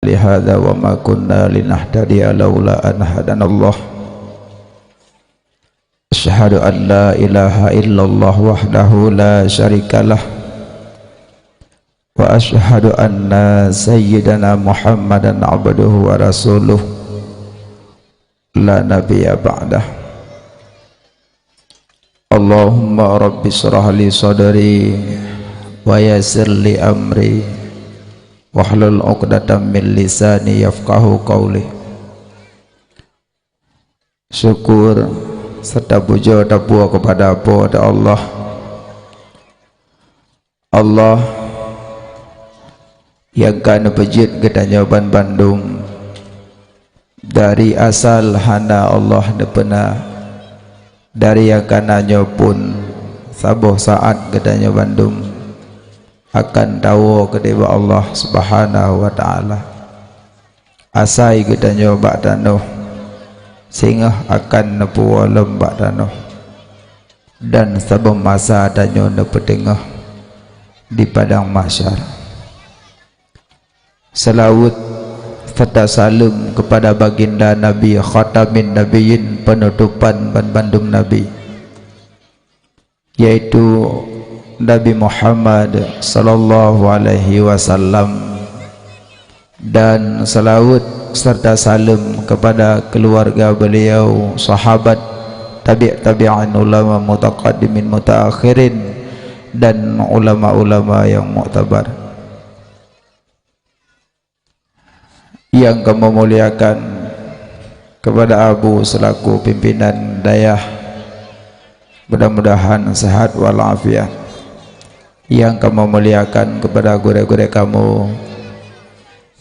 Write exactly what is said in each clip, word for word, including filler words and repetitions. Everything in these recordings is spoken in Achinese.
لهذا وما كنا لنهتدي لولا أن هدانا الله. أشهد أن لا إله إلا الله وحده لا شريك له، وأشهد أن سيدنا محمدا عبده ورسوله، لا نبي بعده. اللهم رب اشرح لي صدري ويسر لي أمري واحلل عقدة من لساني يفقهوا قولي. Syukur serta puja tapeue keupada Po teu Allah. Allah nyang ka neupeujeuet geutanyoe banmandum dari asal hana Allah neupeuna, dari nyang ka na nyoe pun saboh saát geutanyoe bandum akan tawoe keudeh bak Allah Subhanahu wa Ta'ala. Asai geutanyoe bak tanoh, singoh akan neupuwoe lom bak tanoh, dan saboh masa tanyoe neupeuteungoh di padang mahsyar. Seulaweuet serta saleuem keupada Baginda Nabi Khatamin Nabiyyin, peunutopan banmandum nabi, yaitu Nabi Muhammad sallallahu alaihi wasallam, dan seulaweuet serta saleuem keupada keuluwarga beuliau, sahabat, tabi' tabi'in, ulama mutaqaddimin mutaakhirin, dan ulama-ulama nyang muktabar. Nyang kamoe muliakan keupada Abu selaku pimpinan dayah, mudah-mudahan sehat walafiat. Nyang kamoe muliakan keupada gurée-gurée kamoe,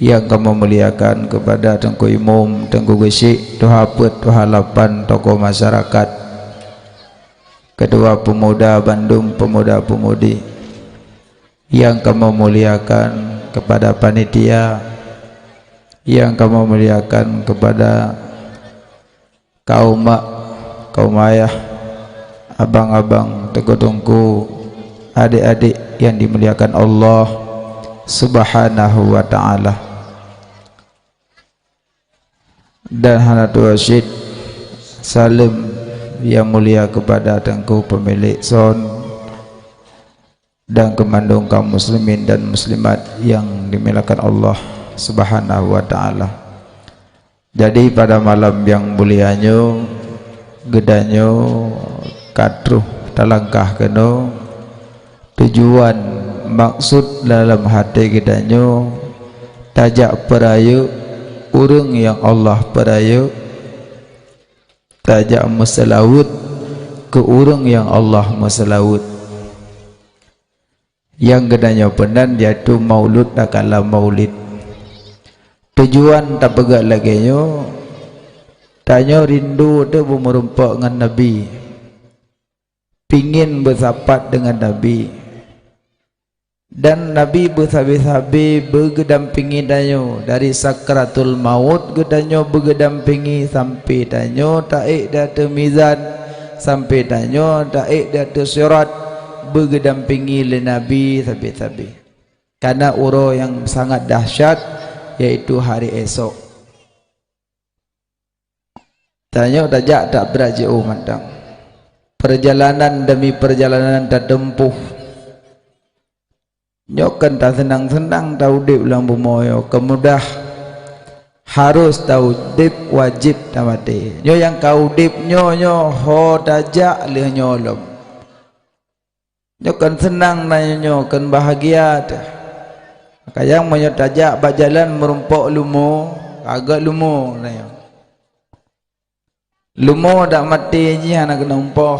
nyang kamoe muliakan keupada Teungku Imum, Teungku Geuchik, Tuha Peuet, Tuha Lapan, tokoh masyarakat, ketua pemuda bandum, pemuda-pemudi. Nyang kamoe muliakan keupada panitia, nyang kamoe muliakan keupada kaum mak, kaum ayah, abang-abang, teungku-teungku, adék-adék nyang dimuliakan Allah Subhanahu wa Ta'ala. Dan hana tuwoe cit saleuem nyang mulia keupada Teungku peumilék son, dan keu mandum kaum muslimin dan muslimat nyang dimuliakan Allah Subhanahu wa Ta'ala. Jadi, pada malam nyang mulia nyoe, geutanyoe ka troh talangkah keunoe. Tujuan, maksud dalam até geutanyoe tajak peurayeuk ureuëng nyang Allah peurayeuk, tajak meuseulaweuet keu ureuëng nyang Allah meuseulaweuet. Nyang geutanyoe peunan yaitu maulud takala maulid. Tujuan tapeugah lagée nyoe, tanyoe rindu teuh beumeurumpok ngon Nabi, pingin beusapat deungon Nabi. Dan Nabi beusabe-sabe beugeudampingi tanyoe, dari sakratul maut geutanyoe beugeudampingi sampai tanyoe taék di ateueh mizan, sampai tanyoe taék di ateueh sirat, beugeudampingi lé Nabi sabe-sabe. Karena uroe nyang sangat dahsyat, yaitu hari esok. Tanyoe tajak tak brat jiôh mantong. Peurjalanan demi peurjalanan tateumpuh. Nyoe kon taseunang-seunang taudeb lam bumoe nyoe, keumudah harôh taudeb wajéb tamaté. Nyoe nyang ka udeb nyoe, nyoe ho tajak lheueh nyoe lom. Nyoe kon seunang na nyoe, kon bahagia teuh. Maka nyang meunyoe tajak bak jalan meurumpok lumo, agak lumo na nyoe. Lumo dak maté jih hana keuneuk meupoh.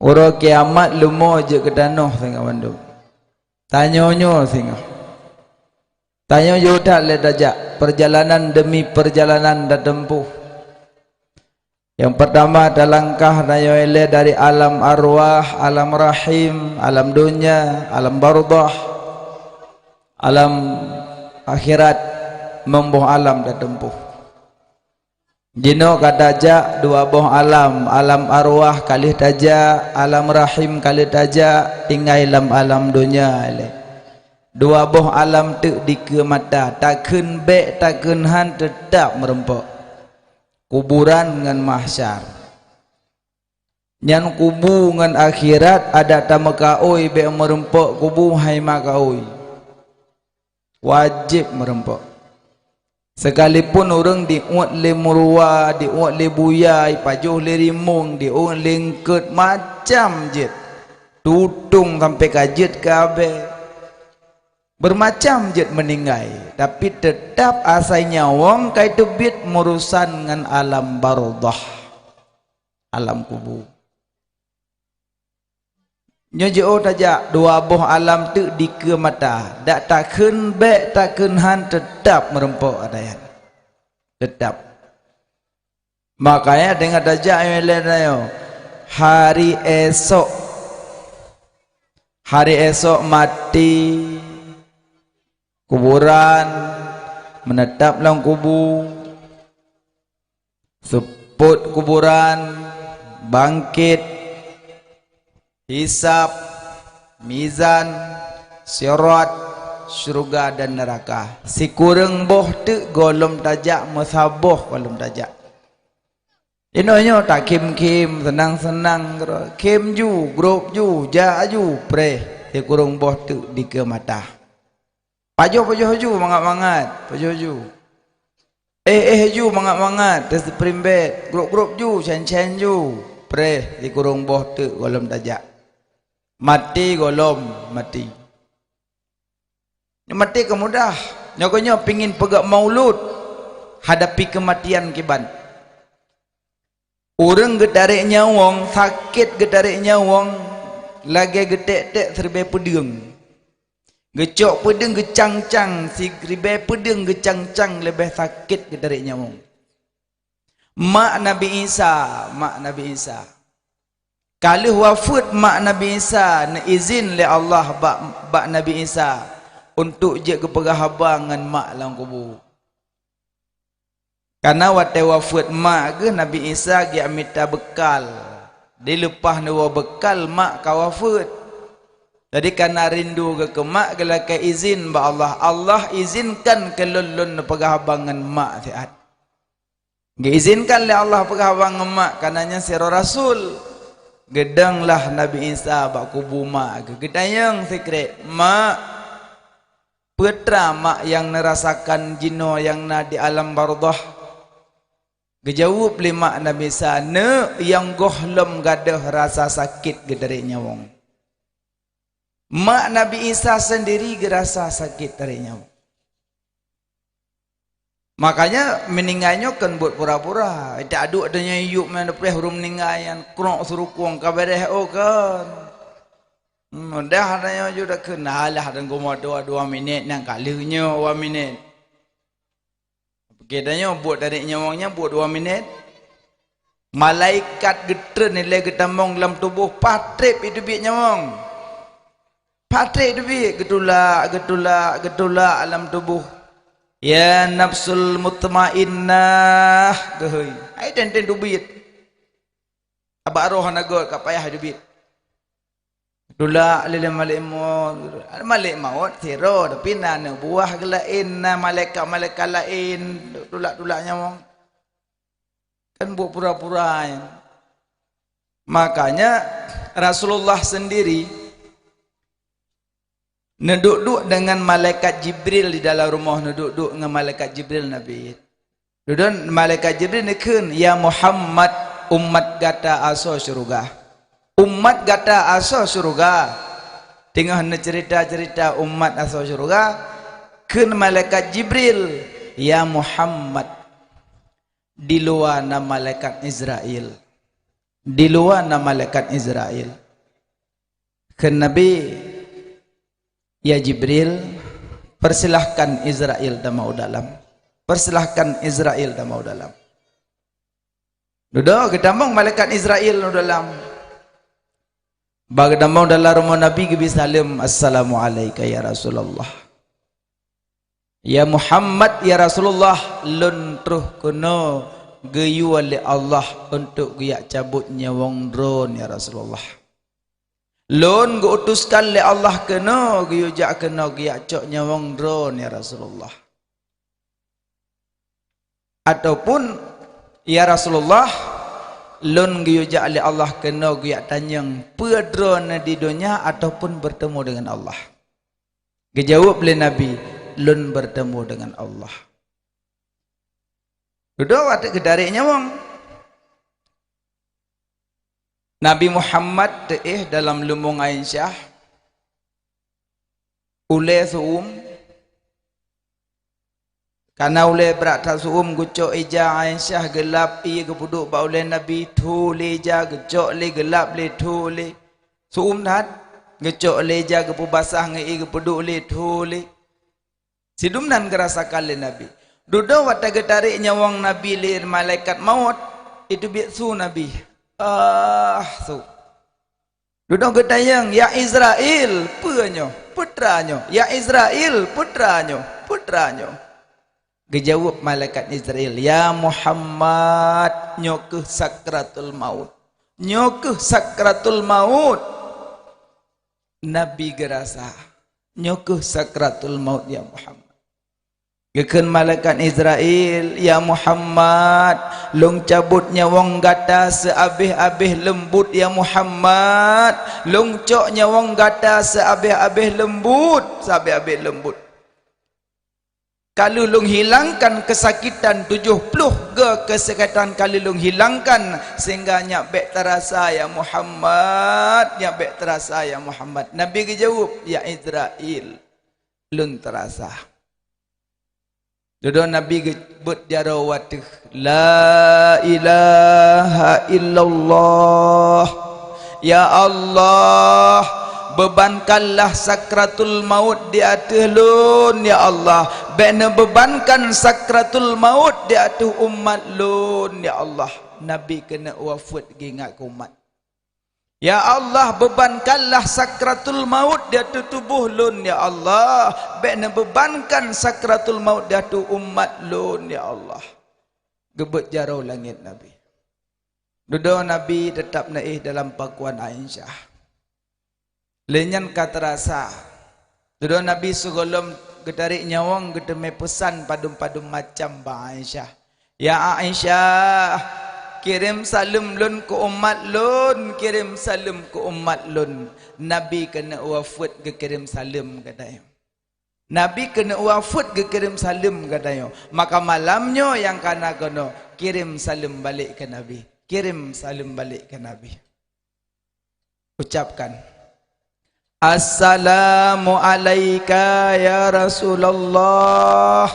Uroe kiamat lumo jeuet keu tanoh singoh bandum. Tanyoe nyoe singoh. Tanyoe jeuet that lé tajak, peurjalanan demi peurjalanan tateumpuh. Nyang peurtama talangkah tanyoe ilée dari alam arwah, alam rahim, alam donya, alam barzakh, alam akhirat, meuboh alam tateumpuh. Jinoe ka tajak dua boh alam, alam arwah ka lheueh tajak, alam rahim ka lheueh tajak, tinggai lam alam donya ilée. Dua boh alam teuk dikeue mata, takheun bék takheun han teutab meurumpok. Kuburan ngon mahsyar. Nyan kubu ngon akhirat, adak tameukaôi bék meurumpok kubu hai makaôi. Wajéb meurumpok. Sekalipun ureuëng diuet lé meuruwa, diuet lé buya, ipajoh lé rimueng, diuet lé eungkot, macam jeuet. Tutong sampoe ka jeuet keu abée. Beumacam jeuet meuninggai, tapi teutab asai nyawöng ka iteubiet meurusan ngon alam barzakh, alam kubu. Nyoe jiôh tajak dua boh alam teuk dikeue mata, dak takheun bék takheun han teutab meurumpok ata nyan. Teutab. Makanya teungoh tajak nyoe lé nyoe, hari esok. Hari esok maté, kuburan, meuneutab lam kubu, seupôt kuburan, bangkét, hisab, mizan, sirat, syeuruga dan neuraka. Sikureueng boh teuk gohlom tajak meusaboh gohlom tajak. Inoe nyoe takhém-khém, seunang-seunang keudroe. Khém ju, grob ju, jak ju, preh sikureueng boh teuk dikeue mata. Pajoh-pajoh ju mangat-mangat, pajoh ju. Éh-éh ju mangat-mangat, teuseuprim bét, grob-grob ju, cén-cén ju, preh sikureueng boh teuk gohlom tajak. Maté gohlom maté. Maté ka mudah. Nyoe keuh nyoe pingin peugah maulud, hadapi keumatian kiban. Ureuëng geutarek nyawöng, sakét geutarek nyawöng, lagée geuték-ték siribée peudeueng. Geucok peudeueng geucang-cang, siribée peudeueng geucang-cang leubeh sakét geutarek nyawöng. Mak Nabi Isa, mak Nabi Isa. Ka lheueh wafeuet mak Nabi Isa, neuizin lé Allah bak, bak Nabi Isa untuk jeuet geupeugah haba ngon mak lam kubu. Karena watée wafeuet mak geuh, Nabi Isa geujak mita beukal. Dileupah neuwoe beukal, mak ka wafeuet. Jadi, karena rindu geuh keu mak, geulakée izin bak Allah, "Allah, izinkan keu lôn, lôn neupeugah haba ngon mak siat." Geuizinkan lé Allah peugah haba ngon mak, karena nyan sidroe rasul. Geudong lah Nabi Isa bak kubu mak geuh. Geutanyong sikrek, "Mak, peue teuma mak nyang neurasakan jinoe nyang na di alam barzakh?" Geujaweueb lé mak Nabi Isa, "Neuk, nyang gohlom gadôh rasa sakét geutarek nyawöng." Mak Nabi Isa seundiri geurasa sakét tarek nyawöng. Makanya, meuninggai nyoe kon buet pura-pura. Ita aduek donya yup meunan preh ureuëng meuninggai nyan, krok seurukong ka beureh, oh, kon. Hmm, mudah tanyoe ju takheun, alah, dan geumo dua, dua minét nyang ka lheueh nyoe dua minét. Oke, tanyoe buet tarek nyawöng nyan buet dua minét. Malaikat geutreun ilée geutamong lam tuboh, patreb iteubiet nyawöng. Patreb teubiet, geutulak, geutulak, geutulak lam tuboh. "Ya nafsul mutmainnah," geuhôi. Hai teuntèe teubiet. Abak roh hana göt ka payah teubiet. Tulak lé malaikat maut. Malaikat maut sidroe, tapi na aneuk buah geuh laén, na malaikat-malaikat laén tulak-tulak nyawöng. Kan buet pura-pura nyan. Makanya Rasulullah sendiri neuduek-duek dengan malaikat Jibril di dalam rumoh, neuduek-duek ngon malaikat Jibril Nabi. Dudoe malaikat Jibril neukheun, "Ya Muhammad, umat gata asoe syeuruga." Umat gata asoe syeuruga. Teungoh neucerita-cerita umat asoe syeuruga, kheun malaikat Jibril, "Ya Muhammad, di luwa na malaikat Izrail. Di luwa na malaikat Izrail." Kheun Nabi, "Ya Jibril, persilahkan Izrail tamah u dalam. Persilahkan Izrail tamah u dalam." Dudoe geutamong malaikat Izrail u dalam. Bah geutamong dalam rumoh Nabi, geubri saleuem, "Assalamu'alaika ya Rasulullah." "Ya Muhammad, ya Rasulullah, lôn troh keunoe geuyue lé Allah untuk geujak cabot nyawöng droen, ya Rasulullah." Lôn geuutuskan lé Allah keunoe, geuyue jak keunoe geujak cok nyawöng droeneuh, ya Rasulullah. Ataupun, "Ya Rasulullah, lôn geuyue jak lé Allah keunoe geujak tanyong peue droeneuh di donya ataupun bertemu dengan Allah?" Geujaweueb lé Nabi, "Lôn bertemu dengan Allah." Dudoe watée geutarek nyawöng. Nabi Muhammad teuéh dalam leumbông Aisyah, ulée seu-uem, kana ulée brat that seu-uem, geucok ija Aisyah, geulap ié geupeuduek bak ulée Nabi, tho lé ija, geucok lé, geulap lé, tho lé. Seu-uem that, geucok lé ija, geupeubasah ngon ié geupeuduek lé, tho lé. Sidum nan geurasakan lé Nabi. Dudoe watée geutarek nyawöng Nabi lé malaikat maut, itu biet su Nabi. Ah, su. Dudoe geutanyong, "Ya Izrail, peue nyoe? Peue teuma nyoe? Ya Izrail, peue teuma nyoe? Peue teuma nyoe?" Geujaweueb malaikat Izrail, "Ya Muhammad, nyoe kheueh sakratul maut. Nyoe kheueh sakratul maut." Nabi geurasa, "Nyoe kheueh sakratul maut, ya Muhammad." Geukheun malaikat Izrail, "Ya Muhammad, lôn cabot nyawöng gata seuabéh-abéh leumbot, ya Muhammad. Lôn cok nyawöng gata seuabéh-abéh leumbot, seuabéh-abéh leumbot. Ka lheueh lôn hilangkan keusakitan tujoh ploh go keusakitan ka lheueh lôn hilangkan, sehingga nyak bék teurasa, ya Muhammad, nyak bék teurasa, ya Muhammad." Nabi geujaweueb, "Ya Izrail, lôn teurasa." Dudoe Nabi geubeuet jaroe u ateueh, "La ilaha illallah. Ya Allah, beubankanlah sakratul maut di ateueh lôn, ya Allah. Bék neubeubankan sakratul maut di ateueh umat lôn, ya Allah." Nabi keuneuk wafeuet geuingat keu umat. "Ya Allah, beubankanlah sakratul maut di ateueh tuboh lôn, ya Allah. Bék neubeubankan sakratul maut di ateueh umat lôn, ya Allah." Geubeuet jaroe langét Nabi. Dudoe Nabi teutab neuéh dalam pakon Aisyah. Lheueh nyan ka teurasa. Dudoe Nabi sigohlom geutarek nyawöng geuteumé peusan padum-padum macam bak Aisyah. "Ya Aisyah, kirém saleuem lôn keu umat lôn, kirém saleuem keu umat lôn." Nabi keuneuk wafeuet geukirém saleuem geutanyoe. Nabi keuneuk wafeuet geukirém saleuem geutanyoe. Maka malam nyoe nyang kana keunoe, kirém saleuem balek keu Nabi. Kirém saleuem balek keu Nabi. Ucapkan, "Assalamu alaika ya Rasulullah.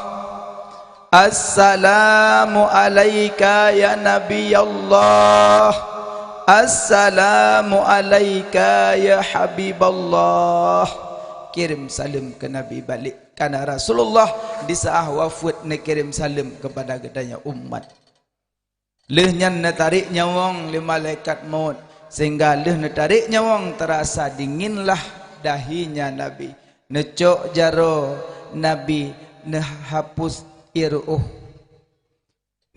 Assalamu alaika ya Nabi Allah. Assalamu alaika ya Habiballah." Kirém saleuem keu Nabi balek. Karena Rasulullah di saat wafeuet neukirém saleuem keupada geutanyoe umat. Lheueh nyan neutarek nyawöng lé malaikat maut, sehingga lheueh neutarek nyawöng teurasa dinginlah dahinya Nabi. Neucok jaroe Nabi, neuhapus ié reuôh.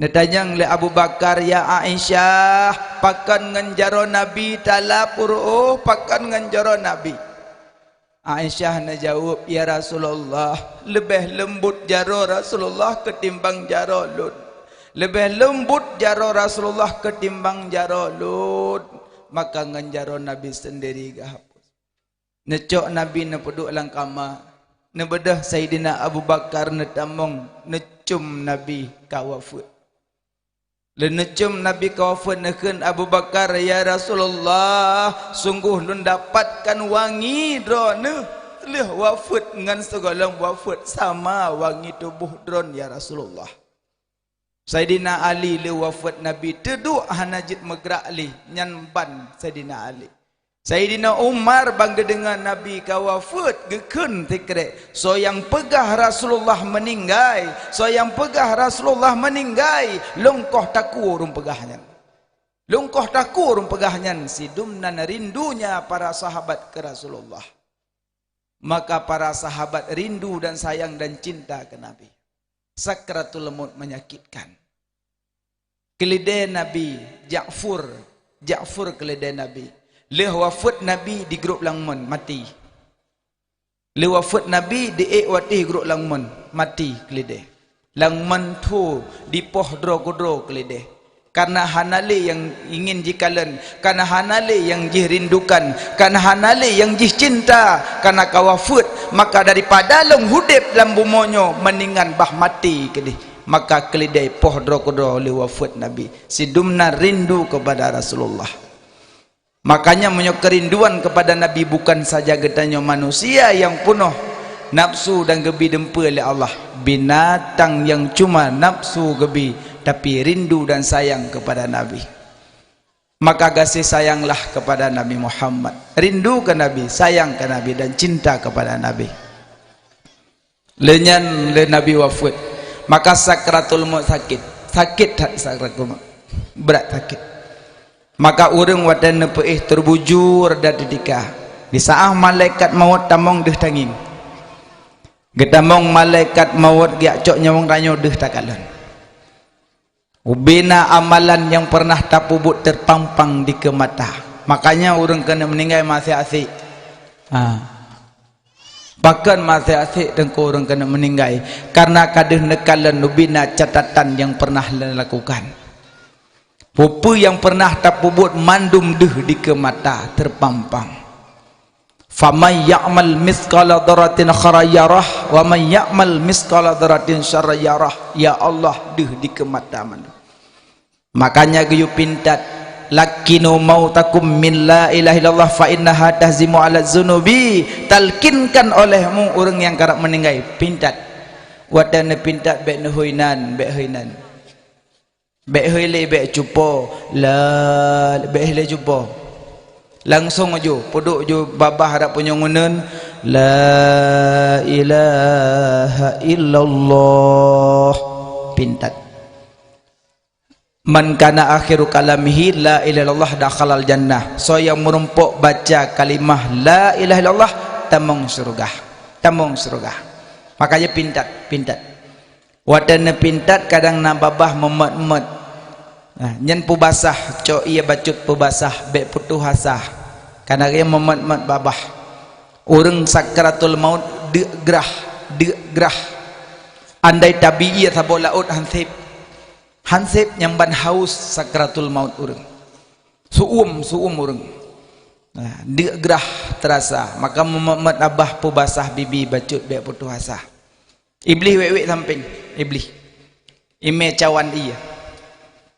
Neutanyong lé Abu Bakar, "Ya Aisyah, pakon ngon jaroe Nabi talap u reuôh, pakon ngon jaroe Nabi?" Aisyah neujaweueb, "Ya Rasulullah, leubeh leumbot jaroe Rasulullah keutimbang jaroe lôn. Leubeh leumbot jaroe Rasulullah keutimbang jaroe lôn, maka ngon jaroe Nabi seundiri geuhapus." Neucok Nabi neupeuduek lam kama, neubeudôh Saidina Abu Bakar neutamong, neucôm Nabi ka wafeuet. Lheueh neucôm Nabi ka wafeuet, neukheun Abu Bakar, "Ya Rasulullah, sunggoh lôn dapatkan wangi droeneuh lheueh wafeuet ngon sigohlom wafeuet sama wangi tuboh droen, ya Rasulullah." Saidina Ali lheueh wafeuet Nabi teuduek hana jeuet meugrak lé, nyan ban Saidina Ali. Saidina Umar ban geudeungoe Nabi ka wafeuet, geukheun sikrek, "Soe nyang peugah Rasulullah meuninggai, soe nyang peugah Rasulullah meuninggai, lôn koh takue ureuëng peugah nyan. Lôn koh takue ureuëng peugah nyan." Sidum nan rindunya para sahabat keu Rasulullah. Maka para sahabat rindu dan sayang dan cinta keu Nabi. Sakratul maut menyakitkan. Keulidée Nabi, Ja'fur, Ja'fur keulidée Nabi. Lheueh wafeuet Nabi di grôp lam mon, maté. Lheueh wafeuet Nabi di ék watèe grôp lam mon, maté keulidèe. Lam mon tho dipoh droe keudroe keulidèe. Kareuna hana lé nyang ingin jikalon, kareuna hana lé nyang jih rindukan, kareuna hana lé nyang jih cinta, kareuna ka wafeuet, maka daripada lôn udép lam bumoe nyoe, mendingan bah maté keudéh. Maka keulidèe poh droe keudroe lheueh wafeuet Nabi. Sidum na rindu kepada Rasulullah. Makanya, meunyoe keurinduan kepada Nabi bukan saja geutanyoe manusia nyang peunoh nafsu dan geubi dumpeue lé Allah, binatang nyang cuma nafsu geubi, tapi rindu dan sayang kepada Nabi. Maka gaséh sayanglah kepada Nabi Muhammad. Rindu ke Nabi, sayang ke Nabi, dan cinta kepada Nabi. Lheueh nyan lé Nabi wafeuet. Maka sakratul maut sakét. Sakét that sakratul maut. Brat sakét. Maka ureuëng watée neupeuéh terbujur dan teutika. Di saat malaikat maut tamong deuh tangieng. Geutamong malaikat maut geujak cok nyawöng tanyoe deuh takalon. Ubena amalan nyang pernah tapeubuet terpampang dikeue mata. Makanya ureuëng keuneuk meuninggai masih asik. Ha. Pakon masih asik teungku ureuëng keuneuk meuninggai? Karena ka deuh neukalon ubena catatan nyang pernah lôn lakukan. Peue-peue nyang pernah tapeubuet mandum deuh dikeue mata terpampang. Faman ya'mal mitsqala dzarratin khairan yarah, wa man ya'mal mitsqala dzarratin syarran yarah. Ya Allah, deuh dikeue mata mandum. Makanya geuyue pintat, "Lakkinu mautakum min la ilaha illallah fa innaha tahzimu ala dzunubi." Talkinkan olehmu ureuëng nyang karab meuninggai, pintat. Watée neupintat bék neuhôi nan, bék hôi nan. Bék hôi lé, bék cupo, la, bék hôi lé cupo. Langsung aju, peuduek ju babah rab punyueng uneuen, "La ilaha illallah." Pintat. "Man kana akhiru kalamihi la ilaha illallah dakhalal jannah." Soe nyang meurumpok baca kalimah la ilaha illallah, tamong syeuruga. Tamong syeuruga. Makanya pintat, pintat. Watée neupintat kadang na babah meumot-mot. Nah, nyan peubasah, cok ié bacut peubasah, bék putôh asa. Kana geuh meumot-mot babah. Ureuëng sakratul maut deuk grah, deuk grah. Andai tabi ié saboh laôt han sép. Han sép nyang ban haus sakratul maut ureuëng. Suum, suum ureuëng. Nah, deuk grah terasa, maka meumot-mot babah peubasah bibi bacut bék putôh asa. Iblih wék-wék sampéng, Iblih. Imé cawan ié.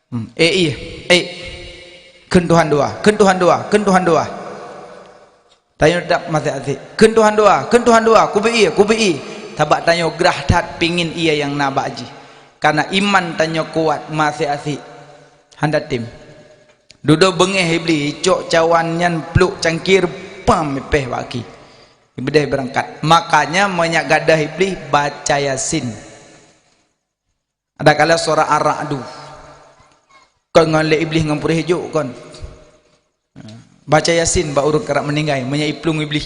Hmm, ék ié, ék. Kheun Tuhan dua, kheun Tuhan dua, kheun Tuhan dua. Tanyoe dap masih asik. Kheun Tuhan dua, kheun Tuhan dua, kubri ié, kubri ié. Sabab tanyoe grah that pingin ié nyang na bak jih. Karena iman tanyoe kuat masih asik. Hana tem. Dudoe beungéh Iblih, icok cawan nyan pluk cangkir, pam, ipéh bak aki. Iblih beurangkat. Makanya meunyo gadôh Iblih baca Yasin. Adakala surat Ar-Ra'du. Kon ngon lé Iblih ngon purih juk kon. Baca Yasin bak ureuëng karab meuninggai, meunyo iplueng Iblih.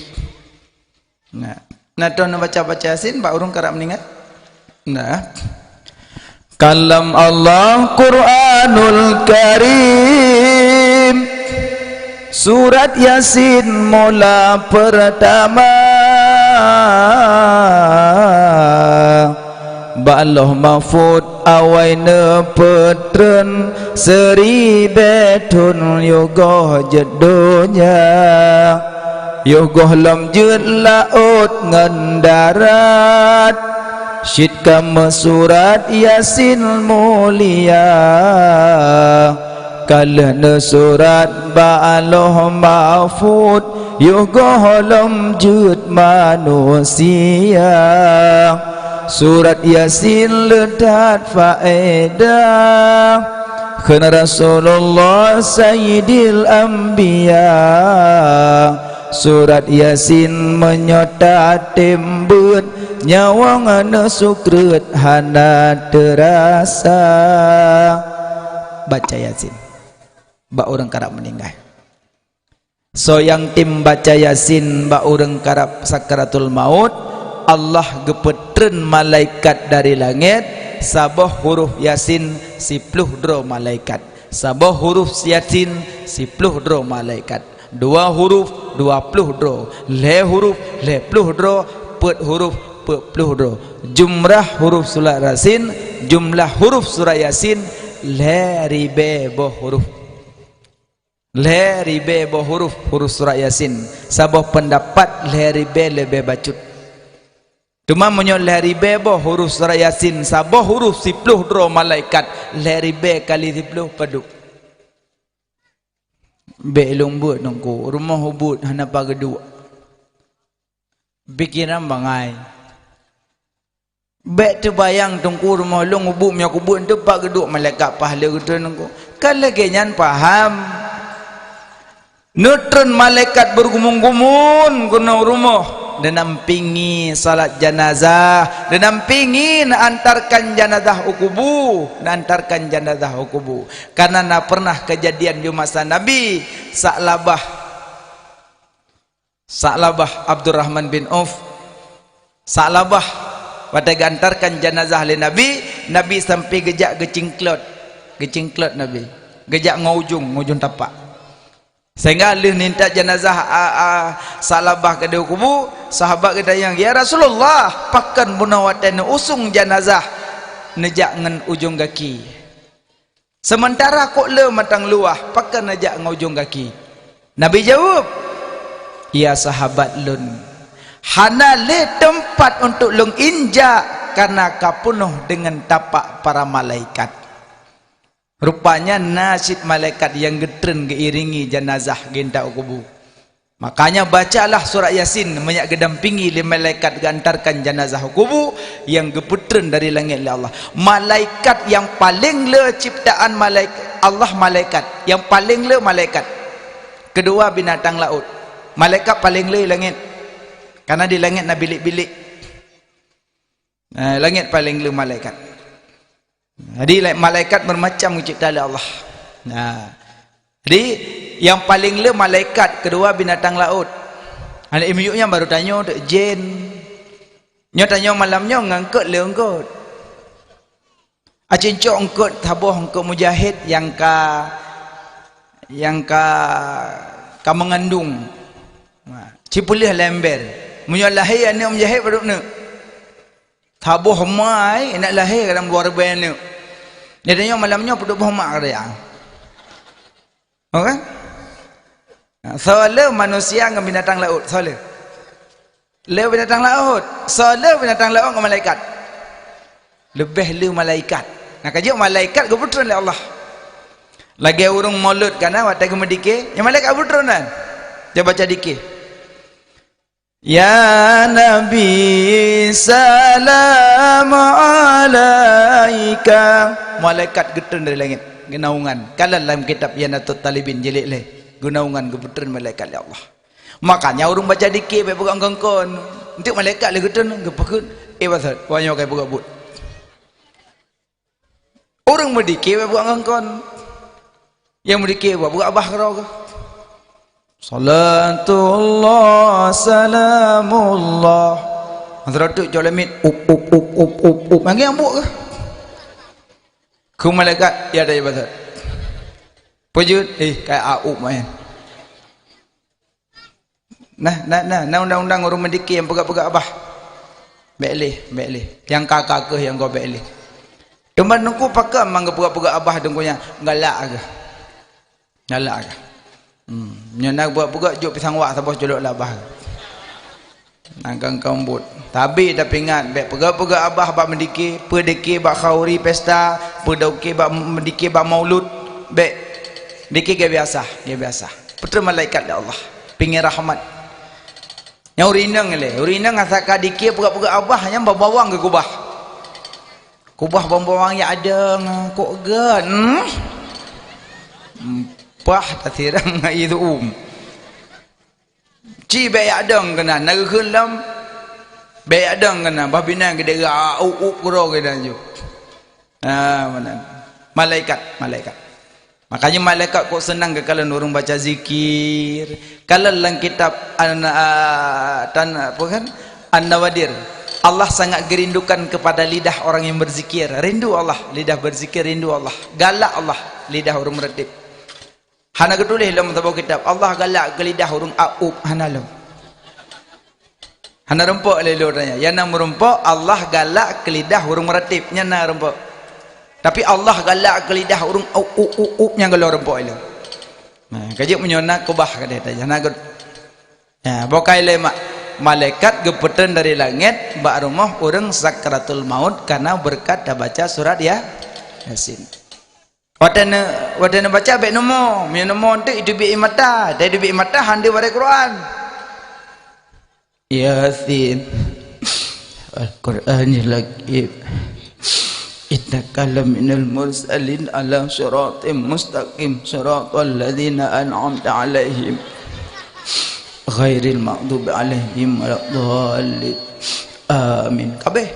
Nah, na toh neubaca-baca Yasin bak ureuëng karab meuninggai? Nah. Kalam Allah Quranul Karim, surat Yasin mula pertama. Bak Lauh Mahfud awai neupeutreun, seuribée thon yoh goh jeuet donya. Yoh gohlom jeuet laôt ngon darat, cit ka meusurat Yasin mulia. Ka lheueh neusurat bak Lauh Mahfud, yoh gohlom jeuet manusia. Surat Yasin le that faedah, kheun Rasulullah Sayyidil Anbiya. Surat Yasin meunyo tatem beuet, nyawöng neusukreut hana teurasa. Baca Yasin bak ureuëng karab meuninggai. Soe nyang tem baca Yasin bak ureuëng karab sakaratul maut, Allah geupeutreun malaikat dari langét, saboh huruf Yasin siploh droe malaikat. Saboh huruf Yasin siploh droe malaikat. Dua huruf, dua ploh droe. Lhée huruf, lhée ploh droe. Peuet huruf, peuet ploh droe. Jumlah huruf surat Yasin, jumlah huruf surat Yasin, lhée ribée boh huruf. Lhée ribée boh huruf, huruf surat Yasin. Saboh peundapat lhée ribée leubeh bacut. Teuma meunyoe lhée ribée boh huruf surat Yasin, saboh huruf siploh droe malaikat, lhée ribée kali siploh padub. Bék lôn buet Teungku, rumoh ubit hana pat geuduek. Pikiran bangai. Bék teubayang Teungku, rumoh lôn ubit, meunyoe kubuet teupat geuduek malaikat paih lé geutrön Teungku. Ka lagée nyan paham. Neutreun malaikat beurgumon-gumon keunoe rumoh, neudampingi salat janazah, neudampingi neuantarkan janazah u kubu, neuantarkan janazah u kubu. Karena na pernah kejadian di masa Nabi, Sa'labah, Sa'labah Abdurrahman bin Auf, Sa'labah watée geuantarkan janazah lé Nabi, Nabi sampai geujak geucingklot, geucingklot Nabi, geujak ngon ujong, ngon ujong tapak. Sehingga lheueh nintat janazah, a, a, Sa'labah keudéh u kubu, sahabat geutanyong, "Ya Rasulullah, pakon bunoe watée neuusong janazah neujak ngon ujong gaki? Seumeuntara kok le mantong luwah, pakon neujak ngon ujong gaki?" Nabi jaweueb, "Ya sahabat lôn, hana lé teumpat untuk lôn injak, karena ka peunoh deungon tapak para malaikat." Rupanya na cit malaikat nyang geutreun geuiringi janazah geuintat u kubu. Makanya bacalah surat Yasin meunyo geudampingi lé malaikat geuantarkan janazah u kubu nyang geupeutreun dari langét lé Allah. Malaikat nyang paleng le ciptaan malaik-, Allah malaikat, nyang paleng le malaikat. Keudua binatang laôt. Malaikat paleng le langét. Karena di langét na bilék-bilék. Eh, langét paleng le malaikat. Jadi, la-, malaikat bermacam geucipta lé Allah. Nah. Jadi, nyang paleng le malaikat, keudua binatang laôt. Aneuk miyueb nyan baru tanyoe teuk jén. Nyoe tanyoe malam nyoe ngon eungkôt le eungkôt. Aci cok eungkôt saboh eungkôt mujahid nyang ka, nyang ka, ka meungandong. Nah, ci peuleueh lé ember. Meunyoe lahé aneuk mujahid padub neuk. Saboh mai, nak lahé kadang dua ribée aneuk. Jadi nyoe malam nyoe padub boh mak keu dia. Oke? Soe le manusia ngon binatang laôt, soe le? Le binatang laôt, soe le binatang laôt ngon malaikat? Leubeh le malaikat. Nah, ka jeuet malaikat geupeutreun lé Allah. Lagée ureuëng mulod kana watée geumeudike, nyang malaikat geupeutreun kan? Dia baca dike. "Ya Nabi, salam alaika." Malaikat geutreun dari langét, geunaungan. Kalon lam kitab Ianatut Talibin jilid lhée, geunaungan geupeutreun malaikat lé Allah. Makanya ureuëng baca dike bék peugah kon-kon. Enteuk malaikat lé geutreun, geupeukeut, eh, basat, wanyoe kai peugah buet. Ureuëng meudike bék buet ngon kon. Nyang meudike buet, buet abah keudroe geuh. Salatullah, salamullah. Masa tu cok lamiet, up, up, up, up, up, up. Lagée nyang buet geuh. Keu malaikat, ya ada ibadat. Peujeuet, eh, kai a up main. Nah, nah, nah, nah undang-undang ureuëng meudike nyang peugah-peugah abah. Bék lé, bék lé. Nyang ka-ka keuh nyang gob bék lé. Teuma Teungku pakon mang geupeugah-peugah abah Teungku nyan galak keuh. Galak keuh. Hmm, nyoe na peugah-peugah jok pisang wak saboh culok labah. Nang kang kambot. Tabi tapi ingat, bék peugah-peugah abah bak meudike, peudike bak khauri pesta, peudike bak meudike bak maulud, bék. Dike gaya biasa, gaya biasa. Peutreun malaikat lé Allah. Pingai rahmat. Nyang ureuëng inong lé, ureuëng inong asai ka dike peugah-peugah abah nyang bak bawang geukeubah. Keubah bak bawang ya adeng kok gét. Hmm? Pah tasiram ngai itu um. Ci bék yak dong keunan, na geukheun lom. Bék yak dong keunan, bah binan geudeh geuak, a, up, up, keudroe keunan ju. Ah, meunan. Malaikat, malaikat. Makanya malaikat kok seunang geukalon ureuëng baca zikir. Kalon lam kitab an, a, tan, apa kan? An-Nawadir. Allah sangat gerindukan kepada lidah orang yang berzikir. Rindu Allah, lidah berzikir, rindu Allah. Galak Allah, lidah ureuëng meureutéb. Hana geutuléh lom saboh kitab, Allah galak keu lidah ureuëng aup, hana lom. Hana rumpok lé lôn nyan. Nyang na meurumpok, Allah galak keu lidah ureuëng meuratéb, nyan na rumpok. Tapi Allah galak keu lidah ureuëng aup, aup, aup, aup, nyang gohlom rumpok ilôn. Nah, ka jeuet meunyoe na keubah ka deh, hana geu-, ya, bokai lé ma-, malaikat geupeutrön dari langét bak rumoh ureuëng sakratul maut kana beureukat tabaca surat ya-, Yasin. Watée neu-, watée neubaca bék neumo, meunyoe neumo eunteuk iteubiet ie mata, teubiet ie mata han deuh baca Quran. Yasin. Al-Qur'anil Hakim. Innaka laminal mursalin ala siratim mustaqim, siratal ladzina an'amta 'alaihim, ghairil maghdubi 'alaihim waladdallin. Amin. Kabeh.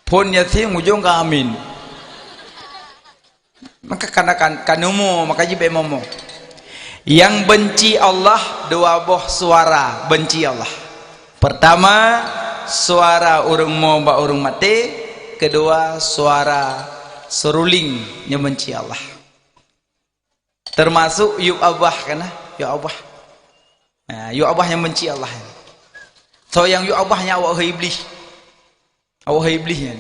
Phon Yasin ujong ka amin. Maka kana kan, ka neumo, maka jibék momo. Nyang benci Allah, dua boh suara benci Allah. Pertama, suara ureuëng mo bak ureuëng maté, kedua, suara seruling nyang benci Allah. Termasuk yub abah kana, yub abah. Ha, yub abah nyang benci Allah. So nyang yub abah nyan awak hai Iblih. Awak hai Iblih nyan.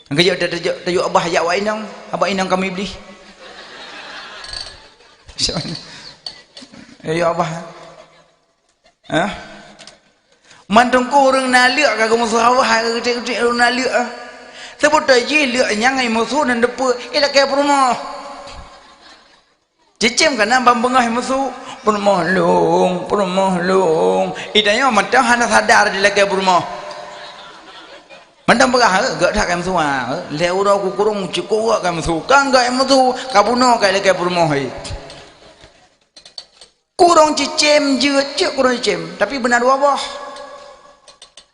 Nyang keujeuet ta-, ta-, ta-, yub abah jak awak inong, abah inong kami Iblih. Yub abah. Hah? Man teungku ureuëng na leuek ka geumusoh abah, ka geutik-geutik ureuëng na leuek, ah. Seubeutoe jih leuek nyang imusoh nan deupeu ilakée peurumoh. Cicém kana ban beungoh imusoh, "Peurumoh lôn, peurumoh lôn." Itanyoe mantong hana sadar dilakée peurumoh. Mantong peugah, "Eh, gak that ka imusoh, ah. Eh, lhée uroe kukurong cukôp gak ka imusoh." Kan gak imusoh, ka bunoe ka ilakée peurumoh, hei. Kurong cicém jeuet, cit kurong cicém, tapi beuna dua boh.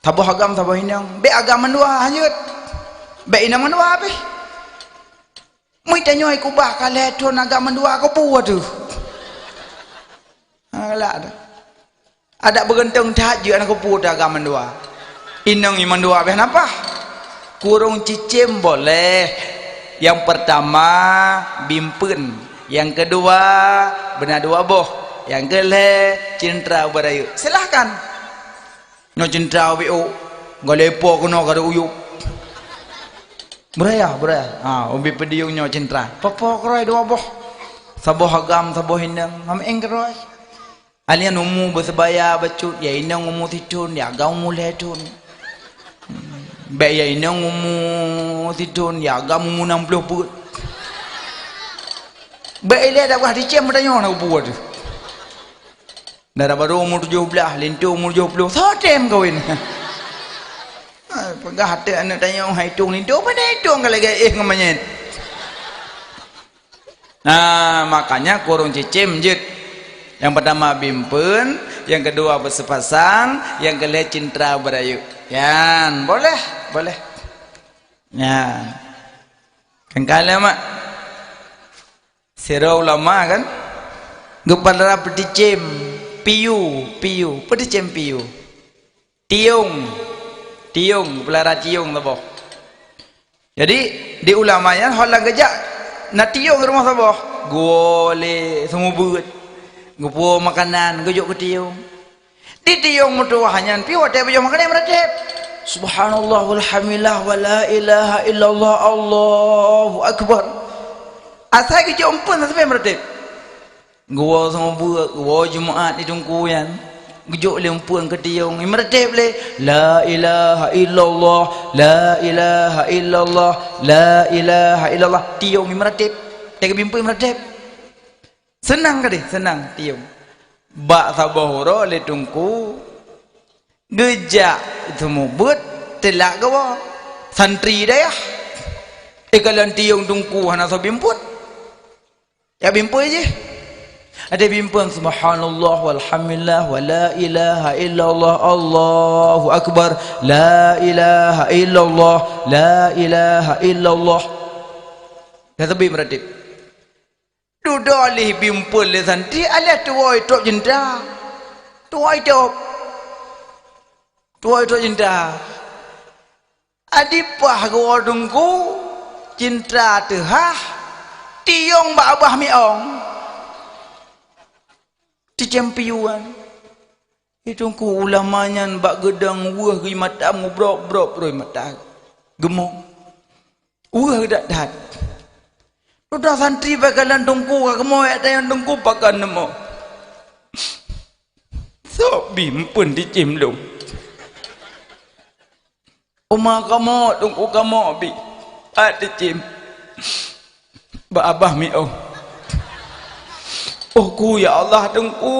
Saboh agam, saboh inong. Bék agam mandua jeuet. Bék inong mandua pih. Mui tanyoe kubah ka lhée thon agam mandua, keupeue teuh? Ha, galak teuh. Adak beugantung that jeuet, na keupeue teuh agam mandua. Inong i mandua béh napa? Kurong cicém boleh. Nyang pertama bimpeuen, nyang keudua beuna dua boh, nyang keulhée cintra beurayeuk. Silahkan. Nyoe cintra ubit u, galai po keunoe ka uyueb. Beuraya, beuraya. Ha, ubit peudiyong nyoe cintra. Popo keuroi dua boh. Saboh agam, saboh inong. Meu'en keuroi. Alien umu beusebaya bacut, ya inong umu sithon, ya agam umu lhée thon. Bék ya inong umu sithon, ya agam umu nam ploh peuet. Bék ilée dak bah dicém tanyoe na ubua tu. Dara barô umu tujoh blaih, linto umu tujoh ploh, soe tem kawin. Ha, peugah até aneuk tanyoe hai itong linto, pane itong ka lagée éh ngon manyét. Nah, makanya kurong cicém jeuet. Yang pertama bimpeuen, yang kedua beusepasang, yang keulhée cintra beurayeuk. Yan, boleh, boleh. Yan. Kan kala mak. Sidroe ulama kan? Geupelara peuticém piyu, piyu, peuticém piyu. Tiong, tiong, geupelara tiong saboh. Jadi, di ulama nyan, ho lam geujak, na tiong rumoh saboh. Geuwoe lé seumeubeuet, geupuwoe makanan, geujok keu tiong. Di tiong meutuwah nyan pih watée beujeuet makanan meuratéb. Subhanallah walhamdulillah wala ilaha illallah Allahu akbar. Asai geujok umpeuen sampai meuratéb. Geuwoe seumeubeuet, geuwoe Jumaat di teungku nyan. Geujok lé umpeuen keu tiong, meuratéb lé, la ilaha illallah, la ilaha illallah, la ilaha illallah. Tiong meuratéb. Teuka bimpeuen meuratéb. Seunang ka deh, seunang tiong. Bak saboh uroe lé teungku geujak seumeubeuet teulak geuwoe. Santri dayah. Eh, kalon tiong teungku hana soe bimpeuen. Ya bimpeuen jih. Ada bimpeuen subhanallah walhamdulillah wala ilaha illallah Allahu akbar la ilaha illallah la ilaha illallah. Dah tebi meuratéb. Dudoe lé bimpeuen lé santri, alah tuwoe itôb jeuntra. Tuwoe itôb. Tuwoe itôb jeuntra. Adipah geuwoe teungku, jeuntra teuhah, Tiyong bak abah miong. Cicém piuan. Teungku, ulama nyan bak geudong weueh geuh mata mubrok-brok roi mata. Geumo. Weueh that-that. Dudoe santri bak kalon teungku ka geumo, ayat tanyong teungku pakon neumo. Sok bimpeuen cicém lôn. Uma kamoe, teungku kamoe bi. At cicém. Bak abah miong. Oh ku, ya Allah, teungku,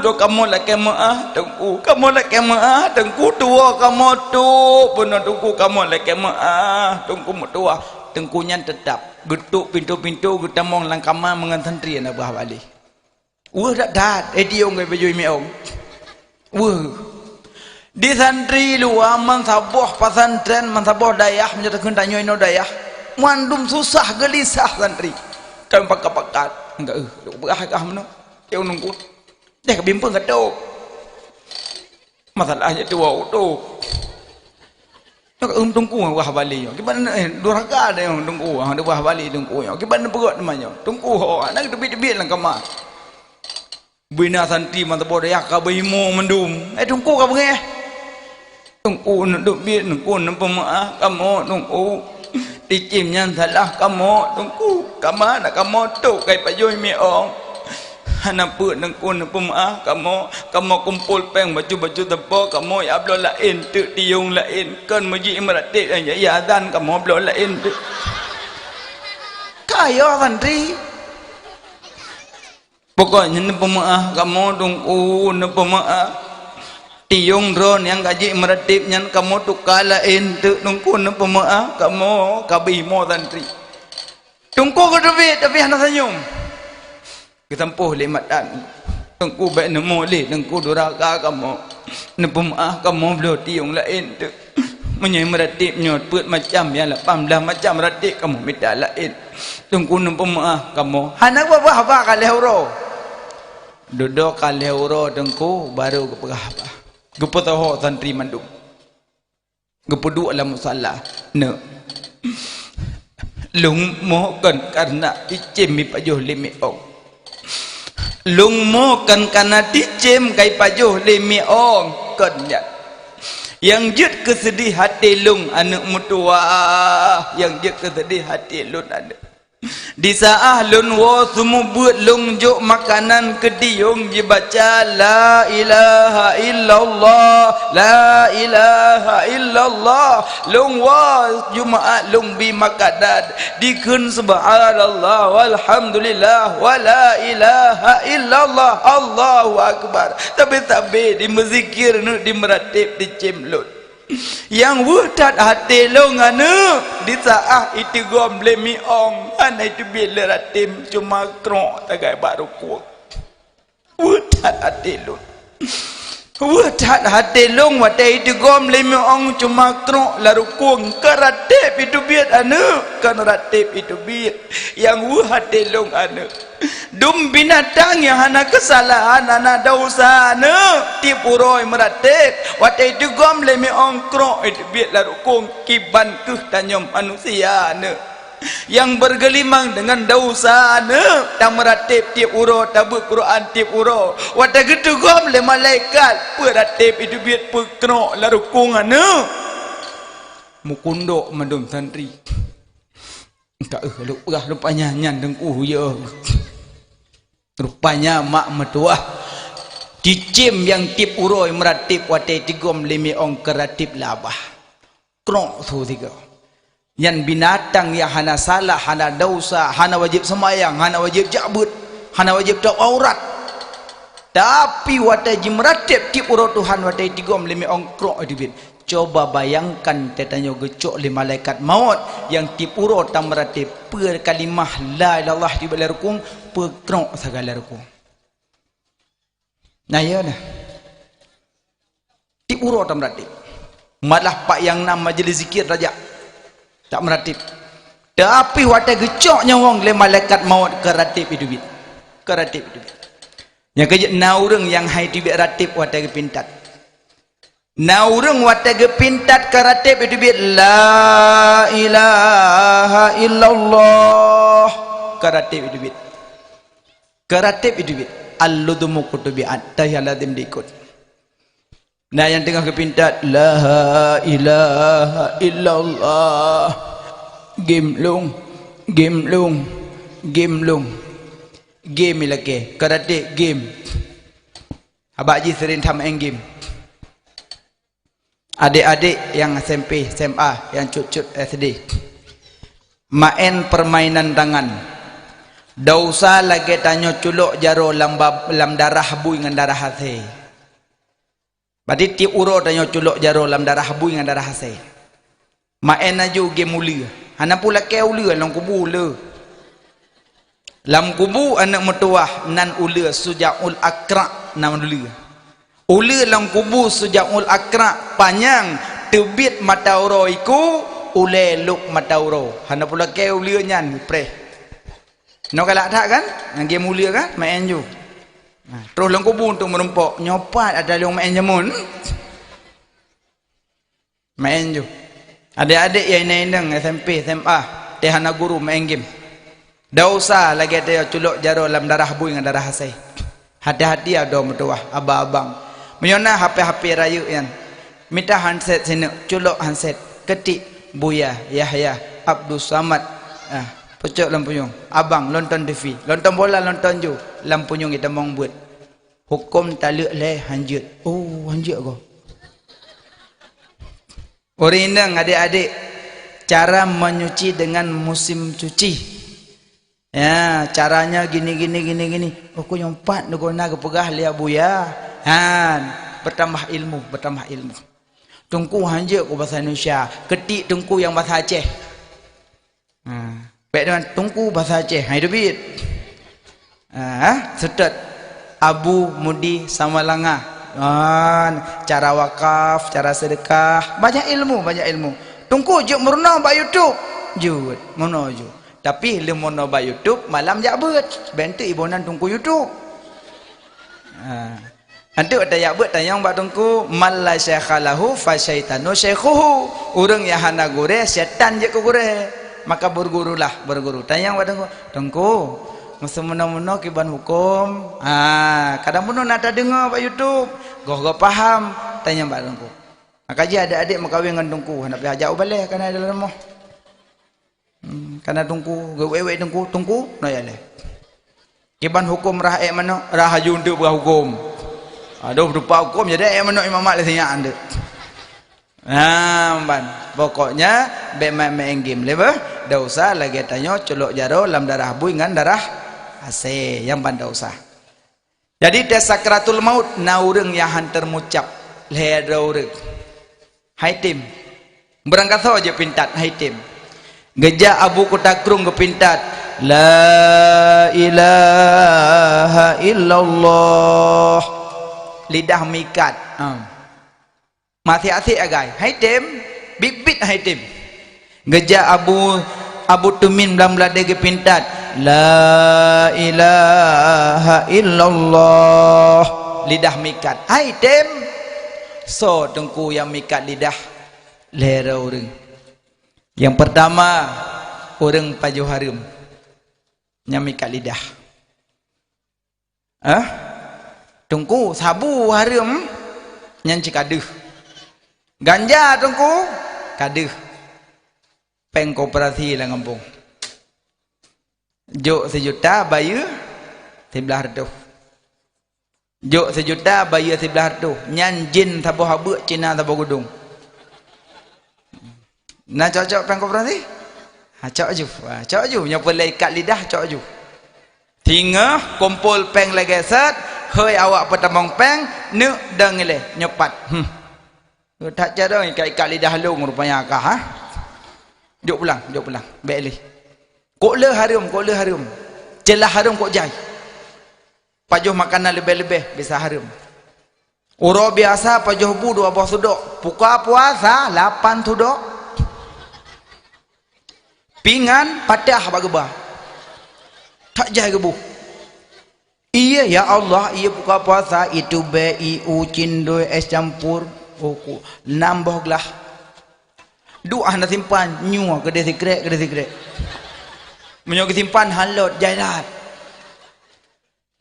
do kamoe lakée meuáh, teungku, kamoe lakée meuáh, teungku, tuwoe kamoe tôp, bunoe teungku kamoe lakée meuáh, teungku meutuwah. Teungku nyan teutap geutok pintoe-pintoe, geutamong lam kama meungon santri na bah baleh. Weueh that-that, eh, tiyong keu bajôi miong. Weueh. Di santri luwa meusaboh pesantren, meusaboh dayah, meunyoe takheun tanyoe inoe dayah, mandum susah geulisah santri. Kan pakat-pakat, enggak, eh, beurah kah meunoe. Tiyong nunggu. Deh, kebimpeung ka tôp. Masalah nyan tuwoe tôp. Nyoe ka, eum, teungku wah baleh nyoe. Kiban, eh, durhaka deh nyoe teungku, ah, wah baleh teungku nyoe. Kiban peugöt teuma nyoe. Teungku ho, aneuk teubiet-teubiet lam kama. Bina santri mantong boh dayah ka beuhimo mandum. Eh, teungku ka beungéh. Teungku neuteubiet, teungku neupeumeuáh kamoe, teungku. Cicém nyan salah kamoe, teungku. Kama na kamoe tôp kai pajoh miong. Hana peuet teungku neupeumeuáh kamoe, kamoe kumpol péng baju-baju teupeu kamoe ya bloe laén teuk tiyong laén, kon meujih meuratéb nyang ya azan kamoe bloe laén teuk. Kaya santri. Pokoknya neupeumeuáh kamoe teungku, neupeumeuáh. Tiyong droe nyang ka jih meuratéb nyan kamoe tuka laén teuk teungku, neupeumeuáh kamoe ka beuhimo santri. Teungku geuteubiet tapi hana senyum. Geusampôh lé mata. Teungku bék neumo lé, teungku durhaka kamoe. Neupeumeuáh kamoe bloe tiyong laén teuk. Meunyoe meuratéb nyoe peuet macam, nyang lapan blaih macam ratéb kamoe mita laén. Teungku neupeumeuáh kamoe. Hana geupeugah haba ka lhèe uroe. Dudoe ka lhèe uroe teungku baru geupeugah haba. Geupeusohô santri mandum. Geupeuduek lam musala. Neuk. Lôn mo kon kareuna cicém ipajoh lé miong. Lôn mo kon kareuna cicém ka ipajoh lé miong kon nyan. Nyang jeuet keu seudeh até lôn aneuk meutuwah, nyang jeuet keu seudeh até lôn aneuk. Di saát lôn woe seumeubeuet lôn jok makanan keu tiyong jibaca la ilaha illallah, la ilaha illallah. Lôn woe Jumaat lôn bi makanan dikheun subhanallah walhamdulillah wa la ilaha illallah, Allahu akbar. Sabe-sabe di meuzikir neuk di meuratéb di cém lôn. Nyang weueh that até lôn aneuk, di saát iteugom lé miong, hana iteubiet lé ratéb, cuma krok sagai bak rukuk. Weueh that até lôn. Weueh that até lôn watée iteugom lé miong cuma krok lam rukuk, kon ratéb iteubiet aneuk, kon ratéb iteubiet. Nyang weueh até lôn aneuk. Dum binatang nyang hana keusalahan, hana desya aneuk, tieb uroe meuratéb, watée iteugom lé miong krok iteubiet lam rukuk, kiban kheueh tanyoe manusia aneuk. Nyang beurgeulimang deungon desya aneuk, tameuratéb tieb uroe, tabeuet Quran tieb uroe. Watée geuteugom lé malaikat, peue ratéb iteubiet, peue krok lam rukuk aneuk. Meukundok mandum santri. Ka, eh, lôn peugah rupanya nyan teungku, ya. Rupanya mak meutuwah. Cicém nyang tieb uroe meuratéb watée tigom lé miong keuratéb labah. Krok su sigoe. Nyan binatang nyang hana salah, hana desya, hana wajéb seumayang, hana wajéb jak beuet, hana wajéb tôp aurat. Tapi watée jimeuratéb tieb uroe Tuhan, watée tigom lé miong krok di biet. Coba bayangkan, teutanyoe geucok lé malaikat mawöt nyang tieb uroe tameuratéb peue kalimah la ilaha illallah di bak lam rukung, peue krok sagai lam rukung. Nah, ya nah. Tieb uroe tameuratéb. Malah pat nyang na majlis zikir tajak. Tameuratéb. Tapi watée geucok nyawöng lé malaikat mawöt keuratéb di biet. Keuratéb di biet. Nyang keujeuet na ureuëng nyang hai teubiet ratéb watée geupintat. Na ureuëng watée geupintat keuratéb di biet la ilaha illallah. Karatéb idubit. Karatéb idubit. Al-luzumu kutubi'at. Tahiyat lazim diikot. Nah, nyang teungoh geupintat, "La ilaha illallah." Gim lung, gim lung, gim lung. Gim ilakée, karatéb gim. Abak jih sering that maén gim. Adék-adék nyang S M P, S M A, nyang cut-cut S D. Maén permainan tangan. Desya lagée tanyoe culok jaroe lam bab-, lam darah bui ngon darah asée. Berarti tieb uroe tanyoe culok jaroe lam darah bui ngon darah asée. Maén aju gem uleue. Hana peue lakée uleue, lam kubu uleue. Lam kubu aneuëk meutuwah nan uleue, Syujaul Aqra' nan uleue. Uleue lam kubu Syujaul Aqra' panyang teubiet mata uroe iku, ulée lôk mata uroe. Hana peue lakée uleue nyan preh. Nyoe galak that kan? Nyang gem uleue kan? Maén ju. Nah, troh lam kubu untuk meurumpok. Nyoe pat ata lôn maén jameun. Maén ju. Adék-adék nyang inong-inong S M P, S M A, teuh hana guru maén gem. Desya lagée teuh culok jaroe lam darah bui ngon darah asée. Hati-hati adoe meutuwah, abang-abang. Meunyoe na H P-H P rayeuk nyan, mita handset sineuk, culok handset, ketik Buya Yahya Abdus Samad. Ah, peucok lam punyueng. Abang, lonton T V, lonton bola, lonton ju, lam punyueng itamong buet. Huköm taleuek lhée hanjeuet. Oh, hanjeuet goe. Ureuëng inong, adék-adék, cara menyuci dengan musim cuci. Ya, caranya gini, gini, gini, gini. Oh, ku nyang pat neugon na geupeugah lé Abuya. Han, bertambah ilmu, bertambah ilmu. Teungku hanjeuet ku bahasa Indonesia, ketik Teungku nyang bahasa Aceh. Ha, bék deungon Teungku bahasa Aceh, hai teubiet. Ha, seutôt Abu Mudi Samalanga. Ha, cara wakaf, cara sedekah, banyak ilmu, banyak ilmu. Teungku jeuet meurunoe bak YouTube. Jeuet, meurunoe ju. Tapi lheueh meurunoe bak YouTube, malam jak beuet. Bék teuk iboh nan Teungku YouTube. Ha. Anteuk tajak beuet tanyong bak teungku, "Man la syaikha lahu fa syaitanu syaikhuhu." Ureuëng nyang hana gurée, syaitan jeuet keu gurée. Maka bergurulah, berguru. Tanyong bak teungku, "Teungku, meuseumeunyoe-meunyoe kiban huköm?" Ha, kadang bunoe na tadeungoe bak YouTube, goh-goh paham, tanyong bak teungku. Maka jih adék-adék meukawen ngon teungku, hana piah jak u balée kana dalam rumoh. Hmm, kana teungku, geuwék-wék teungku, teungku, na ya lé. Kiban huköm rhah ék manok, rhah aju eunteuk peugah huköm. Adoh, teupat huköm, jadi ék manok imamat lé sinyak eunteuk. Nah, ban. Pokoknya, bék maén-maén gem lé beuh. Desya lagée tanyoe culok jaroe lam darah bui ngon darah asée, nyang ban desya. Jadi, di sakratul maut na ureuëng nyang han teurucab lhée droe ureuëng. Hai tem. Beurangkasoe jeuet pintat, hai tem. Geujak Abu Kuta Krueng geupintat, "La ilaha illallah." Lidah meuikat. Ha. Masih asik agai. Hai tem, bit-bit hai tem. Geujak Abu, Abu Tumin Blang Bladée geupintat, "La ilaha illallah." Lidah meuikat. Hai tem, soe teungku nyang meuikat lidah lhée droe ureuëng? Nyang peurtama, ureuëng pajoh hareuem nyang meuikat lidah. Eh? Teungku, sabu hareuem nyan cit ka deuh. Ganja teungku, ka deuh. Péng koperasi lam gampông. Jok sijuta, bayeue siblaih reutôh. Jok sijuta, bayeue siblaih reutôh. Nyan jin saboh abeuk, Cina saboh gudong. Na cok-cok péng koperasi? Ha, cok ju. Ha, cok ju. Nyoe peureulée ikat lidah, cok ju. Singoh kumpul péng lagée sot, hôi awak peutamong péng, neuk dong ilée, nyoe pat. Hmm. That carông ikat-ikat lidah lôn rupanya kah, ha? Jok pulang, jok pulang. Bék lé. Kok le hareuem, kok le hareuem. Ceulah hareuem kok jai. Pajoh makanan leubeh-leubeh bisa hareuem. Uroe biasa pajoh bu dua boh sudok, buka puasa lapan sudok. Pingan patah bak geuba. That jai geuboh. Iya, ya Allah, iya buka puasa, itu be, iu, cindoi, es campur, buku, enam boh glah. Duek hana simpan, nyoe keudeh sikrek, keudeh sikrek. Meunyoe geusimpan halot, jai that.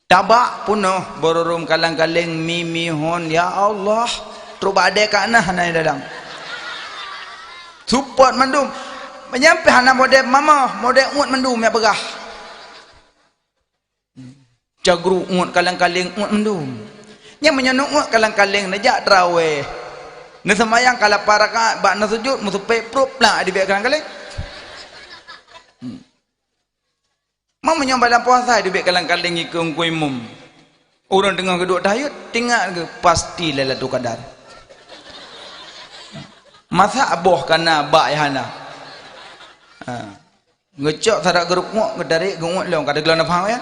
Tabak peunoh, beururum kalang-kaleng, mi, mi hon, ya Allah. Trok bak adèe ka na hana dalam. Suppot mandum. Meunyampé hana model mama, model uet mandum nyang peugah. Cagru uet kalang-kaleng uet mandum. Nyan meunyoe neuuet kalang-kaleng neujak traweh. Neuseumayang ka lapan rakaat bak neusujut meusupék prup plak dibèk kalang-kaleng. Hmm. Meunyoe balang puasa dibèk kalang-kaleng ikeue ngku imum. Ureueng teungoh geuduek tahajud, tingat geuh pasti Lailatul Qadar. Masa boh kana bak nyang hana. Ha. Ngeucok sarak geurukuk, geutarek, geuuet lom, ka teugleh na paham ya?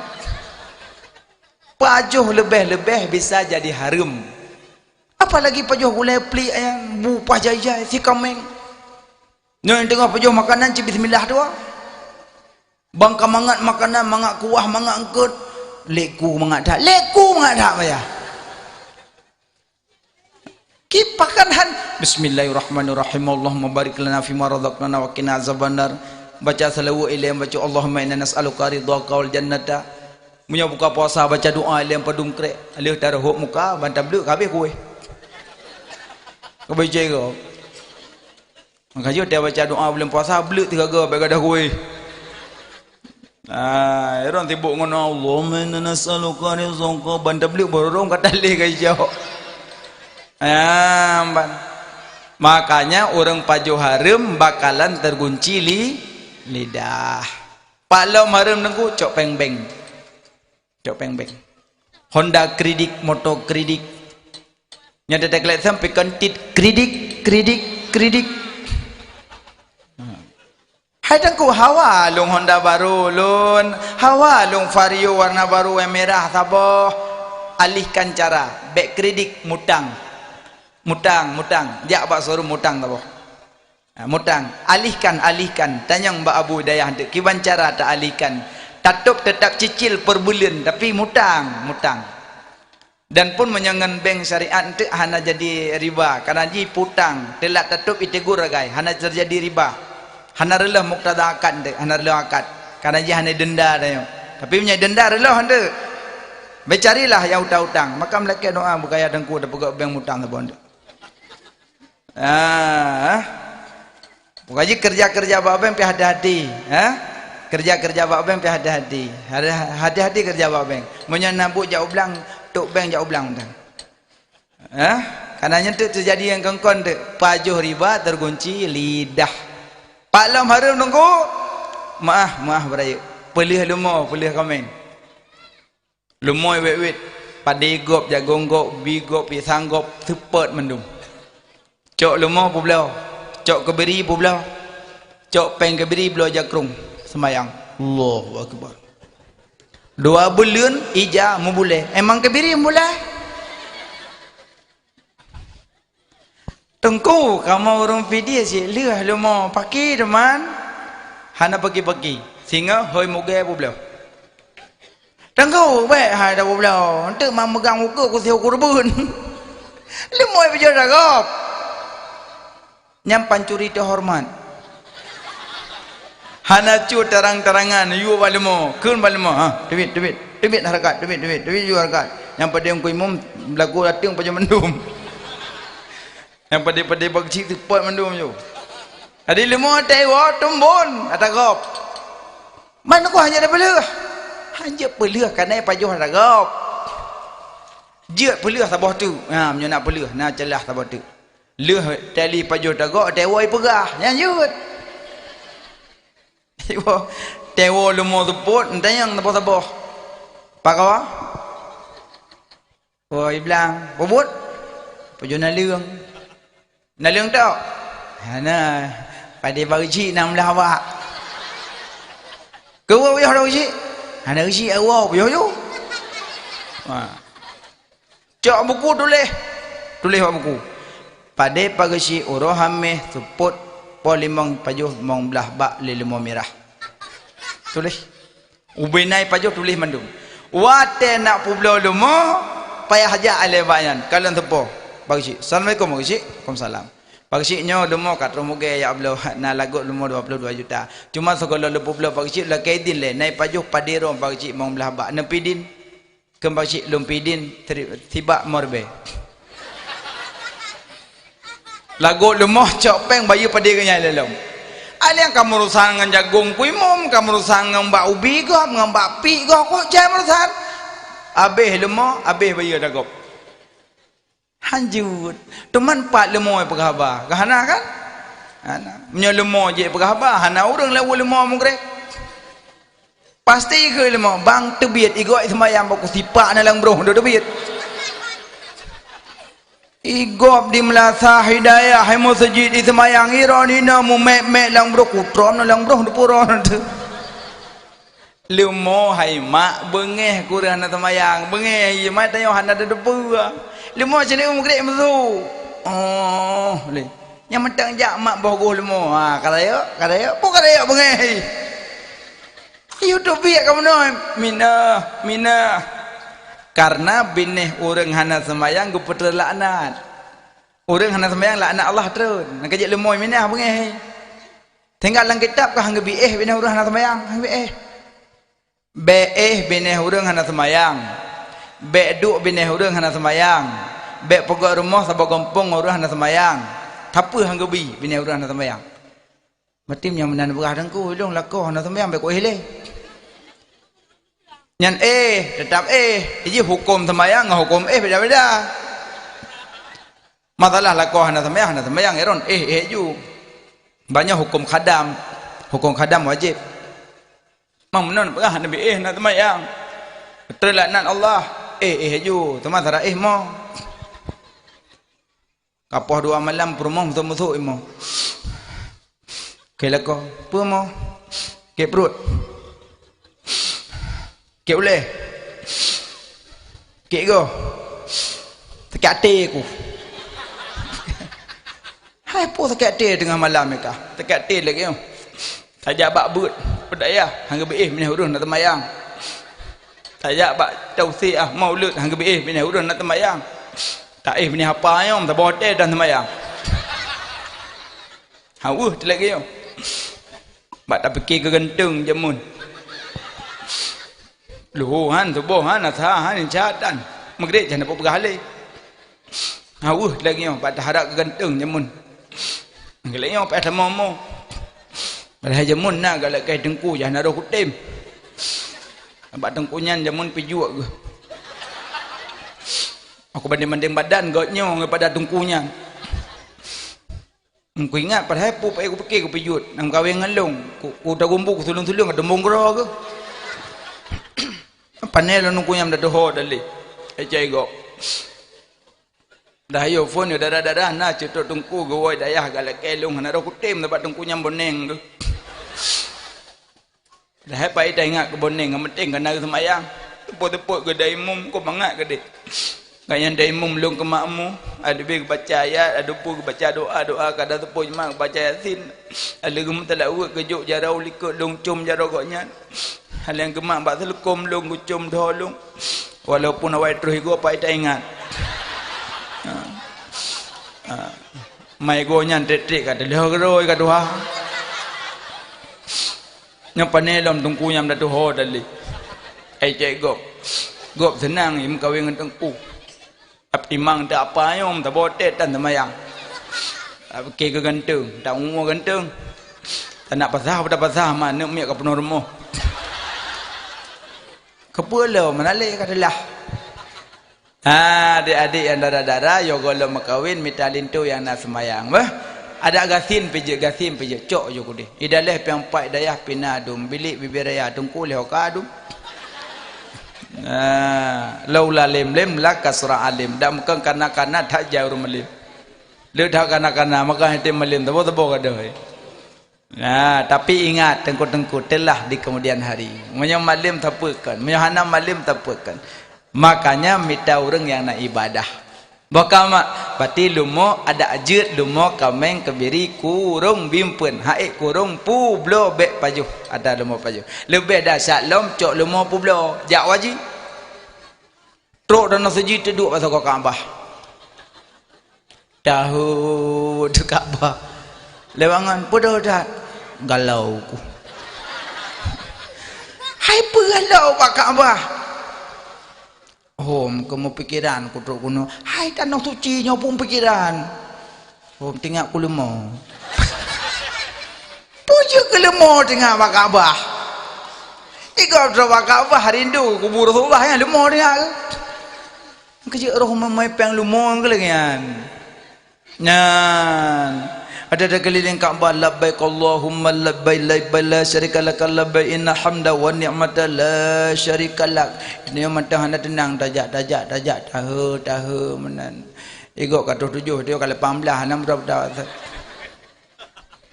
Pajoh leubeh-leubeh bisa jadi hareuem. Apalagi pajoh gulai plik ayam, bu pah jai-jai, si kaméng. Nyoe teungoh pajoh makanan cit bismillah dua. Bang ka mangat makanan, mangat kuah, mangat eungkot. Leku mangat that, leku mangat that payah. Kipakan han. Bismillahirrahmanirrahim. Allahumma barik lana fima razaqtana wa qina azabannar. Baca salawat ilèe, baca Allahumma inna nas'aluka ridhaka wal jannata. Meunyoe buka puasa baca doa ilèe padum krek. Lheueh tarhok muka, ban tableuk ka habéh kuéh. Ka habéh cek kau. Maka jeuet dia baca doa bulan puasa, bleuk tiga go bèk gadoh kuéh. Ah, orang sibuk ngon Allahumma inna nas'aluka rizqa, ban tableuk borong ka taleh ka ijok. Ah, ban. Makanya ureueng pajoh hareuem bakalan tergunci li-, lidah. Pak lom hareuem teungku cok péng bank. Cok péng bank. Honda kredit, moto kredit. Nyan teuteuklek sampai kon tit kredit, kredit, kredit. Hai teungku, hawa lôn Honda baru lôn, hawa lôn Vario warna baru nyang merah saboh. Alihkan cara, bèk kredit, mutang. Mutang, mutang. Jak bak showroom mutang saboh. Ha, mutang. Alihkan, alihkan. Tanyong bak Abu Hidayah tu, kiban cara ta alihkan. Tatôp teutap cicil per buleuen, tapi mutang, mutang. Dan pun meunyoe ngon bank syariat enteuk hana jadi riba, karena jih piutang, teulat tatôp itegur ragai, hana teujadi riba. Hana reuloh muktada akad enteuk, hana reuloh akad. Karena jih hana denda tanyoe. Tapi meunyoe denda reuloh enteuk. Beucarilah nyang utang-utang, maka meulakèe doa beugaya teungku tapeugöt bank mutang saboh enteuk. Ah. Pokok jih keureuja-keureuja bak bank pih hati-hati, ha? Keureuja-keureuja bak bank pih hati-hati. Hati-hati keureuja bak bank. Meunyoe na buet jak u blang, tok bank jak u blang mantong. Ha? Karena nyan teuk teujadi nyang kon-kon teuk, pajoh riba tergunci lidah. Pak lom hareuem teungku. Meu'ah, meu'ah beurayeuk. Peuleueh leumo, peuleueh kaméng. Leumo wét-wét, padé gob, jagong gob, bi gob, pisang gob, seupôt mandum. Cok leumo peubloe, cok keubiri peubloe, cok péng keubiri bloe jakrong, seumayang. Allahu Akbar. Dua buleuen ija meubulée, emang keubiri meubulée? Teungku, kamoe ureuëng Pidie cit lheueh leumo paki, teuma hana paki-paki, singoh hôi mugée peubloe. Teungku, bék hai tapubloe, eunteuk ma meugang ukeue kusihu kureubeuen. Leumo pajoh that gob. Nyan pancuri teuhoreumat. Hana cut tarang-tarangan, yue bak leumo, kheun bak leumo, ha, teubiet, teubiet, teubiet hareukat, teubiet, teubiet, teubiet yue hareukat. Nyang padé Teungku Imum, beulaku ateueng pajoh mandum. Nyang padé-padé bak cit seupôt mandum yue. Jadi leumo teuwoe tumbon ata gob. Man ku hana peuleueh. Hana peuleueh, kana pajoh ata gob. Jeuet peuleueh saboh teuk. Ha, meunyoe na peuleueh, na ceulah saboh teuk. Lheueh tali pajoh tagok, tewoe peugah, nyan jeuet. Iwoe, tewoe leumo seupôt, eunteuk nyang saboh-saboh. Pakawa? Woe, iblang, peubuet? Pajoh naleueng. Naleueng tok? Hana, padé bak geuchik na meulah awak. Keuwoe pajoh tok geuchik? Hana geuchik, woe pajoh ju. Ha. Cok buku tuléh. Tuléh bak buku. Padé pageuchik uroe Hameh seupôt poh limong pajoh limong blaih bak lé leumo mirah. Tuléh. Ubé nai pajoh tuléh mandum. Watée nak peubloe leumo, payah jak alé bak nyan. Kalon teupo. Bak geuchik. Assalamualaikum, bak geuchik. Waalaikumsalam. Pak Cik nyoe leumo ka troh mugée, ya Allah, na lagot leumo dua puluh dua juta. Cuma sigohlom lôn peubloe Pak Cik, lakée idin lé, na ipajoh padé droe Pak Cik mong blah bak, neupi idin. Kheun Pak Cik lôn pi idin, teri-, sibak morbée. Lagot leumo cok péng bayeue padé geuh nyan lé lom. Aleng ka meurusan ngon jagong kuimum, ka meurusan ngon bak ubi gob, ngon bak pik gob, kok jai meurusan. Abéh leumo, abéh bayeue dagop. Hanjeuet. Teuma pat leumo peugah haba. Ka hana kan? Hana. Meunyoe leumo jeuet peugah haba, hana ureuëng laweueh leumo mugreb. Pasti keu leumo, bang teubiet igoe seumayang bak kusipak na lam broh tu teubiet. Igob di meulasah hidayah hai meuseujid di seumayang iron ina mumek-mek lam broh kutrom na lam broh teupuron tu. Leumo hai mak beungéh kureueng hana seumayang, beungéh ié mak tanyoe hana teudeue peue. Leumo célék mugrek meusu. Oh, lé. Nyang mantong jak mak boh goh leumo. Ha, ka rayeuk, ka rayeuk, peue ka rayeuk beungéh. Yue teubiet ka meunoe, minah, minah. Karena binéh ureuëng hana seumayang geupeutrön laknat. Ureuëng hana seumayang laknat Allah trön. Nyang ka jeuet leumo minah beungéh. Tinggai lam kitab ka han geubi éh binéh ureuëng hana seumayang, han geubi éh. Bék éh binéh ureuëng hana seumayang. Bék duek binéh ureuëng hana seumayang. Bék peugöt rumoh saboh gampông ureuëng hana seumayang. Tapi han geubi binéh ureuëng hana seumayang. Berarti nyang meunan beurah teungku, ilong lakoe hana seumayang bék kuéh lé. Nyan éh, teutap éh. Jih huköm seumayang ngon huköm éh beda-beda. Masalah lakoe hana seumayang, hana seumayang, iron éh, éh ju. Banyak huköm khadam. Huköm khadam wajéb. Mang meunan peugah Nabi éh hana seumayang. Beutôi laknat Allah. Éh, éh ju. Teuma sara éh mo. Kapoh dua malam peurumoh meusu-meusu imo. Keu lakoe, peue mo? Keu pruet. Keu ulèe. Keu goe. Sakét até ku. Hai peue sakét até teungoh malam ni kah? Sakét até lagèe nyoe. Tajak bak beuet, beuet dayah, han geubi éh binéh ureuëng na teumayang. Tajak bak tausiah maulud, han geubi éh binéh ureuëng na teumayang. Ta éh binéh apa nyom, taboh tée dan teumayang. Haweuh teulagèe nyoe. Bak tapike keu ganteng jameun. Luhu han, suboh han, asa han, insya tan. Maghrib jan dapat peugah lé. Haweuh lagèe nyoe, bak taharap keu ganteng jameun. Lagèe nyoe payah tamong-mong. Padahai jameun na galak kai teungku, jan na roh kutem. Bak teungku nyan jameun pijuek geuh. Aku banding-banding badan geuh nyoe daripada teungku nyan. Kuingat padahai peue payah kupike kupijuet, nyang meukawen ngon lôn, ku, kutagumbu kusuleueng-suleueng ka teumbong keudroe geuh. Pane lôn teungku nyang meudadoe ho dalé. Ai cai gob. Dah ayo phon yo dara-dara na cutok teungku geuwoe dayah galak kai lôn hana roh kutem bak teungku nyang boneng geuh. Dah hai pai taingat keu boneng, nyang penting ka na seumayang. Teupot-teupot geuh daimum, keu mangat geuh deh. Ka nyan daimum lôn keu makmu, adubi geubaca ayat, adupu geubaca doa, doa kada teupot jeumat geubaca Yasin. Aleugeum teulaweuet geujok jaroe likot lôn com jaroe gobnyan. Hal nyang geumat bak seuleukom lôn geucom dho lôn. Walaupun awai troh igoe pai taingat. Ha. Ha. Mai goe nyan trek-trek ka teuloh geurôi ka tuha. Nyoe pane lom teungku nyang meudadoe ho dalé. Ai cai gob. Gob seunang imeukawen ngon teungku. Ap timang teu apa nyom taboh tét tan seumayang. Ap ke keu ganteng, ta umu ganteng. Tanak pasah pada pasah ma neuk miet ka peunoh rumoh. Keupeue lom meunalé ka teulah. Ha, adik-adik nyang dara-dara, yo gohlom meukawen mita linto nyang na seumayang, bah. Adak gasien pijeuet, gasien pijeuet, cok ju keudeh. Idaleh piang pat dayah pina dum, bilik bibir raya teungku leh ka dum. Ha, laula lem-lem la kasra alim. Dak meukon kana-kana that jai ureueng malem. Le that kana-kana, maka hati malem tabo-tabo gadoh. Nah, tapi ingat, teungku-teungku, telah di kemudian hari. Meunyoe malem tapeukan, meunyoe hana malem tapeukan. Makanya mita ureueng nyang na ibadah. Boh ka mak, pati lumo adak jeuet lumo kameng keubiri kurong bimpeuen, haék kurong publoe bék pajoh, ada lumo pajoh. Leubeh dahsyat lom cok lumo publoe, jak wajéb. Trok dan seuji teuduek bak sagoe Ka'bah. Tahu tu Ka'bah. Lewat ngon, "Peue that?" "Galau ku." "Hai peue galau bak Ka'bah?" "Hom, keu meupikiran ku trok keunoe." "Hai tanoh suci nyoe pun pikiran." "Hom, teuingat ku leumo." "Peue jeuet keu leumo teuingat bak Ka'bah?" "Igob trok bak Ka'bah rindu kubu Rasulullah nyan leumo teuingat keu." Keujeuet roh meumai péng leumo keu lagèe nyan. Nyan. Ada-ada keulileng Ka'bah, "Labbaik Allahumma labbaik, labbaik la syarika laka labbaik, innal hamda wan ni'mata la syarika lak." Nyoe mantong hana teunang, tajak, tajak, tajak, tahe, tahe meunan. Igob ka troh tujoh, dia ka lapan belas, hana mudah-mudah.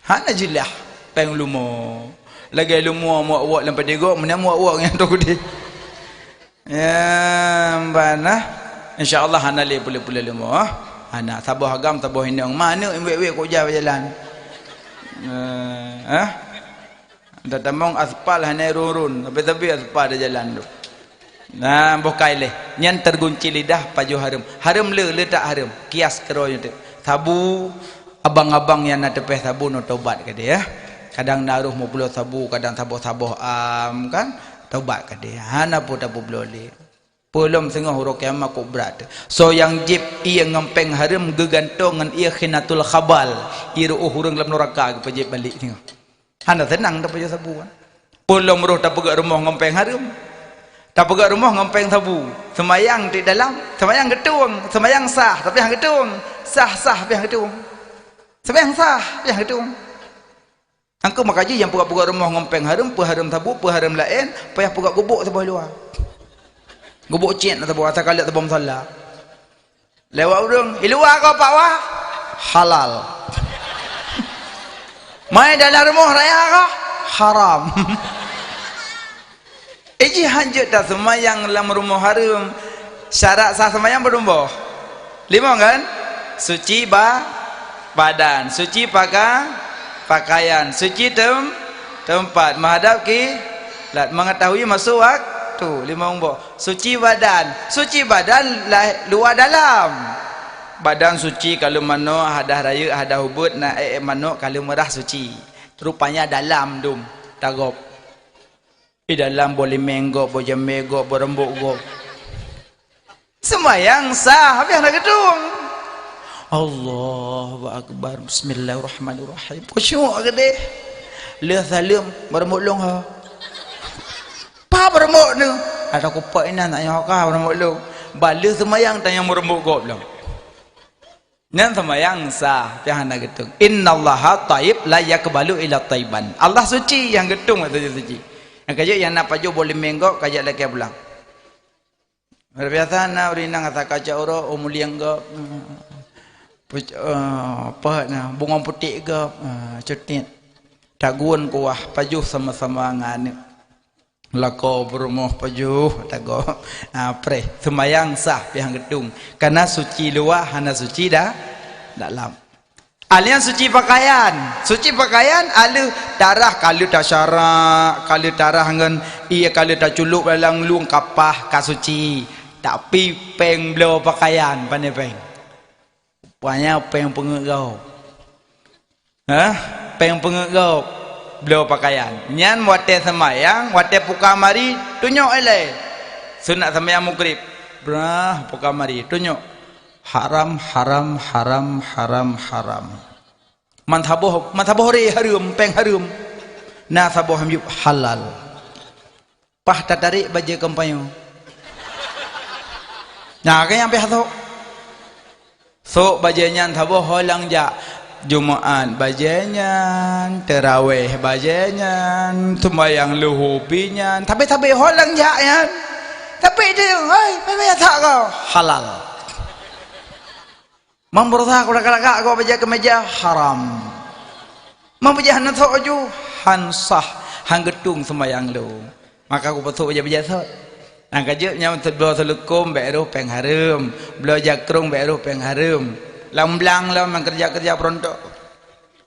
Hana jeulaih péng leumo. Lagèe leumo muak-uak lam padé gob, meunan muak-uak nyang troh keudéh. Ya, ban nah. Insya Allah hana lé peuleue-peuleue leumo, ah. Hana, saboh agam, saboh inong. Ma aneuk wék-wék kok jak jalan. Eh, ah. Tatamong aspal hana run-run, tapi-tapi aspal di jalan tu. Nah, boh kai lé. Nyan tergunci lidah pajoh hareuem. Hareuem le, le tak hareuem. Kias keudroe nyoe teuk. Sabu, abang-abang nyang na teupéh sabu nyoe tobat keudéh, ya. Kadang na roh meubloe sabu, kadang saboh-saboh am kan. Tobat keudéh. Hana peue tapeubloe lé. Peulom singoh uroe kiamat kok brat. Soe nyang jieb ié ngon péng hareuem geugantong ngon ié khinatul khabal, ié ru'uh ureueng lam neuraka geupeujieb balek singoh. Hana seunang tapajoh sabu kan. Peulom roh tapeugöt rumoh ngon péng hareuem. Tapeugöt rumoh ngon péng sabu. Seumayang di dalam, seumayang geutueng, seumayang sah tapi han geutueng. Sah-sah tapi han geutueng. Seumayang sah tapi han geutueng. Angkeu maka jih nyang peugöt-peugöt rumoh ngon péng hareuem, peuhareuem sabu, peuhareuem laén, payah peugöt gubuk saboh luwa. Gubuk cit na saboh, asa kaleuet saboh musala. Lewat ureueng, "I luwa ko Pak wah?" "Halal." "Mai dalam rumoh raya ko?" "Haram." Iji hanjeuet taseumayang lam rumoh hareuem. Syarat sah seumayang padum boh? Limong kan? Suci ba-, badan, suci paka-, pakaian, suci tem-, teumpat, meuhadab kiblat, mengetahui masuk waktu, limong boh. Suci badan, suci badan lah-, luwa dalam. Badan suci ka lheueh manok, hadah rayeuk, hadah ubeut, na ék manok ka lheueh meurah suci. Rupanya dalam dum tagob. Di dalam boh limeng gob, boh jamé gob, boh rambok gob. Seumayang sah, habéh na geutueng. Allahu Akbar, Bismillahirrahmanirrahim. Khusyuk keudéh. Lheueh saleuem, boh rambok lôn ha. Pat boh rambok tu? Ada kupak inan tak nyoe ka boh rambok lôn. Bah lheueh seumayang tanyong boh rambok gob lom. Nyan seumayang sah, tapi hana geutueng. "Innallaha thayyib la yaqbalu illa thayyiban." Allah suci, nyang geutueng ateueh suci. Nyang ka jeuet nyang na pajoh boh limeng gob, ka jeuet lakèe pulang. Luar biasa na ureueng inong asa kacok uroe, oh, mulieng gob. Puc-, eh, apa na, bungong putéh gob, eh, cutit. Tagun kuah pajoh sama-sama ngon aneuk. Lakoe peurumoh pajoh, tagob. Ah, preh. Seumayang sah, pih han geutueng. Karena suci luwa, hana suci da-, dalam. Aleuh suci pakaian. Suci pakaian, aleuh tarah ka lheueh tasyarak, ka lheueh tarah ngon ié ka lheueh taculok dalam lueng kapah ka suci. Tapi péng bloe pakaian, pane péng. Rupanya péng peungeut gob. Hah? Péng peungeut gob, bloe pakaian. Nyan watèe seumayang, watèe puka mari, tunyok ilèe. Sunat seumayang Maghrib. Brah, puka mari, tunyok. Haram, haram, haram, haram, haram. Man saboh, man saboh ré hareuem, péng hareuem. Na saboh han jieb halal. Paih tatarék bajèe kampanye. Nah, ka nyang pih sôk. Sôk bajèe nyan saboh ho lam jak. Jumaat bajèe nyan, tarawih bajèe nyan, seumayang luhô pih nyan. Tapi-tapi ho lam jak nyan. Tapi dia, "Hei, payah that kau." Halal. Mang beurasa kulakak-lakak keu bajèe keumeja, haram. Mang bajèe hana sôk aju, han sah, han geutueng seumayang lôn. Maka kupeusôk bajèe-bajèe sôk. Nyang ka jeuet nyan bloe seuleukom bèk rôh péng hareuem, bloe jakrong bèk rôh péng hareuem. Lam blang lom nyang keureuja-keureuja peuruntôk.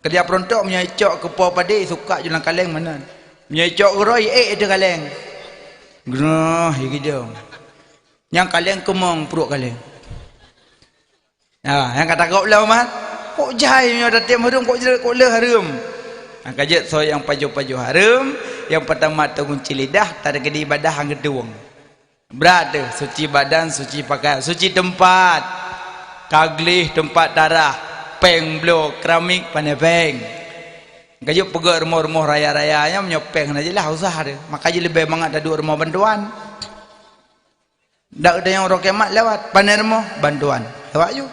Keureuja peuruntôk meunyoe icok keu po padé, isukat ju lam kaleng meunan. Meunyoe icok keudroe, iék ateueh kaleng. Geunoh, igidong. Nyang kaleng keumong pruet kaleng. Ha, nyang ka takot lom, ha? Kok jai nyoe tatém hareuem, kok jai, kok le hareuem? Nyang ka jeuet soe nyang pajoh-pajoh hareuem, nyang peutama tagunci lidah, takeudi ibadah nyang keutueng. Brat deuh, suci badan, suci pakaian, suci teumpat. Ka gleh teumpat tarah, péng bloe, keramik, pane péng. Ka jeuet peugöt rumoh-rumoh raya-raya nyan, meunyoe péng hana jeulaih, usah deuh. Maka jih leubeh mangat taduek rumoh bantuan. Dak tanyong uroe kiamat lewat, pane rumoh, bantuan. Lewat ju.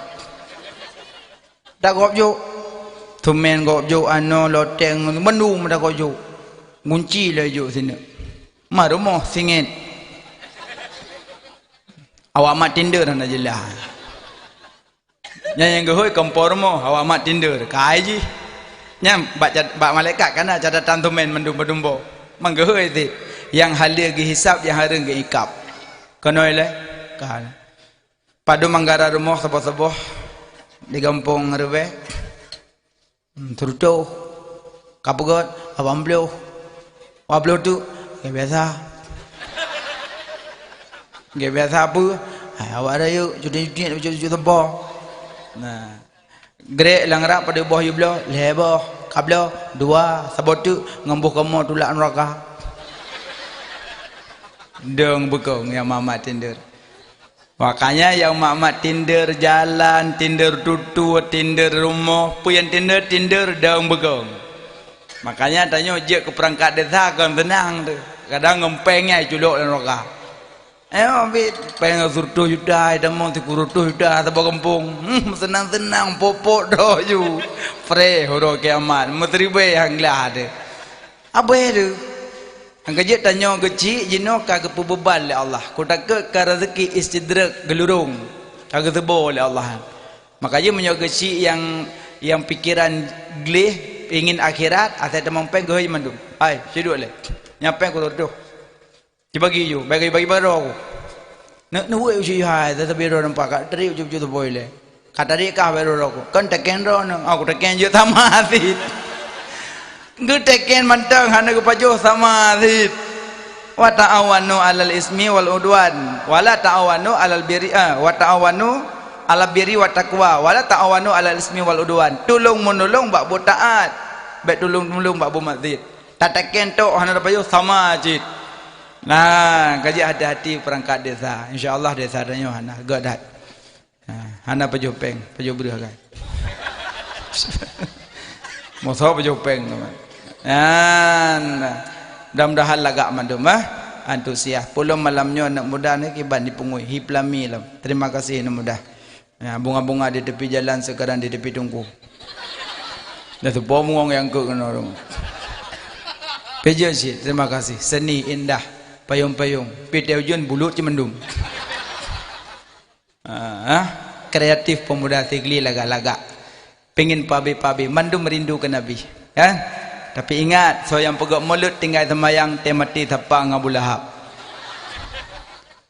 Dak gob ju. Semen gob ju, anoe, loteng, mandum dak gob ju. Gunci lé ju sineuk. Ma rumoh singét. Awak mat tinder hana jeulaih. Nyan nyang geuhôi kompor mo, awak mat tinder. Kai jih. Nyan bak cat-, bak malaikat ka na catatan tumen mandum-mandum boh. Mang geuhôi cit. Nyang haleue geuhisab, nyang hareuem geuikab. Keunoe lé? Ka. Padum anggara rumoh saboh-saboh di gampông Reubeh. Hmm, sireutoh. Ka peugöt, lapan ploh. Lapan ploh tu, ya biasa. Ya biasa apa? Hai, awak rayeuk, cuti-cuti, cuti-cuti teuboh. Nah. Grek lam rab padum boh yue bloe, lhèe boh, ka bloe, dua, saboh teuk, ngon boh kamoe tulak neuraka. Dong beukong nyang mat-mat tinder. Makanya nyang mat-mat tinder jalan, tinder tutue, tinder rumoh, peue nyang tinder, tinder dong beugong. Makanya tanyoe jeuet keu peurangkat desa kon seunang teuh. Kadang ngon péng nyan culok lam neuraka. Eh, ambil péng sireutoh juta, tamong sikureueng juta saboh gampông. Hmm, seunang-seunang, pok-pok droe ju. Preh uroe kiamat, meusiribèe han glah teuh. Abéh teuh. Nyang keujeuet tanyoe geuchik jinoe ka geupeubeban lé Allah. Kutakot ka rezeki istidraj geulurông ka geuseubo lé Allah. Maka jih meunyoe geuchik nyang, nyang pikeran gleh, ingin akhirat, asai tamong péng geuhôi mandum. Hai, siduek lé. Nyan péng kureueng tuh. Dibagi ju, bagi-bagi baroe ku. Neuk neuweuek uji hai, tetapi droe nampak ka teri uji-uji teboi lé. Ka tadi kah baru rokok. Kan teken droeneuh, aku teken jeuet sama cit. Geuteken mantong hana geupajoh sama cit. Wa ta'awanu 'alal ismi wal 'udwan, wa la ta'awanu 'alal birri, ah, wa ta'awanu 'alal birri wat taqwa, wa la ta'awanu 'alal ismi wal 'udwan. Tulông-meunulông bak buet taat, bèk tulông-meunulông bak buet maksiat. Tateken tok hana tapajoh sama cit. Nah, ka jeuet hati-hati peurangkat desa. Insya Allah desa tanyoe hana geuh that. Ha, hana pajoh péng, pajoh breuh kan. Moso pajoh péng tu kan. Dan mudah-mudahan lagak mandum, eh. Antusias. Pulom malam nyoe aneuk muda ni kiban dipungui, hi peulami lom. Terima kasih aneuk muda. Ya, bunga-bunga di tepi jalan sekarang di tepi tungku. Dah tu pomong yang keu kena orang. Peje cit, terima kasih. Seni indah, payung-payung. Pite ujeuen bulut cemendum. Ah, kreatif pemuda Sigli lagak-lagak. Pengen pabe-pabe, mandum rindu ke Nabi. Kan? Tapi ingat, soe nyang peugöt mulod tinggai seumayang, teuh maté sapa ngon Abu Lahab.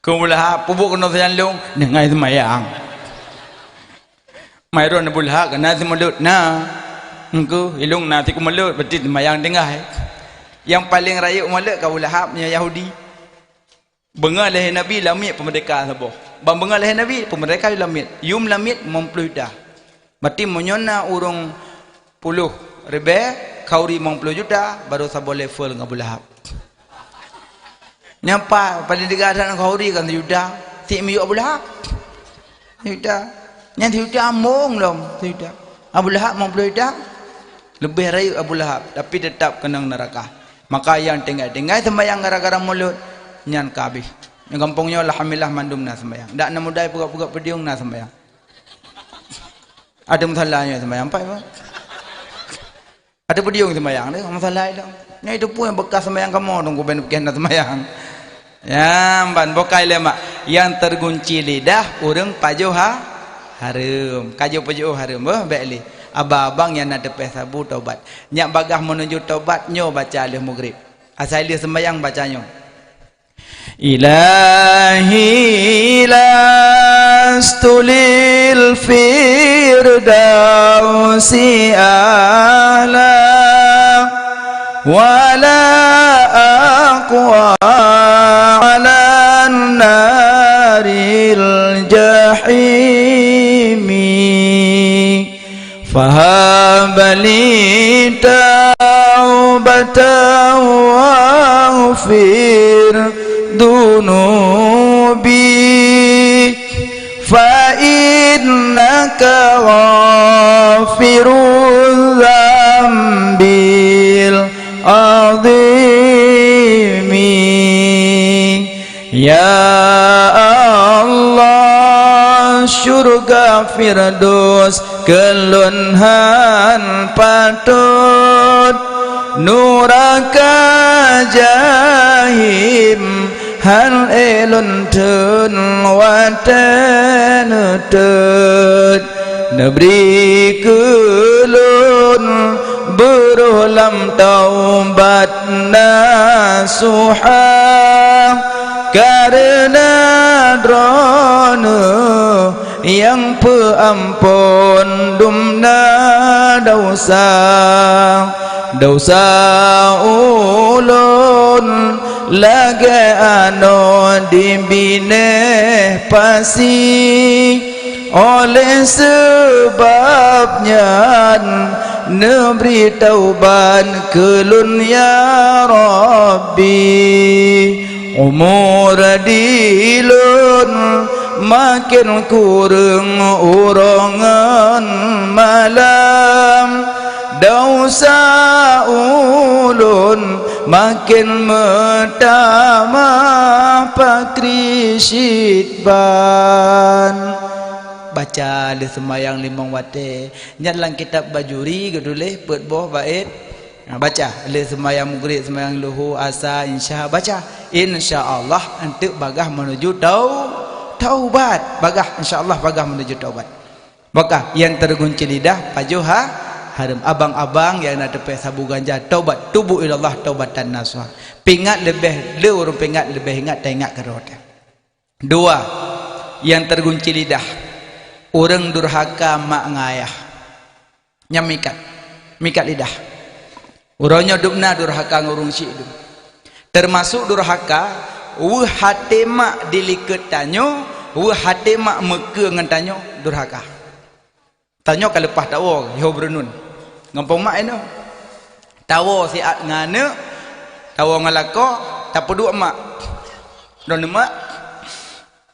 Keu Abu Lahab, peubuet keunoe seunyang lôn, tinggai seumayang. Mai ron Abu Lahab, kana seumulod na. Engkeu, ilong na sikumulod, berarti seumayang tinggai. Yang paling rayeuk mulod ka Abu Lahab, nyang Yahudi. Beungoh lahé Nabi lamiet peumeurdeka saboh. Ban beungoh lahé Nabi peumeurdeka lamiet. Yum lamiet limong ploh juta. Berarti meunyoe na ureuëng puluh ribèe, khauri limong ploh juta, baru saboh level ngon Abu Lahab. Nyan pat, paling deuga that ngon khauri kan sejuta. Sik miyueb Abu Lahab. Sejuta. Nyan sejuta mong lom, sejuta. Abu Lahab limong ploh juta. Leubeh rayeuk Abu Lahab, tapi teutap keunong neuraka. Maka nyang tinggai-tinggai seumayang gara-gara mulod, nyan ka habéh. Nyang gampông nyoe alhamdulillah mandum na seumayang. Dak na mudai peugah-peugah peudiong na seumayang. Ada masalah nyoe seumayang, empat, Pak. Ada peudiong seumayang deh, masalah itu. Nyoe itu pun bekas seumayang kamoe, tunggu ben bekas na seumayang. Nyang ban bukai lé mak, nyang tergunci lidah ureuëng pajoh ha-, hareuem. Kajoh pajoh hareuem, beuh, bèk lé. Abang-abang nyang na teupèh sabu tobat. Nyak bagaih meunuju tobat nyoe baca lheueh mugrib. Asai lheueh seumayang baca nyoe. Ilahi lastu lil firdausi ahla wala aqwa 'alan naril jahimi. فهب لي توبة واغفر ذنوبي، فإنك غافر الذنب العظيم. Ya Allah, syurga Firdaus keu lôn hán patot, nuraka Jahim hán ék lôn theun watée neutot. Neubri keu lôn beurôh lam taubat nasuha, kareuna Droeneueh nyang peuamphon dumna desya. Desya ulôn lagée anoe di binéh pasi. Óh lheueh sabab nyan, neubri taubat keu lôn, ya Rabbi. Umu di lôn maken kureueng uroe ngon malam, desya ulôn maken meutamah pakri cit ban. Baca lheueh seumayang limong watée. Nyan lam kitab Bajuri geutuléh peuet boh bait. Ha, baca lheueh seumayang Maghrib, seumayang Luhur, Asa, Isya, baca. Insya Allah, eunteuk bagah meunuju tau-, taubat. Bagah, insya Allah, bagah meunuju taubat. Bagah, nyang teugunci lidah, pajoh ha-, hareuem. Abang-abang nyang na teupée sabu ganja, taubat, tubu ilallah taubatan nasuha. Pingat leubeh, le ureuëng pingat leubeh ingat, taingat keudroe teuh. Dua, nyang teugunci lidah, ureuëng durhaka mak ngon ayah. Nyan mikat, mikat lidah. Uroe nyoe dubna durhaka ngon ureuëng syik dum. Teumasok durhaka, weueh até mak dilikot tanyoe, weueh até mak meukeue ngon tanyoe, durhaka. Tanyoe ka leupah tawoe, yoh beureunun. Ngon pong mak inoe. Tawoe siat ngon aneuk, tawoe ngon lakoe, tapeuduek mak. Droeneueh mak,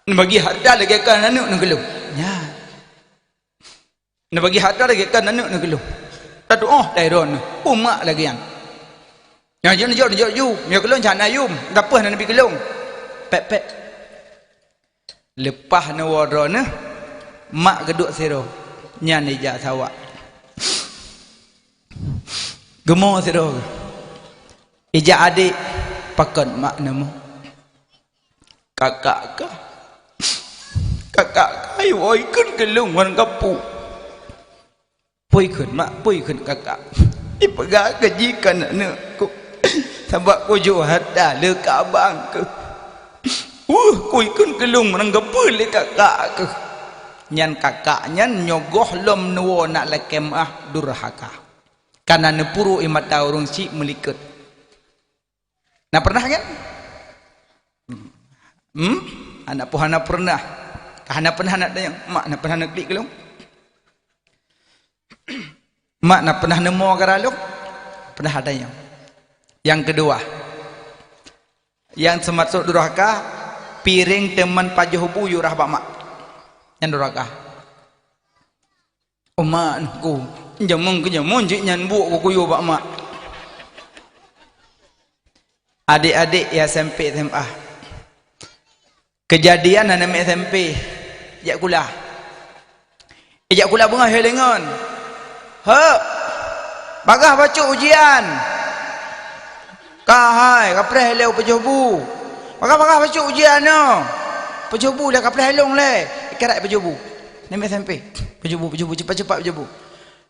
neubagi hareuta lagée kon aneuk neukeulong. Nyan. Neubagi hareuta lagée kon aneuk neukeulong. Tatuoh dai droeneueh, umak lagée nyan. Nyan jeuet, jeuet, jeuet ju, meunyoe keulong cak na yum, gapeue hana neubi keulong. Pek-pek. Leupah neuwoe droeneueh, mak geuduek sidroe, nyan ijak sawak. Geumo sidroe, ijak adek, pakon mak neumo. Kakak kah? Kakak kah, iwoe ikheun keu lôn ngon kapu. Peue ikheun mak, peue ikheun kakak? Ipeugah keu jih kon aneuk ku, sabab kujok hareuta le keu abang keuh. Weueh, ku ikheun keu lôn meunang geupeu lé kakak keuh. Nyan kakak nyan nyoe gohlom neuwoe nak lakée meuáh durhaka. Kana neupuru ie mata ureuëng syik meulikot. Na pernah nyan? Hmm? Aneuk pun hana pernah. Ka hana pernah nak tanyong, mak na pernah neuklik keu lôn? Mak na pernah neumo gara lôn? Pernah ada nyang. Nyang keudua, nyang teumasok durhaka, piréng teuman pajoh bu yue rhah bak mak. Nyan durhaka. Oh mak neuku, jameun keu jameun jih nyan buek kukuyue bak mak. Adek-adek ya S M P S M A. Keujadian aneuk miet S M P jak kula. Ijak kula beungoh hilengon. Hek! Bagah bacut ujian. Ka hai, kapreh lé u pajoh bu. Bagah-bagah bacut ujian nyoe. Pajoh bu lé kapreh lôn lé. Ikarat pajoh bu. Aneuk miet S M P. Pajoh bu, pajoh bu, cepat-cepat pajoh bu.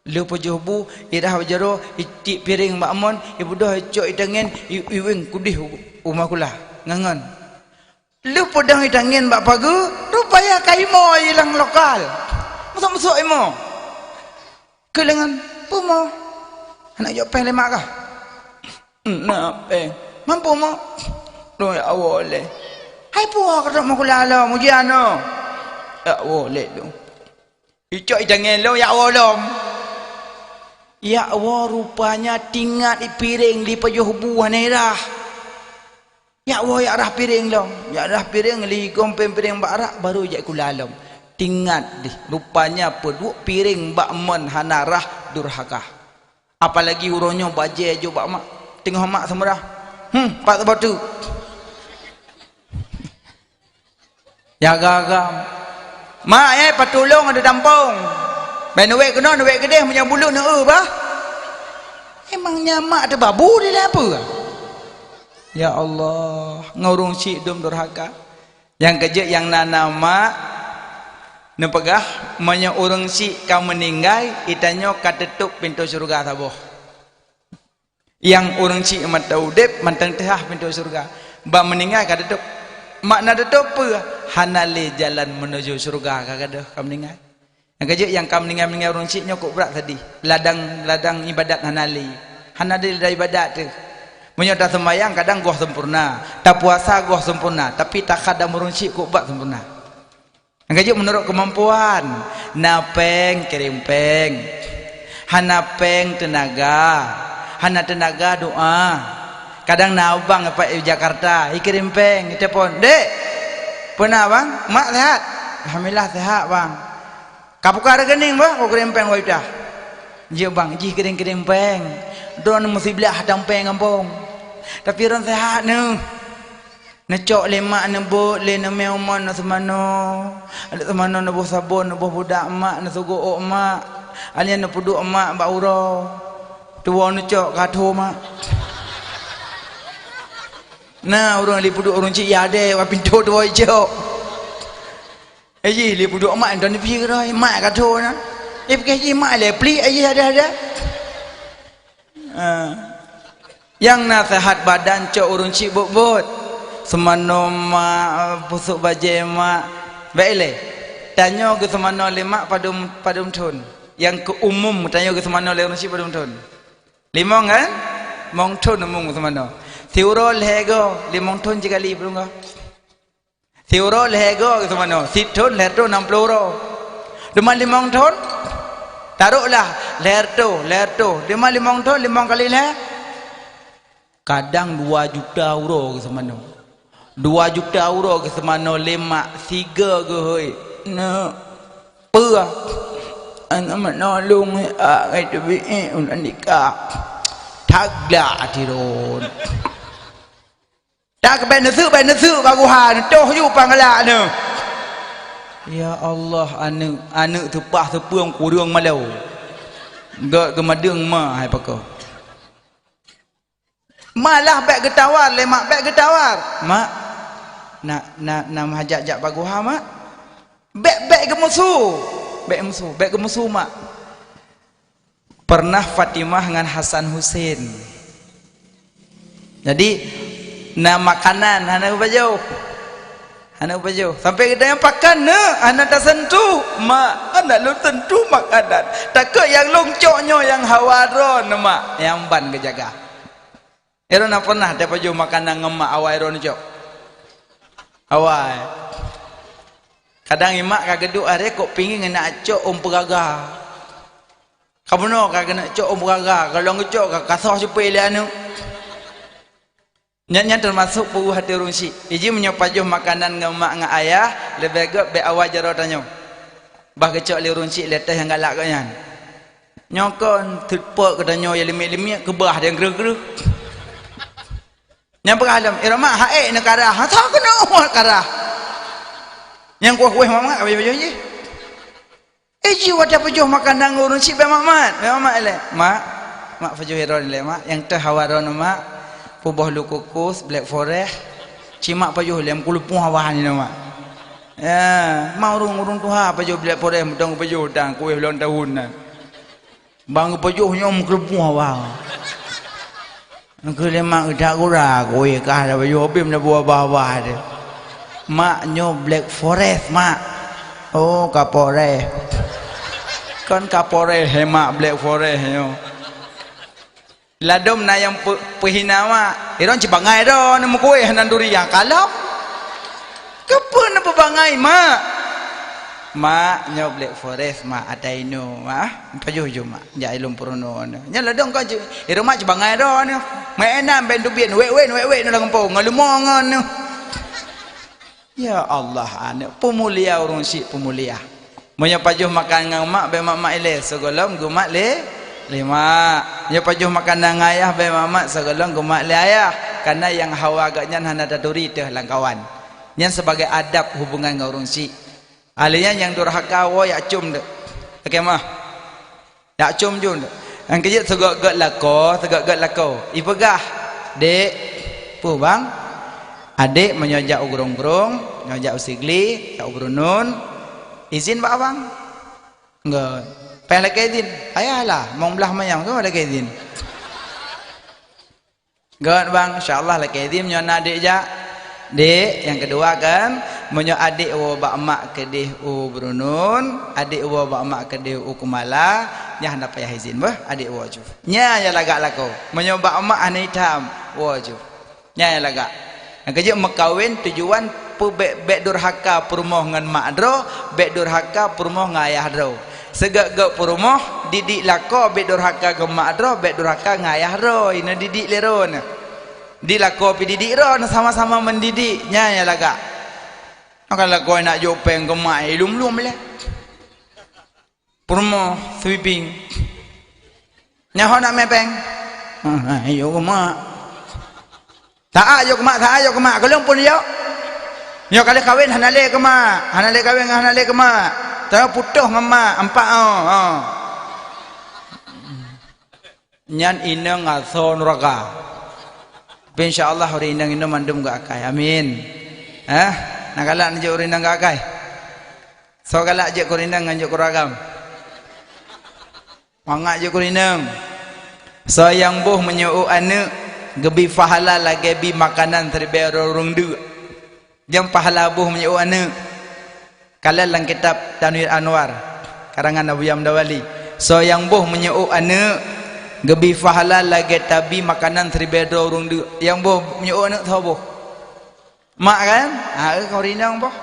Lheueh pajoh bu, irhah bak jaroe, itiek piréng bak mon, ibeudôh icok itangen, i-, iweng kudeh u-, u ma kula. Ngon-ngon. Lheueh peudong itangen bak pageue, rupaya ka imoe ilang lokal. Meusok-meusok imoe. Keu leungan, "Peue moe? Hana jok péng lé mak kah?" "Na péng." "Mampu moe?" "Lôn jak woe lé." "Hai peue ka trok ma kula lom ujian nyoe?" "Jak woe lé lôn." Icok itangen lom, jak woe lom. "Ya Allah, rupanya tingat di piréng di pajoh bu hana rhah. Ya Allah, jak rhah piréng lom." Jak rhah piréng, ligom péng piréng bak rak, baru jak kula lom. Tingat deh, rupanya peuduek piréng bak mon hana rhah durhaka. Apalagi uroe nyoe bajée jok bak mak. Teungoh mak seumeurah. "Hmm, pat saboh teuk." Jaga agam. "Mak, eh, patulông ada tampông. Bèk neuwét keunoe, neuwét keudeh, meunyoe buleuen neueu bah." Emang nyan mak teuh babu dilèe peue? Ya Allah, ngon ureueng chik dum durhaka. Nyang keujeuet nyang na-na mak, neupeugah, meunyoe ureueng chik ka meuninggai, geutanyoe ka teutôp pintoe syeuruga saboh. Nyang ureueng chik mantong udép, mantong teuhah pintoe syeuruga. Ban meuninggai ka teutôp. Makna teutôp peue? Hana lé jalan meunuju syeuruga ka gadôh ka meuninggai. Nyang keujeuet nyang ka meuninggai-meuninggai ureueng chik nyoe kok brat sedih. Ladang, ladang ibadat hana lé. Hana lé ladang ibadat teuh. Meunyoe taseumayang kadang goh sempurna, tapuasa goh sempurna, tapi takhadam ureueng chik kok brat sempurna. Nyang keujeuet meunurot keumampuan. Na péng, kirém péng. Hana péng, teunaga. Hana teunaga, doa. Kadang na abang pat di Jakarta, ikirém péng, iteupon, "Dek, peue na, Bang? Mak sehat?" "Alhamdulillah, sehat, Bang." "Ka buka rekening bah, kukirém péng dua juta." "Jeuet, Bang, jih kirém-kirém péng. Droeneuh meusiblah hatang péng gampông. Tapi droeneuh sehat neuh." Neucok lé mak, neubeuet lé, neumé u mon, neuseumanoe. Aneuk seumanoe neuboh sabon, neuboh budak mak, neuseugoe ôk mak. Aneuk neupeuduek mak bak uroe. Tuwoe neucok ka tho mak. Na ureueng lé peuduek ureueng chik ya deh, bak pintoe tuwoe icok. Eh, jih lé peuduek mak, entah neubi keudroe, mak ka tho na. Eh, pike jih mak lé plik, eh, jih ada-ada. Ah. Nyang na seuhat badan cok ureueng chik buet-buet. Seumanoe mak, pusok bajée mak. Bék ilée. Tanyoe geuseumanoe lé mak padum, padum thon. Nyang keu umum tanyoe geuseumanoe lé ureueng chik padum thon. Limong kan? Limong thon umum geuseumanoe. Siuroe lhée goe, limong thon sikali padum goe. Siuroe lhée goe geuseumanoe, sithon lhée reutôh nam ploh uroe. Teuma limong thon, taroklah lhée reutôh, lhée reutôh. Teuma limong thon, limong kali lhée, kadang dua juta uroe geuseumanoe. Dua juta uroe geuseumanoe lé mak sigoe geuhôi. Neuk, peue? Aneuk meunolong, ah, ngai teubiet ulôn nikah. Taglak até lôn. Tak bèk neuseuk, bèk neuseuk bak guha, neutoh ju panggalak neuh. Ya Allah, aneuk, aneuk seupah seupeueng kureueng malèe. Gèt geumadeueng ma hai pakoe. Malah bèk geutawar lé mak, bèk geutawar. Mak, na, na, na meuhajat jak bak guha, Mak. Bèk, bèk geumusu. Bèk geumusu, bèk geumusu, Mak. Pernah Fatimah ngon Hasan Husein. Jadi, na makanan hana geupajoh. Hana geupajoh. Sampai geutanyoe pakan na, hana tasentuh. Mak, hana lôn sentuh makanan. Takot nyang lôn cok nyoe nyang hawa droe, Mak. Nyang ban geujaga. Droeneuh na pernah tapajoh makanan ngon mak awai droeneuh cok? Awai. Kadang imak ka geuduek aré kok pingin ngena cok ôn peuraga. Ka bunoe ka keuneuk cok ôn peuraga, ka lôn geucok ka kasoh cupé lé aneuk. Nyan, nyan teumasok peue até ureueng chik. Iji meunyoe pajoh makanan ngon mak ngon ayah, leubeh gèt bèk awai jaroe tanyoe. Bah geucok lé ureueng chik lé teh nyang galak geuh nyan. Nyoe kon teupok geutanyoe nyang limiek-limiek keubah nyang greuh-greuh. Nyang peugah lom, "Eh, Roma, ha ék neukarah." "Ha, soe keuneuk karah?" Nyang kueh-kueh mamat, abéh-abéh jih. Eh, ji watèe pajoh makanan ngon ureueng chik bèk mat-mat. Bèk mat-mat ilèe. "Mak, mak pajoh droeneuh ilèe, Mak. Nyang teuh hawa droeneuh, Mak. Peuboh lôn kukus, Black Forest. Ci mak pajoh ilèe, meukeuleupueng hawa nyoe, Mak." Ya, ma ureueng-ureueng tuha pajoh Black Forest, meuteung pajoh dan kueh ulang tahun nyan. Ban geupajoh nyoe meukeuleupueng hawa. Geukheun lé mak geutak gura, kueh kah tapajoh, abéh meuleubô babah-babah teuh. "Mak, nyoe Black Forest, Mak." "Oh, Kapolres." "Kon Kapolres, he Mak, Black Forest nyoe." Ladôm na nyang peu-, peuhina mak, "Droeneuh ci bangai droeneuh meukueh hana durian." Kalon. Keupeue neupeubangai mak? Mak, nyoe Black Forest, Mak, ata inoe, Mak, ah. Pajoh ju, Mak, jak ilôn peurunoe. Nyan ladôm ka ju, i rumoh cubangai droe nyoe. Mak, enam ben teubiet, wek-wek, wek-wek, nyoe lam gampông, ngon leumo ngon nyoe. Ya Allah, aneuk peumulia ureuëng syik peumulia. Meunyoe pajoh makan ngon mak, bèk mak-mak ilée, sigohlom geumat lé, lé mak. Meunyoe pajoh makan ngon ayah, bèk mak-mak, sigohlom geumat lé ayah. Karena nyang hawa geuhnyan hana taturi teuh lam kawan. Nyan sebagai adab hubungan ngon ureuëng syik. Ahli nyan nyang durhaka woe jak com deuek. Oke mah. Jak com jun deuek. Nyang keujeuet seugét-gét lakoe, seugét-gét lakoe. Ipeugah, "Dek, peue bang? Adek meunyoe jak u Grong-Grong, nyoe jak u Sigli, jak u Brunun, izin bak abang." Enggak. Payah lakée izin. Payahlah, mong blah manyang, keu lakée izin. Gét bang, insya Allah lakée izin meunyoe na adek jak. Dek, nyang keudua kan, meunyoe adek woe bak mak keudeh u Brunun, adek woe bak mak keudeh u Kumala, nyan hana payah izin beuh, adek woe ju. Nyan nyang lagak lakoe. Meunyoe bak mak hana itam, woe ju. Nyan nyang lagak. Nyang keujeuet meukawen tujuan peue, bèk, bèk durhaka peurumoh ngon mak droe, bèk durhaka peurumoh ngon ayah droe. Seugét-gét peurumoh, didik lakoe bèk durhaka keu mak droe, bèk durhaka ngon ayah droe, inoe didik lé droe nyoe. Di lakoe pih didik droe nyoe sama-sama mendidik, nyan nyang lagak. Maka lakoe nak jok péng keu mak, eh, lom-lom lé. Peurumoh sweeping. Nyan ho nak mè péng. Ha, ha, jok keu mak. Taát jok keu mak, taát jok keu mak. Keu lôn pun jok. Nyoe ka lheueh kawen hana lé keu mak. Hana lé kawen, hana lé keu mak. Teuh putôh ngon mak, empat, oh, oh. Nyan inong asoe nuraka. Tapi insya Allah ureuëng inong-inong mandum geuakai. Amin. Eh, na galak neujok ureuëng inong geuakai? Soe galak jeuet keu ureuëng inong ngon jeuet keu ureuëng agam? Mangat jeuet keu ureuëng inong. Soe nyang boh meunyoe aneuëk, geubi pahala lagée bi makanan siribée droe ureuëng deuk. Nyang pahala boh meunyoe aneuëk. Kalon lam kitab Tanwir Anwar, karangan Abuya Mudawali. Soe nyang boh meunyoe aneuëk, geubi pahala lagée tabi makanan siribée droe ureuëng deuk. Nyang boh meunyoe aneuëk soe boh? Mak kan? Ha, eh, keu ureuëng inong boh.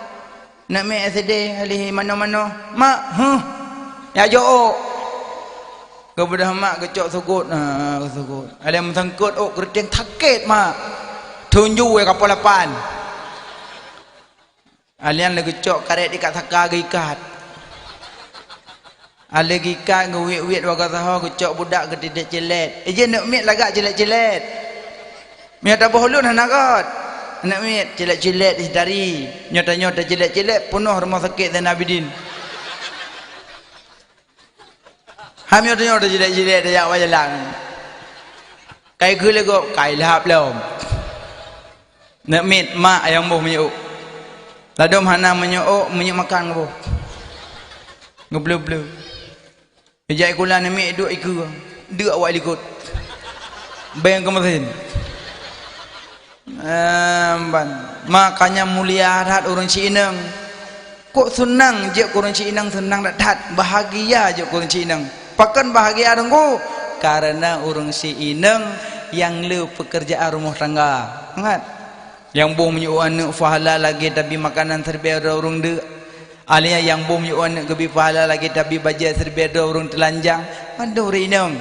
Nak mè S D, alih manoe-manoe. Mak, huh. Ya jok ôk. Geubeudôh mak geucok sugot. Ha, sugot. Alih meusangkot ôk keureuteng sakét, mak. Tunju wé kapal lapan. Alian lé geucok karet ikat saka geuikat. Alé geuikat geuwiet-wiet wagoe sahoe geucok budak geutidek cilet. Ije neuk miet lagak cilet-cilet. Meunyoe taboh ulôn hana rot. Neuk miet cilet-cilet di dari. Nyoe tanyoe tacilet-cilet peunoh rumoh sakét Zainal Abidin. Ham nyoe tanyoe tacilet-cilet tajak bak jalan. Kai keu lé gob, kai lhab lom. Neuk miet mak nyang boh minyeuk. Ladôm hana minyeuk, minyeuk makan geuboh. Geubleue-bleue. Ijak sikula neuk miet duek ikeue. Deuk awak likot. Beng keu meusén. Em, ban. Makanya mulia that ureuëng si inong. Kok seunang jeuet keu ureuëng si inong, seunang that-that. Bahagia jeuet keu ureuëng si inong. Pakon bahagia teungku? Karena ureuëng si inong nyang le peukeurjaan rumoh tangga. Ingat. Nyang boh minyeuk aneuëk pahala lagée tabi makanan siribée droe ureuëng deuk. Alia nyang boh minyeuk aneuëk geubi pahala lagée tabi bajée siribée droe ureuëng teulanjang. Mandum ureuëng inong.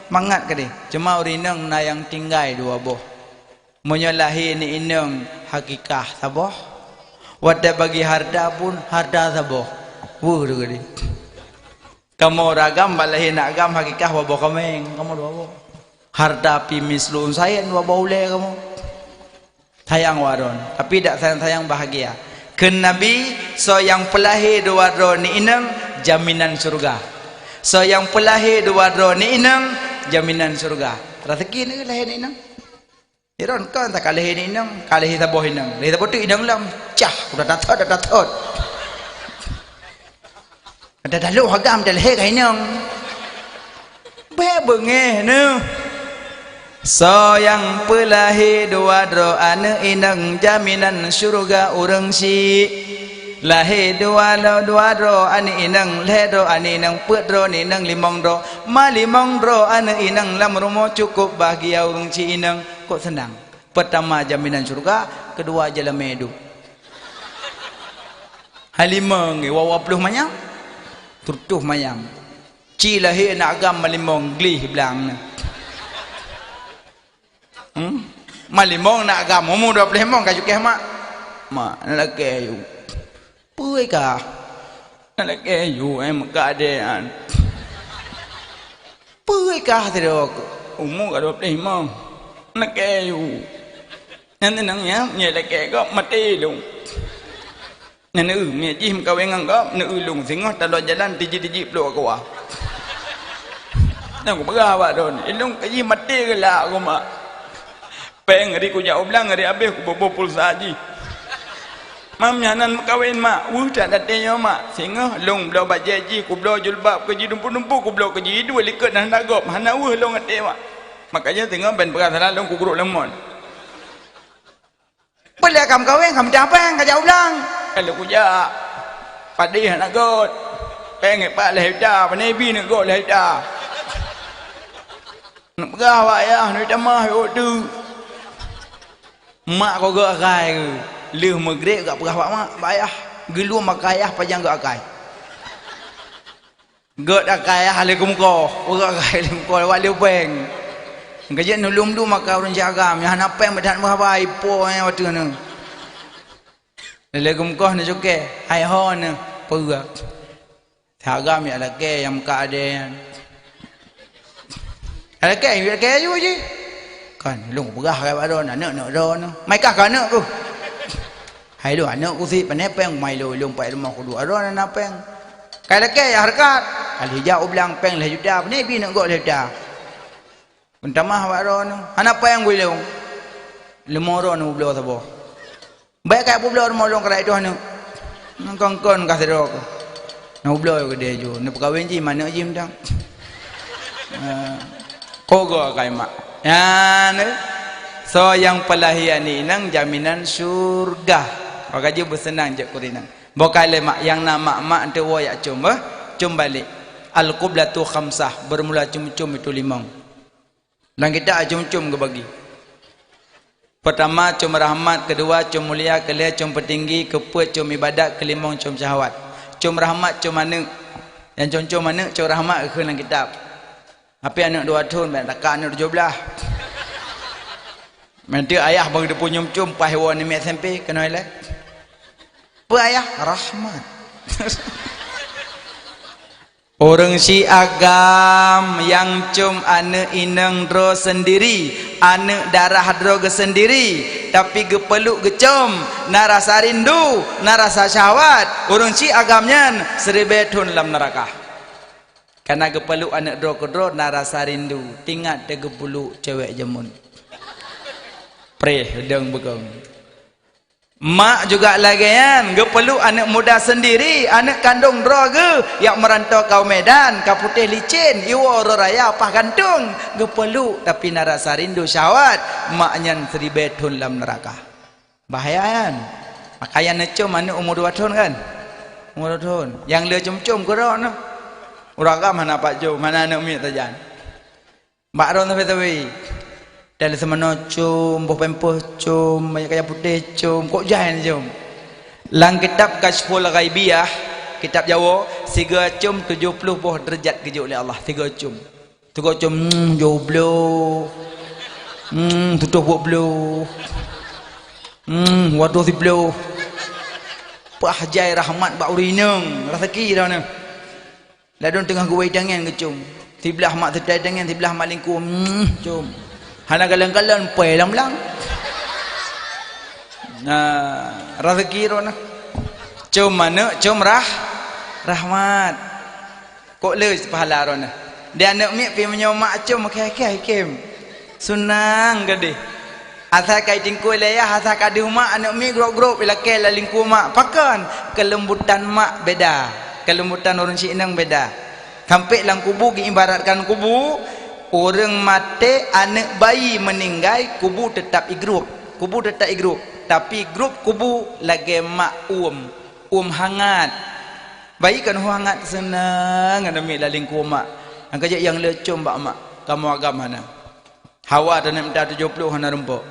Mangat keudeh. Cuma ureuëng inong na nyang tinggai dua boh. Meunyoe lahé ni inong hakikah saboh. Watée bagi harta pun harta saboh. Weueh tu keudeh. Kamoe ureuëng agam bak lahé na agam hakikah dua boh kaméng. Kamoe dua boh. Harta pih mislu sayen dua boh ulée kamoe. Sayang wak droe, tapi dak sayang-sayang bahagia. Kheun Nabi, soe nyang peulahé dua droe ni inong, jaminan syurga. Soe nyang peulahé dua droe ni inong, jaminan syurga. Raseuki ni lahé ni inong. Iron kon tak ka lahé ni inong, ka lahé saboh inong. Lahé saboh tu inong lom, cah, udah datot, udah datot. Ada dalu agam dah lahé ka inong. Bèk beungéh neuh. Soe nyang peulahé dua droe aneuëk inong jaminan syeuruga ureuëng syik. Lahé dua lo-, dua droe aneuëk inong, lhée droe aneuëk inong, peuet droe aneuëk inong, limong droe, ma limong droe aneuëk inong lam rumoh cukôp bahgia ureuëng syik inong. Kok seunang? Peurtama jaminan syeuruga, keudua jalamé duek. Hai limong, wawa ploh manyam. Tutoh manyam. Ci lahé aneuk agam malimong, gleh blang na. Hmm? Malimong aneuk agam, umu dua ploh limong ka cukéh mak. Mak, aneuk lakée yu. Peue kah? Aneuk lakée yu, eh, meukadean. Peue kah sidroe? Umu ka dua ploh limong. Aneuk lakée yu. Nyan teunang ya, nyan lakée gob maté lôn. Nyan neu, miet jih meukawen ngon gob, neu lôn singoh taloe jalan tiji-tiji pluek keua. Nyan kupeugah bak droeneuh, ilôn ka jih maté geulak kumak. Péng ri kujak u blang ri abéh kuboh-boh pulsa jih. Mam nyan nan meukawen mak, weueh that até nyoe mak, singoh lôn bloe bajée jih, kubloe julbab keu jih, dumpu-dumpu kubloe keu jih, dua likot hana gob, hana weueh lôn até mak. Makajih singoh ben peugah salah lôn kugrok lemon. Peulée ka meukawen, ka meudah péng, ka jak u blang. Ka lheueh kujak, padé hana göt. Péng pat lhée juta, pane bi neuk göt lhée juta. Neupeugah bak ayah, neutamah yôk teuk. Mak kok göt akai, lheueh meugreb gak peugah bak mak, bak ayah. Geulom akai ayah pajan göt akai. Göt akai ayah lé geumeukoh, göt akai lé geumeukoh lewat lé péng. Geujeuet neulom-lom akai ureueng cit agam, nyang hana péng beudat meuhaba ipo nyang wateueh nyoe. Lé geumeukoh neucukée, hai ho nyoe, peue. Sagam jak lakée nyang meuka adée nyan. Jak lakée, jak lakée aju jih. Kan, lôn peugah keu bak droeneuh, aneuk, aneuk droeneuh. Mai kah keu aneuk keuh. Hai lôn aneuk kusiet, pane péng mai lôn, lôn pai rumoh kuduek droeneuh na péng. Kai lakée jak hareukat, ka lheueh jak u blang péng lhée juta, pane bi neuk göt lhée juta. Peutamah bak droeneuh, hana péng bui lôn. Leumo droeneuh ubloe saboh. Bék kajak peubloe rumoh lôn keurai tuha neuk. Kon-kon ka sidroe keuh. Na ubloe keudeh ju, neupeukawen jih ma aneuk jih mantong. Ah, kogoe akai mak. Nyan, soe nyang peulahé aneuk inong jaminan syurga. Maka jih beuseunang jeuet keu ureueng inong. Boh ka lé mak, nyang na mak-mak eunteuk woe jak com, beuh, com balek. Al-qiblatu khamsah, beurmula com-com itu limong. Lam kitab com-com geubagi. Peurtama com rahmat, keudua com mulia, keulhée com peutinggi, keupeuet com ibadat, keulimong com syahwat. Com rahmat com aneuk. Nyang com-com aneuk com rahmat geukheun lam kitab. Tapi aneuk dua thon, bék takah aneuk tujoh blaih. Meunteuk ayah bak geuteupeue com-com, paih woe aneuk miet S M P, keunoe ilée. Peue ayah? Rahmat. Ureueng syiek agam nyang com aneuk inong droe seundiri, aneuk darah droe geuseundiri, tapi geupeuleuk geucom, na rasa rindu, na rasa syahwat, ureueng syiek agam nyan siribée thon lam neuraka. Kareuna geupeuleuk aneuk droe keudroe na rasa rindu, tingat teuh geupeuleuk cewek jameun. Preh, dong beugong. Mak juga lagée nyan, geupeuleuk aneuk muda seundiri, aneuk kandong droe geuh, jak meuranto ka u Medan, ka putéh licén, iwoe uroe raya paih gantong, geupeuleuk, tapi na rasa rindu syahwat, mak nyan siribée thon lam neuraka. Bahaya nyan. Maka nyang neucom aneuk umu dua thon kan? Umu dua thon. Nyang le com-com keudroe nyoe. Ureueng agam hana pat com, hana aneuk miet sajan. Bak droe sabe-sabe. Dan seumanoe com, boh pampers com, minyeuk kayée putéh com, kok jai com. Lam kitab Kasyful Ghaibiyah, kitab Jawoe, sigoe com tujoh ploh boh deurajat geujok lé Allah, sigoe com. Sigoe com, hmm, joh bloe. Hmm, tutoh buet bloe. Hmm, wadoh sibloe. Paih jai rahmat bak ureueng inong, raseuki droeneuh. Ladôm teungoh geuwai tangian geucom. Siblaih mak seutai tangian, siblaih mak lingkue, mm, com. Hana kalon-kalon, pai lam blang. Nah, raseuki droeneuh. Com aneuk, com rah-, rahmat. Kok le pahala droeneuh. Di aneuk miet pih meunyoe mak com, akhé-akhé, akhé. Seunang gadeh. Asai ka itingkue lé ayah, asai ka deuh mak, aneuk miet grob-grob ilakée lam lingkue mak. Pakon? Keuleumbutan mak beda. Keuleumbutan ureueng syiek inong beda. Sampoe lam kubu, geuibaratkan kubu, ureueng maté, aneuk bayi meuninggai, kubu teutap igrob. Kubu teutap igrob. Tapi grob kubu lagée mak uem. Uem hangat. Bayi kan uem hangat, seunang aneuk miet lam lingkue mak. Nyang ka jeuet nyang le com bak mak. Kamoe agam hana. Hawa taneuk mita tujoh ploh hana rumpok.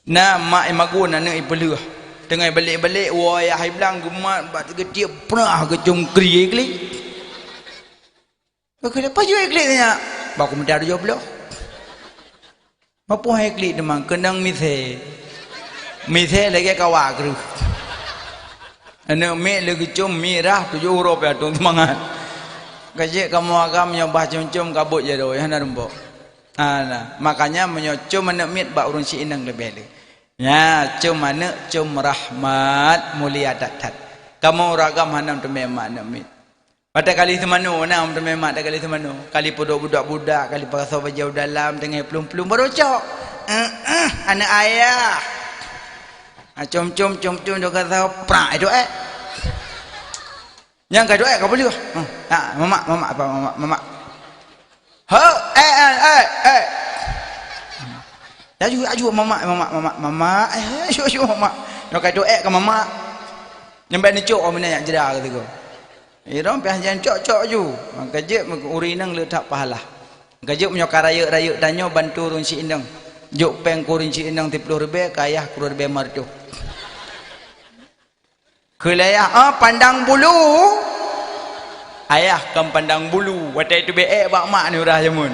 Na mak imagun aneuk ipeuleueh. Teungoh balek-balek, woe ayah iblang geumat bak geutiek prah geucom kri klik. Keukeuleh pajoh klik nyak. Bak kumita tujoh ploh. Mapoh hai klik teuma keunong misé. Misé lagèe kawa kreueh. Aneuk miet lé geucom mirah tujoh uroe pih atong seumangat. Kajik kamoe agam nyoe bah com-com kabot jaroe, hana rumpok. Hana. Makanya meunyoe com aneuk miet bak ureueng si inong leubeh lé. Nya, com aneuk, com rahmat, mulia that-that. Kamoe ureueng agam hana meuteumé mak aneuk miet. Watèe kali seumanoe, na meuteumé mak watèe kali seumanoe. Kali peuduek budak-budak, kali pasoe bajèe u dalam, teungoh plueng-plueng baru cok. Eh, eh, aneuk ayah. Ah, com-com, com-com, jok gasoe, prak, itu, eh. Nyang ka duek ka peuleueh. Ha, ha, mamak, mamak, apa, mamak, mamak. Ho, eh, eh, eh, eh. Laju, laju, mamak, mamak, mamak, mamak. Eh, eh, aju, aju, mamak. Nyang ka duek ka mamak. Nyang bèk neucok, oh, meunan jak jeda keu sigoe. Eh, dong, pih jan cok-cok aju. Maka jeuet meukeuri nang le that pahala. Maka jeuet meunyoe ka rayeuk-rayeuk tanyoe bantu ureueng si inong. Jok péng keu ureueng si inong siplôh ribèe, keu ayah keu ribèe marjoh. Keu ayah, ah, pandang bulu. Ayah kon pandang bulu. Watèe teubiet ék bak mak ni uroe jameun.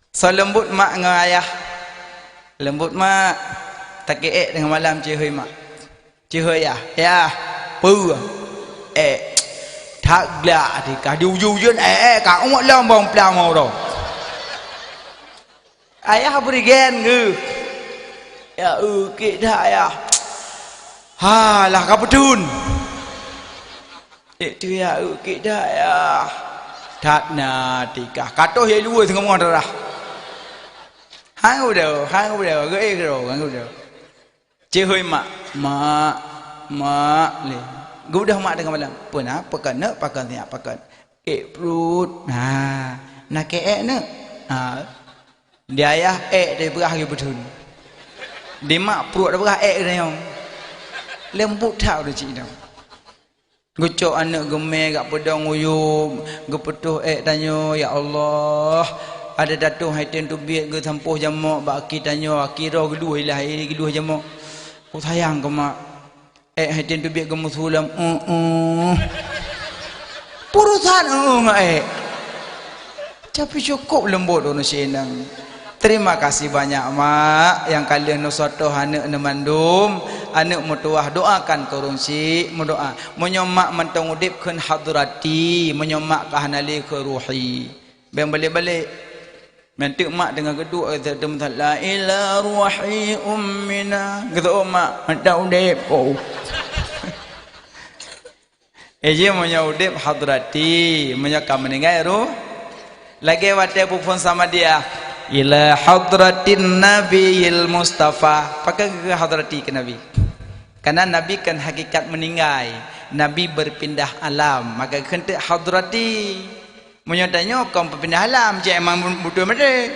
Soe leumbot mak ngon ayah. Leumbot mak, takée ék teungoh malam ceuhôi mak. Ceuhôi yah, yah, peue? Ék. That glak di kah di ujeuen-ujeuen, ék, ék, ka uet lom bong plam uroe. Ayah bri gen geuh. Ya, eu, kik that ayah. Ha, lah ka peutheun. Cek tu ya, eu, kik that ayah. That na tikah. Ka toh ya luwe teungoh darah. Hang udah, hang udah, geu eh geu, hang udah. Cehoi mak, mak, mak lé. Geudah mak teungoh malam. Peue na? Pakon neuk, pakon siap, pakon. Ék pruet. Ha, na keu ék neuk. Ha. Di ayah ék teupeugah lagèe beutheun. Di mak pruet teupeugah ék geutanyoe. Leumbot that ureueng cit nyoe. Geucok aneuk geumè gak peudong uyuem, geupeutôh ék tanyoe, ya Allah. Ada datong hai tem teubiet geusampôh jamok bak aki tanyoe, aki roh geuluh ilah, geuluh jamok. Ku sayang keu mak. Ék hai tem teubiet geumeusu lom, "Euh, euh." Peurusan euh ngon ék. Tapi cukôp leumbot ureueng si inong. Terima kasih banyak, mak, nyang ka lheueh neusotoh aneuk neu mandum. Aneuk meutuwah doakan keu ureueng si meudoa. Meunyoe mak mantong udeb kheun hadrati, meunyoe mak ka hana lé kheun ruhi. Bèk balek-balek. Meuteuk mak teungoh geuduek, eh, teumeusat, "La ila ruhi ummina." Geuseuôt mak, mantong udeb. Oh. Eh, jih meunyoe udeb hadrati, meunyoe ka meuninggai roh. Lagèe watèe peuphon Samadiyah, "Ila hadratin Nabiyil Mustafa." Pakon keu hadrati keu Nabi? Karena Nabi kan hakikat meuninggai, Nabi berpindah alam, maka kheun teuk hadrati. Meunyoe tanyoe kon peupindah alam, cit memang beutôi maté.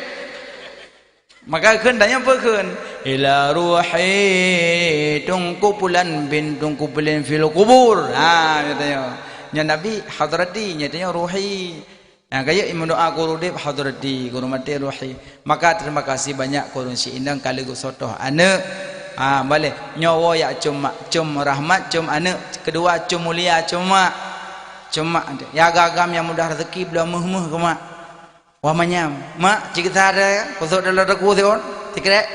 Maka kheun tanyoe peue kheun? "Ila ruhi Teungku Pulan bin Teungku Pulan fil kubur." Ha, nyoe tanyoe. Nyoe Nabi hadrati, nyoe tanyoe ruhi. Nah, kayèe meudoa keu ureueng udeb hadrati, keu ureueng maté ruhi. Maka terima kasih banyak keu ureueng si inong ka lheueh geusotoh aneuk. Ha, baleh. Nyoe woe jak com mak, com rahmat, com aneuk. Keudua, com mulia, com mak. Com mak. Ya agam-agam nyang mudah rezeki, bloe meuh-meuh keu mak. Wah manyam, "Mak, cit geusa deh, peusok dalam dagu siôn, sikrek."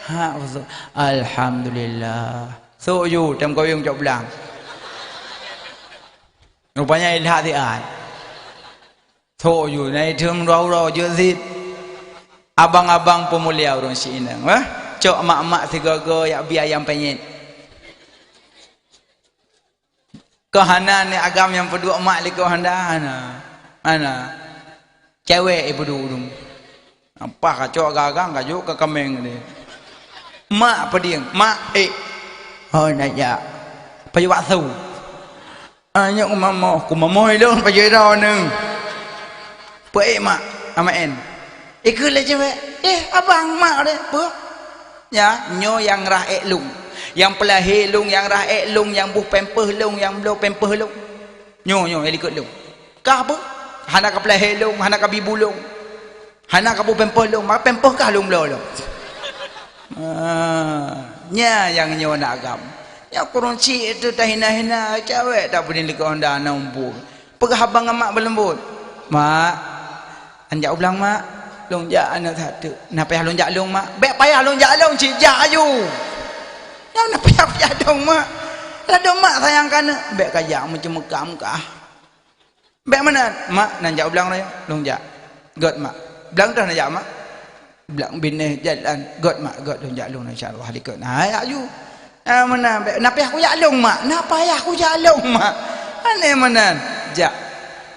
Ha, peusok. Alhamdulillah. Sok ju, tem kuyong cok blang. Rupanya ilha siat. Sok ju, na itheun dua uroe jeuet sit. Abang-abang peumulia ureueng si inong, eh? Cok mak-mak sigoe-goe jak bi ayam penyet. Keu hana ni agam nyang peuduek mak likot hana, hana. Hana. Cewek ipeuduek ureueng. Apa kacok gagang kajok keu kaméng tadi. Mak peudieng, mak, eh. Hoi, nak jak. Pajoh bakso. Anyok kumamoh, kumamoh ilong pajoh droeneuh. Peuék mak, amaén. Ikheun lé cewek, "Eh, abang, mak deh, peue?" Ya, nyoe nyang rhah ék lôn. Nyang peulahé lôn, nyang rhah ék lôn, nyang boh pampers lôn, nyang bloe pampers lôn. Nyoe, nyoe, nyang likot lôn. Kah peue? Hana ka peulahé lôn, hana ka bi bu lôn. Hana ka boh pampers lôn, maka pampers kah lôn bloe lôn. Ah. Nyan nyang nyoe na agam. Nyoe kureueng chik teuh tahina-hina, cawek tapeudin likot honda na umpung. Peugah haba ngon mak beuleumbot. "Mak, anjak ublang, Mak. Lôn jak aneuk that teuk." "Na payah lôn jak lôn, Mak." "Bèk payah lôn jak lôn, cit jak aju." "Nyoe na payah jak lôn, Mak." "Ladôm mak sayang keu aneuk." "Bèk kajak meuceumeuka-meuka." "Bèk meunan, Mak, nan jak ublang nyoe." "Lôn jak." "Gèt, Mak." "Blang toh nan jak, Mak?" "Blang binéh jalan." "Gèt, Mak, gèt, lôn jak lôn, insya Allah likot." "Nah, jak ju." "Ah, meunan, bèk, na payah kujak lôn, Mak. Na payah kujak lôn, Mak." "Aneh meunan." Jak.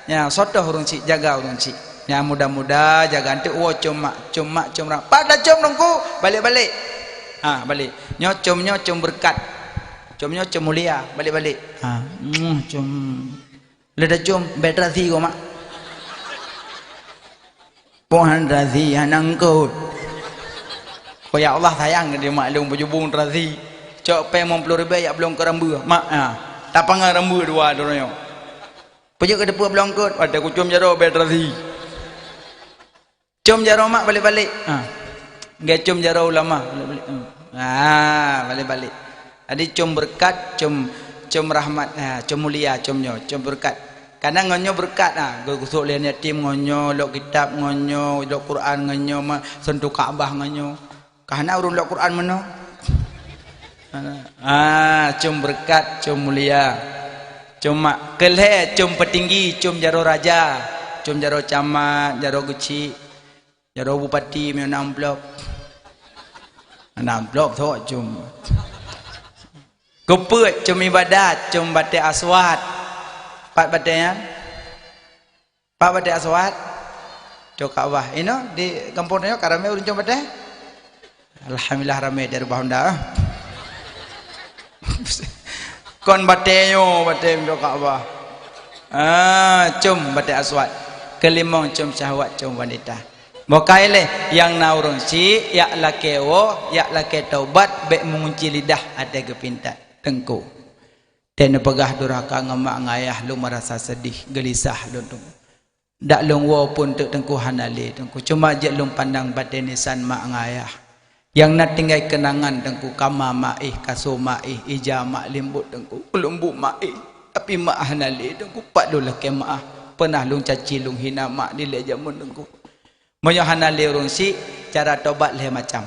Nyan, sotoh ureueng chik, jaga ureueng chik. Nyan, muda-muda, jaga eunteuk woe com mak, com mak, com rak. Pat tacom Teungku, balek-balek. Ha, balek. Nyoe com, nyoe com beureukat. Com nyoe com mulia, balek-balek. Ha, muah com. Lé tacom, bèk terasi keu mak. Poh han terasi, hana eungkôt. Oh, ya Allah, sayang keu mak lôn beujubung terasi. Cok pèng limong ploh ribèe jak blông keu rambeue. Mak, ha. Tapangan rambeue dua droeneuh nyoe. Peujeuet keu teupeu blông eungkôt, watèe kucom jaroe bèk terasi. Com jaroe mak balek-balek. Ha. Gèt com jaroe ulama balek-balek. Hmm. Ha, balek-balek. Jadi com beureukat, com, com rahmat, ha, com mulia, com nyoe, com beureukat. Karena ngon nyoe beureukat, ha, geugusok lé yatim ngon nyoe, lok kitab ngon nyoe, lok Quran ngon nyoe, ma-, sentuh Ka'bah ngon nyoe. Ka hana ureueng lok Quran meunoe. Ah, com beureukat, com mulia. Com mak, keu lhèe com peutinggi, com jaroe raja, com jaroe camat, jaroe geuchik, jaroe bupati, meunyoe na amplop. Na amplop thok com. Keu peuet com ibadat, com batèe aswad. Pat batèe nyan? Pat batèe aswad? Cok Ka'bah. Inoe di gampông tanyoe ka ramè ureueng com batèe? Alhamdulillah ramè di rubah honda. Kon batèe nyoe batèe cok Ka'bah. Ah, com batèe aswad. Keulimong com syahwat, com wanita. Boh ka ilèe, nyang na ureueng chik, jak lakèe woe, jak lakèe taubat, bèk meungunci lidah até geupintat. Teungku. Teuh neupeugah durhaka ngon mak ngon ayah, lôn meurasa seudeh, geulisah lôn, Teungku. Dak lôn woe phôn teuk Teungku hana lé, Teungku. Cuma jeuet lôn pandang batèe nisan mak ngon ayah. Nyang na tinggai keunangan, Teungku, kama mak éh, kasô mak éh, ija mak leumbot, Teungku, leumbot mak éh. Tapi mak hana lé, Teungku, pat lôn lakèe meu'ah. Peunah lôn caci, lôn hina mak dilèe jameun, Teungku. Meunyoe hana lé ureueng chik, cara tobat lhèe macam.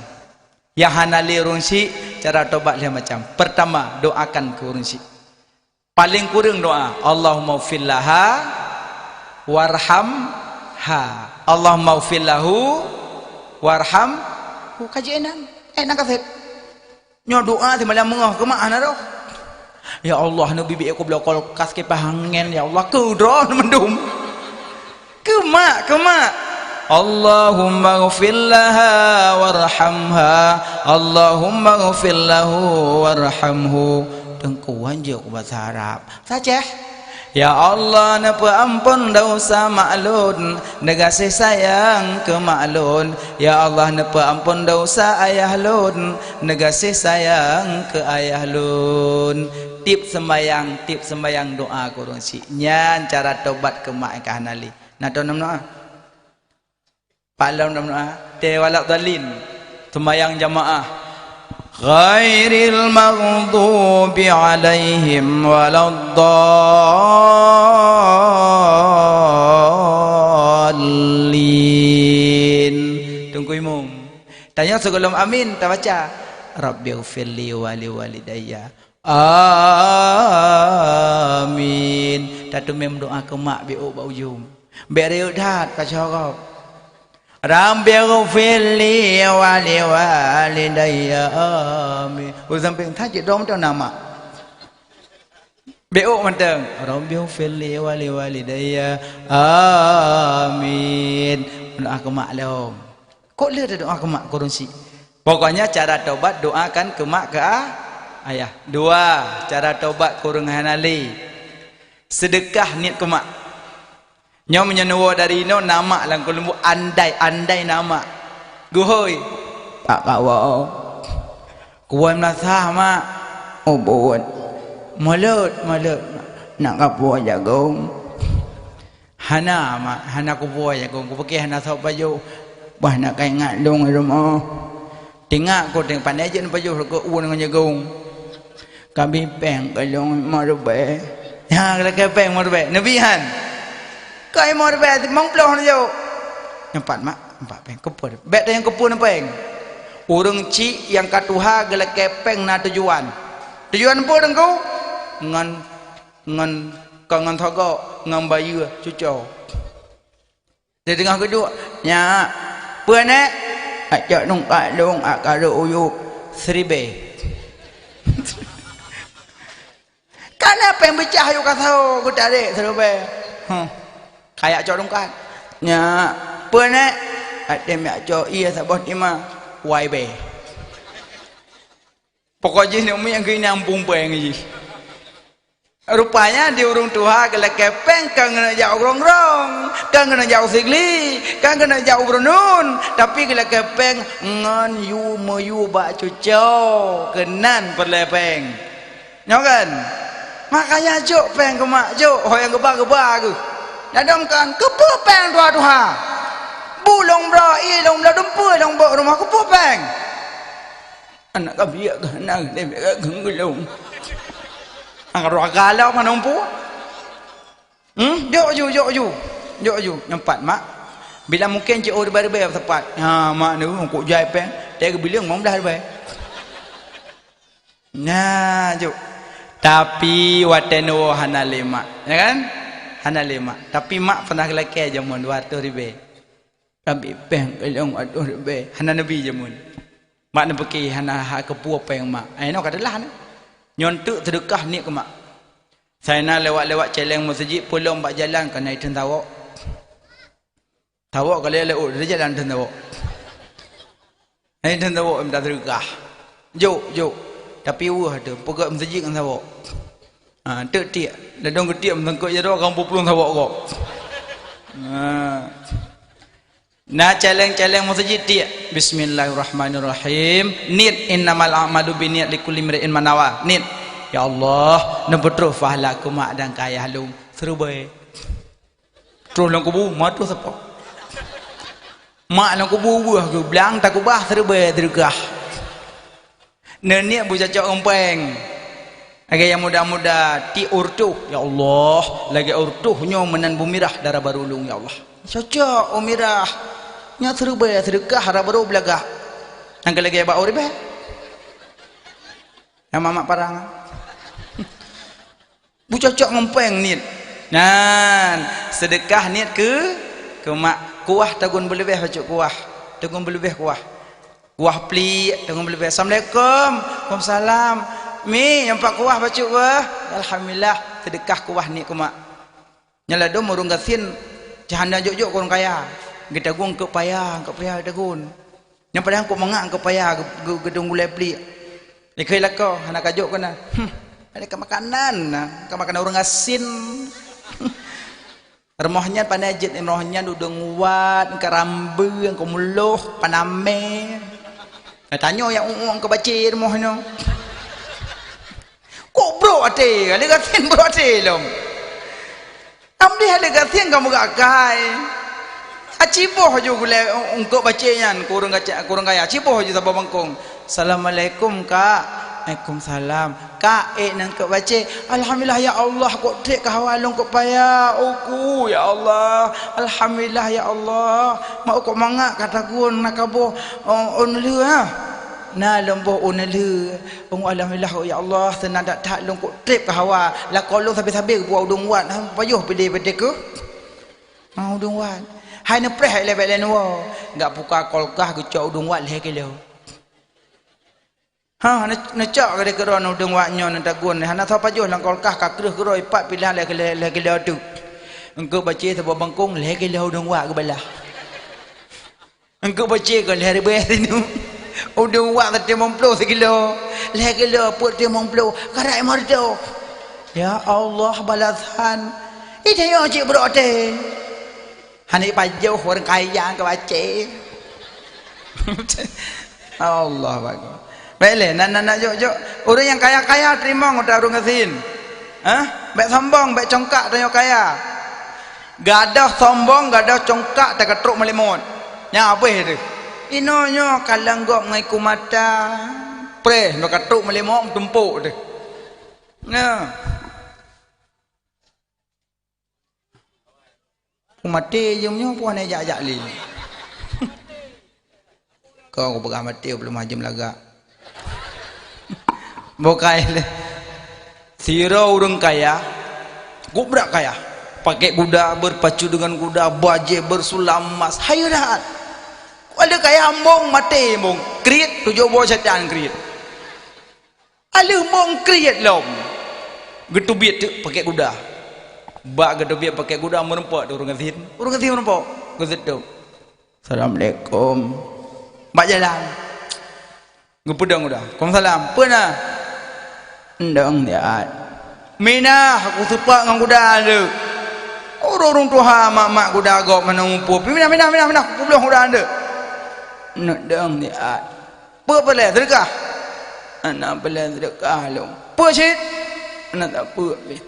Nyang hana lé ureueng chik, cara tobat lhèe macam. Pertama, doakan keu ureueng chik. Paleng kureueng doa, "Allahummaghfir laha warhamha. Allahummaghfir lahu warhamhu." Ka jeuet nan. Eh, nan ka sép. Nyoe doa seumalam beungoh keu mak hana roh. "Ya Allah, neubi biet ku bloe kulkas kipah angén, ya Allah, keu droe mandum." Keu mak, keu mak. "Allahummaghfir laha warhamha. Allahummaghfir lahu warhamhu." Teungku, wan jok bahasa Arab. Saceh. Ya Allah, neupeuamphon desya mak lôn, neugaséh sayang keu mak lôn. Ya Allah, neupeuamphon desya ayah lôn, neugaséh sayang keu ayah lôn. Tiep seumbahyang, tiep seumbahyang doa keu ureueng chik. Nyan cara tobat keu mak nyang ka hana lé. Na teuh nam doa? Pak lom nam doa. Teuh waladhdallin. Seumayang jamaah. Ghairil maghdubi alaihim waladdallin. Teungku Imum. Tanyoe sigohlom amin tabaca, "Rabbighfirli wa liwalidayya." Amin. Tateumé meudoa keu mak beuôk bak ujong. Bèk rayeuk that ka cahya gob. "Rabbighfirli wa liwalidayya." Amin. Ureueng sampéng that cit dong mantong na mak. Beuôk mantong. "Rabbighfirli wa liwalidayya." Amin. Meudoa keu mak lom. Kok lé tadoa keu mak keu ureueng chik? Pokoknya cara tobat doakan keu mak keu a-, ayah. Dua, cara tobat keu ureueng hana lé. Seudeukah niet keu mak. Nyoe meunyoe neuwoe dari inoe na mak lam keuleumbu andai-andai na mak. Geuhôi. Pak kawoe. Kuwoe meulasah mak. Oh buet. Mulot, mulot. Nak kapoe jagong. Hana, mak, hana kupoe jagong, kupiké hana sôk pajoh. Bah na kaingat lôn rumoh. Tinggai ku teuh, pandai jeuet pajoh lagèe u ngon jagong. Ka bi péng keu lôn limong ribèe. Nyan, lakèe péng limong ribèe. Neubi han. Ka limong ribèe, limong ploh neujok. Nyoe pat, Mak, empat péng. Keupeue? Bèk tanyong keupeue neuh péng. Ureueng chik nyang ka tuha geulakèe péng na tujuan. Tujuan peue, Teungku? Ngon, ngon, kon ngon sogok, ngon bayeue cuco. Di teungoh geuduek, "Nyak, peue, Nèk?" "Acok tungkat lôn, ak kareueng u yup siribèe." Ka na péng beucah yôh ka saho, geutarek siribèe. Huh. Kajak cok tungkat. "Nyak, peue, Nèk?" "Até miak cok ie saboh tima, wai bèe." Pokok jih neuk miet keu inong pumpéng jih. Rupanya di ureueng tuha geulakèe péng kon keuneuk jak u Grong-grong, kon keuneuk jak u Sigli, kon keuneuk jak u Brunun, tapi geulakèe péng ngon yue meuyue bak cuco, keunan peureulèe péng. Nyoe kan? Makanya jok péng keu mak, jok, ho nyang geuba-geuba geuh. Ladôm kan, keupeue péng tuha-tuha? Bu lôn bloe, ie lôn bloe, dumpeue lôn bôk rumoh, keupeue péng? Aneuk ka biet keuh, aneuk ka biet keuh geulong. Angkat roh galau mana umpu? Hmm, jok ju, jok ju. Jok ju. Nyoe pat, Mak. Bila mungken cit oh ribèe-ribèe teupat. Ha, Mak ni, kok jai péng. Teuka bileung limong blaih ribèe. Nah, jok. Tapi watèe neuwoe hana lé mak. Ya kan? Hana lé mak. Tapi mak pernah geulakèe jameun dua ratus ribèe. Tapi péng keu lôn dua ratus ribèe, hana neubi jameun. Mak neupiké hana ha keupeue péng mak. Ai nyoe ka teulah nyoe. Nyoe teuk seudeukah niet keu mak. Sai na lewat-lewat cèlèng meuseujid, peulom bak jalan ka na itheun sawok. Sawok ka lheueh lewat di jalan theun sawok. Na itheun sawok minta seudeukah. Jok, jok. Tapi weueh teuh, peugöt meuseujid ngon sawok. Ha, teuk tiek. Ladôm geutiek meuteungkot jaroe ka meuplueng sawok gob. Ha. Na cèlèng-cèlèng meuseujid tiek. Bismillahirrahmanirrahim. Niet, innamal a'malu binniyat likulli imri'in ma nawa. Niet. Ya Allah, neupeutroh pahala keu mak dan keu ayah lôn. Siribèe. Troh lam kubu, ma troh sapo. Mak lam kubu beuh geublang takubah siribèe seudeukah. Neuniet beucocok ngon péng. Lagèe nyang muda-muda, tiek u reutôh, "Ya Allah, lagèe u reutôh nyoe meunan beumirah dara barô lôn, ya Allah." Cocok, u mirah. Nyoe siribèe seudeukah dara barô beulagak. Nyang keu lagèe bak u ribèe. Nyang mamak parang. Beucocok ngon péng niet. Nyan, seudeukah niet keu, keu mak. Kuah tagun beuleubèh bacut kuah. Tagun beuleubèh kuah. Kuah pliek, tagun beuleubèh. "Assalamualaikum." "Waalaikumsalam." "Mi, nyoe pat kuah bacut weuh." "Alhamdulillah, seudeukah kuah niet keu mak." Nyan ladôm ureueng gasien, cahana jok-jok keu ureueng kaya. Geutagun keu paya, keu paya tagun. Nyan padahai keu mangat keu paya geu-, geu-, geudong gulai pliek. Likot lakoe hana kajok keunan. Hmm, ada ka makanan, nah, ka makanan ureueng gasien. Rumoh nyan pandai jeuet, rumoh nyan udeueng wat, ka rambeue, ka muloh, panamé. Tanyoe nyang ueng-ueng ka bacé rumoh nyoe. Kok brok até, lé gasien brok até lom. Amdeh lé gasien ka meugak akai. Aci boh ju gulai eungkôt bacé nyan, keu ureueng gaca-, keu ureueng kaya. Aci boh ju saboh bangkong. "Assalamualaikum, Kak." "Waalaikumsalam." "Kak, ék ngon eungkôt bacé?" "Alhamdulillah, ya Allah, kok trép ka hawa lôn keu paya, uku, ya Allah. Alhamdulillah, ya Allah. Mak kok mangat ka tagun na kaboh, oh, ôn lheueh, ha?" "Na lôn boh ôn lheueh." "Oh, alhamdulillah, oh, ya Allah, seunang that-that lôn kok trép ka hawa. Lakoe lôn sabe-sabe geubuat udeueng wat, ha, pajoh pidé-pidé keuh." Ha, udeueng wat. Hai neupreh lé bèk lé neuwoe. Gak buka kulkas geucok udeueng wat lhèe kilo. Ha, ne-, neucok keudéh keudroe udeueng wat nyoe neutagun. Hana soe pajoh lam kulkas ka kreueh keudroe ipat pilah lhèe kilo, lhèe kilo teuk. Eungkôt bacé saboh bangkong lhèe kilo udeueng wat geubalah. Eungkôt bacé ka lhèe ribèe sineuk. Udeueng wat ka limong ploh sikilo. Lhèe kilo peuet limong ploh. Karat limong reutôh. Ya Allah, balasan. Ih, tanyoe cit brok até. Hana pajoh ureueng kaya ka bacé. Allahu Akbar. Bèk lé, nan, nan, nan, jok, jok. Ureueng nyang kaya-kaya teurimong atra ureueng gasien. Hah? Bèk sombong, bèk congkak tanyoe kaya. Gadôh sombong, gadôh congkak, teuka trok meulimot. Nyan abéh teuh. Inoe nyoe kalon gob ngon iku mata. Preh, nyoe ka trok meulimong tumpok teuh. Nah. Ku maté jeuem nyoe pun hana jak-jak lé. Kau kupeugah maté, belum hajam lagak. Bukai lé. Sidroe ureuëng kaya, gubrak kaya. Pakai kuda, berpacu dengan kuda, bajée bersulam emas. Hayeue that. Ada kaya embong maté embong. Kriet, tujoh boh setan kriet. Aleuh mong kriet lom. Geuteubiet teuk pakai kuda. Bak geuteubiet pakai kuda meurumpok tu ureuëng gasien. Ureuëng gasien meurumpok. Geuseutôt. "Assalamualaikum." Bak jalan. Geupeudong kuda. "Waalaikumsalam. Peue na?" "Endong siat." "Minah, aku seupôt ngon kuda tu." Ureuëng tuha mak-mak kuda gob meunan muphom. "Minah, minah, minah, minah, aku peubloh kuda tu." "Endong siat." "Peue peureulée seudeukah?" "Hana peureulée seudeukah lôn." "Peue cit?" "Hana sapeue pih.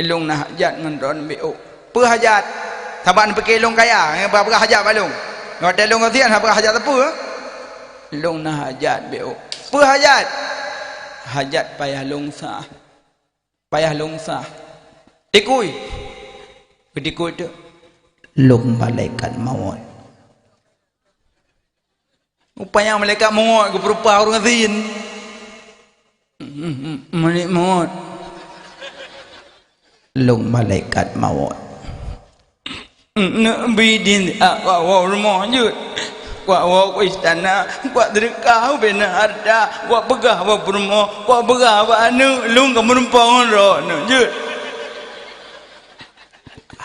Lôn na hajat ngon droeneuh beu." "Peue hajat?" "Sabab neupiké lôn kaya, nyan peugah hajat bak lôn. Watée lôn gasien, hana peugah hajat sapeue." "Lôn na hajat beu." "Peue hajat?" "Hajat payah lôn sah." "Payah lôn sah." "Tikui." Geutikui teuk. "Lôn malaikat mawöt." Rupanya malaikat mawöt geupeurupa ureuëng gasien. "Malaikat mawöt." "Lôn malaikat mawöt." "Neubi din, ah, wak woe rumoh jeuet. Wak woe u istana, wak seudeukah ubena hareuta, wak peugah bak peurumoh, wak peugah bak aneuëk, lôn ka meurumpok ngon droeneuh jeuet."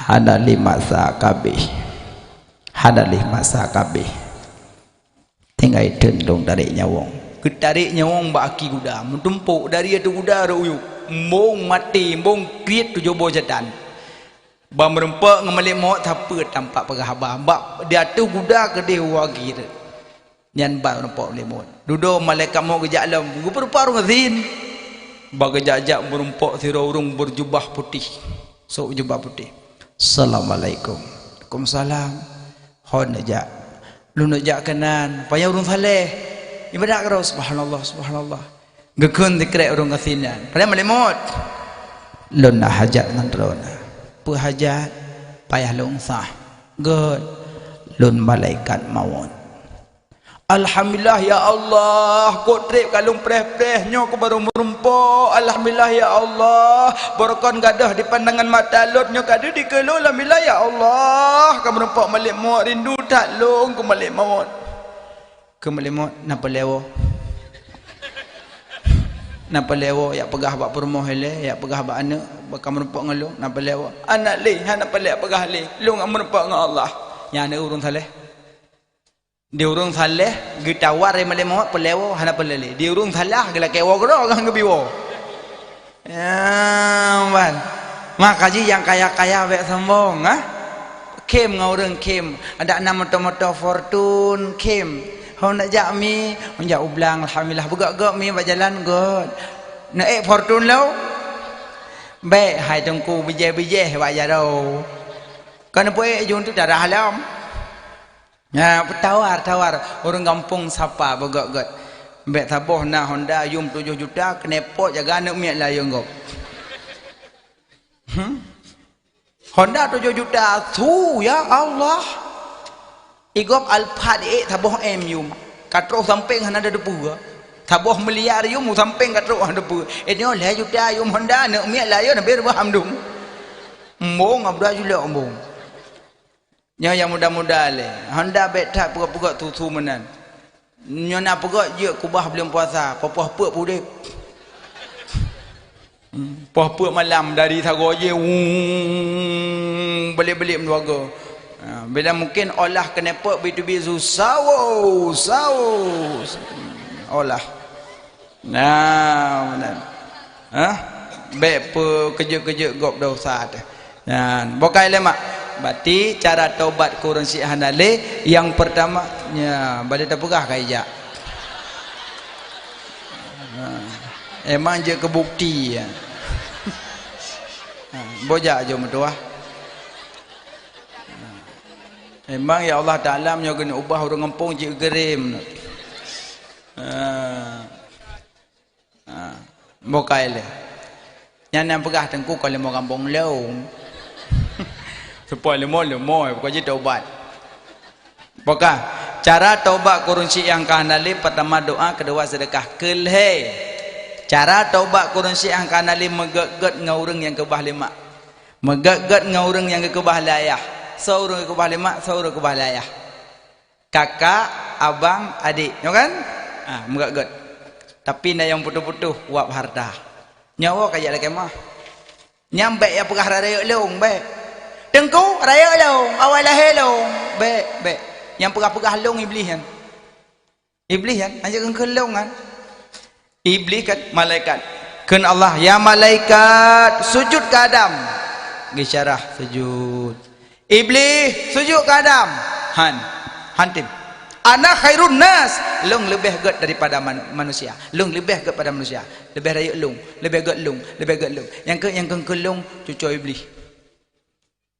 Hana lé masa ka abéh. Hana lé masa ka abéh. Tinggai theun lôn tarek nyawöng. Geutarek nyawöng bak aki kuda, meutumpok dari ateueh kuda rot u yup. Embong maté, embong kriet tujoh boh setan. Ban meurumpok ngon malaikat mawöt sapeue tampak peugah haba. Bak di ateueh kuda keudeh u aki rot. Nyan ban meurumpok malaikat mawöt. Dudoe malaikat mawöt geujak lom, geupeurupa ureuëng gasien. Bak geujak-jak meurumpok sidroe ureuëng beujubah putéh. Sôk jubah putéh. "Assalamualaikum." "Waalaikumsalam." "Hon neujak?" "Lôn neujak keunan." Payah ureuëng saleh. Ibadat keudroe, "Subhanallah, subhanallah." Geukheun sikrek ureuëng gasien nyan. Padahai malaikat mawöt. "Lôn na hajat ngon droeneuh." "Peue hajat?" "Payah lôn sah." "Göt." "Lôn malaikat mawöt." "Alhamdulillah ya Allah, kok treb ka lôn preh-preh nyoe keu barô meurumpok. Alhamdulillah ya Allah, barokon gadôh di pandangan mata lôn nyoe ka deuh dikeue lôn. Alhamdulillah ya Allah, ka meurumpok malaikat mawöt, rindu that lôn keu malaikat mawöt." "Keu malaikat mawöt na peureulée woe?" "Na peureulée woe, jak peugah bak peurumoh ilée, jak peugah bak aneuëk, bak ka meurumpok ngon lôn, na peureulée woe?" "Hana lé, hana peureulée peugah lé. Lôn ka meurumpok ngon Allah." Nyan ureuëng saleh. Di ureuëng saleh geutawar lé malaikat mawöt peureulée woe, hana peureulée lé. Di ureuëng salah geulakée woe keudroe, kan geubi woe. Ya, ban. Maka jih nyang kaya-kaya bék sombong, ha? Khém ngon ureuëng khém. Adak na moto-moto Fortune khém. Hon neujak mi, hon jak u blang, alhamdulillah, beugöt-göt mi bak jalan göt. Neuék Fortune lom. Bék hai teungku bijéh-bijéh bak jaroe. Kon neupeuék jeuem tu darah lom. Nah, peutawar-tawar ureuëng gampông sapa beugöt-göt. Bék saboh na Honda yum tujoh juta, knalpot jaga aneuëk miet layong gob. Hmm? Honda tujoh juta, su, ya Allah. Igob Alphard ék saboh M yum. Ka troh sampéng hana teupeue. Saboh miliar yum sampéng ka troh hana teupeue. Nyoe lhée juta yum Honda, aneuëk miet layong habéh reuboh hamdum. Embong abdua julok embong. Nyoe nyang muda-muda lé, Honda bék that peugöt-peugöt su-su meunan. Nyoe na peugöt jeuet keubah buleuen puasa, poh-poh peuet peuudeb. Hmm, poh peuet malam dari sagoe jih, wung, beuleb-beuleb meuduagoe. Ha, bila mungken olah knalpot B two B su, sawo, sawo. Olah. Nah, meunan. Hah? Bék peukeujeuet-keujeuet gob dosa teuh. Nyan, bukai lé mak. Berarti cara tobat keu ureuëng syiek hana lé, nyang peurtama, nya, bali tapeugah ka ijak. Ha. Emang jeuet keu bukti, ya. Ha, bojak jom meutuah. Memang ya Allah Taala meunyoe geuneuk ubah ureuëng gampông cit geurem. Ah. Ah. Bukai lé. Nyan nyang peugah teungku kon leumo gampông lôn. Supaya leumo-leumo bukan jih taubat. Bukan. Cara taubat keu ureuëng syiek nyang ka hana lé, pertama doa, kedua sedekah. Keulhée. Cara taubat keu ureuëng syiek nyang ka hana lé meugét-gét ngon ureuëng nyang keubah lé mak. Meugét-gét ngon ureuëng nyang geukeubah lé ayah. Soe ureuëng geukeubah lé mak, soe ureuëng geukeubah lé ayah. Kakak, abang, adik. Nyoe kan? Ah, meugét-gét. Tapi na nyang putôh-putôh wab harta. Nyoe woe ka jak lakée mah. Nyang bék nyang peugah rayeuk lôn, bék. Teungku, rayeuk lôn, awai lahé lôn. Bék, bék. Nyang peugah-peugah lôn Iblih nyan. Iblih kan, hana keukeulong kan. Iblih kan malaikat. Kheun Allah, "Ya malaikat, sujud keu Adam." Geusyarah sujud. "Iblih, sujud keu Adam." Han. Han tem. "Ana khairun nas." Lôn leubeh gét daripada manu-, manusia. Lôn leubeh gét pada manusia. Leubeh rayeuk lôn, leubeh gét lôn, leubeh gét lôn. Nyang keu, nyang keu, keu lôn, cucoe Iblih.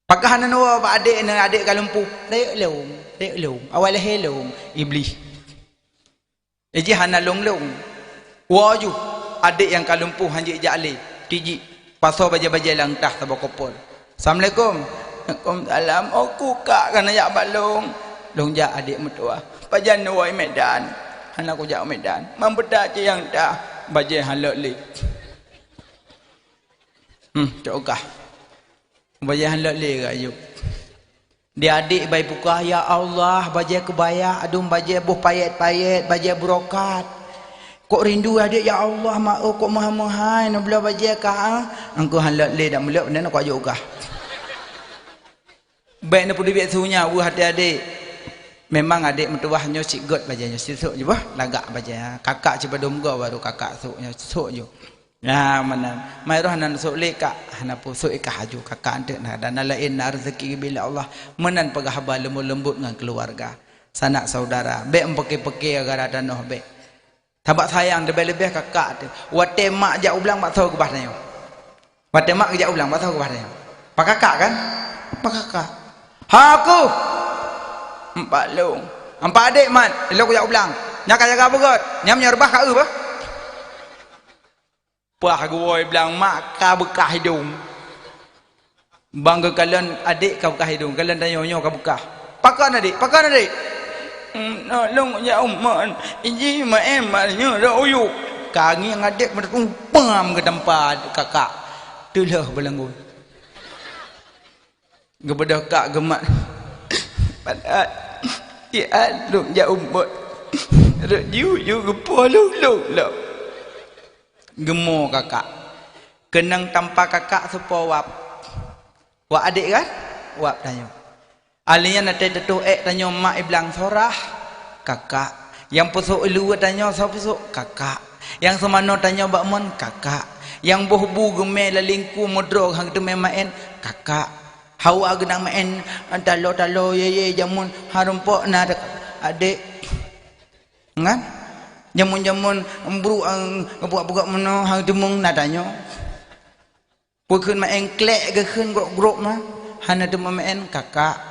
Pakon hana neuwoe bak adék nyan, adék ka lumpuh? Rayeuk lôn, rayeuk lôn, awai lahé lôn, Iblih. Iji hana lôn-lôn. Woe ju, adék nyang ka lumpuh hanjeuet jak lé, tijik, pasoe bajée-bajée lam tah saboh koper. "Assalamualaikum." "Waalaikumsalam." "Oh, ku kak ka neujak bak lôn." "Lôn jak adék meutuwah." "Pajan neuwoe Medan?" "Hana kujak Medan." "Man beuta cit nyang tah?" "Bajée hana lé." Hmm, cok kah. Bajée hana lé ka yub. Di adék bai pukah, "Ya Allah, bajée keubaya, adum bajée boh payet-payet, bajée brokat. Kok rindu adék, ya Allah, ma-, oh, kok meuhai-meuhai neubloe bajée kah, ah?" Engkau hana lé dak meuleuek, dan kok ajoh gah. Bék neupeuduek su nyan, weueh até adék. Memang adék meutuwah nyoe cit gét bajée nyoe, sisok ju bah lagak bajée. Kakak cit padum goe baru kakak sok nyoe, sok ju. Nyan meunan. Mai roh nan sok lé kak, hana peue sok ikah aju kakak anteuk na, dan na laén na rezeki geubri lé Allah. Meunan peugah haba leumbot-leumbot ngon keuluwarga, sanak saudara. Bék meupeukée-peukée gara tanoh bék. Sabab sayang leubeh-leubeh kakak teuh. Watée mak jak u blang bak soe keubah tanyoe? Watée mak geujak u blang bak soe keubah tanyoe? Bak kakak kan? Bak kakak. Hako! Bak lôn. Bak adék mat, lôn kujak u blang. Nyan ka jaga beugét. Nyan meunyoe reubah ka eu bah. Pah geuwoe blang mak ka beukah idong. Bang geukalon adék ka beukah idong, kalon tanyoe nyoe ka beukah. Pakon adék, pakon adék? Hmm, na lôn jak u mon, iji maén mat nyoe rot uyuek. Ka ngieng adék meutumpam geutampa kakak. Teulheueh beulanggun. Geubeudôh kak geumat. Padahai siat lôn jak u mon. Rot jiyue-yue geupoh lôn-lôn lom. Geumo kakak. Keunong tampa kakak supo wab. Wab adék kan? Wab tanyoe. Alèh nyan watèe teutoh èk tanyoe mak i blang sorah, kakak. Nyang peusok ilu tanyoe soe peusok? Kakak. Nyang seumanoe tanyoe bak mon, kakak. Nyang boh bu geumè lam lingku meudroe han teumè maén, kakak. Hawa geunang maén talo-talo yé-yé jameun hareumpok na adék. Ngan? Jameun-jameun brôk, eh, peugot-peugot meunoe han teumèe na tanyoe. Peue kheun maén klek geukheun grok-grok ma, hana teumèe maén kakak.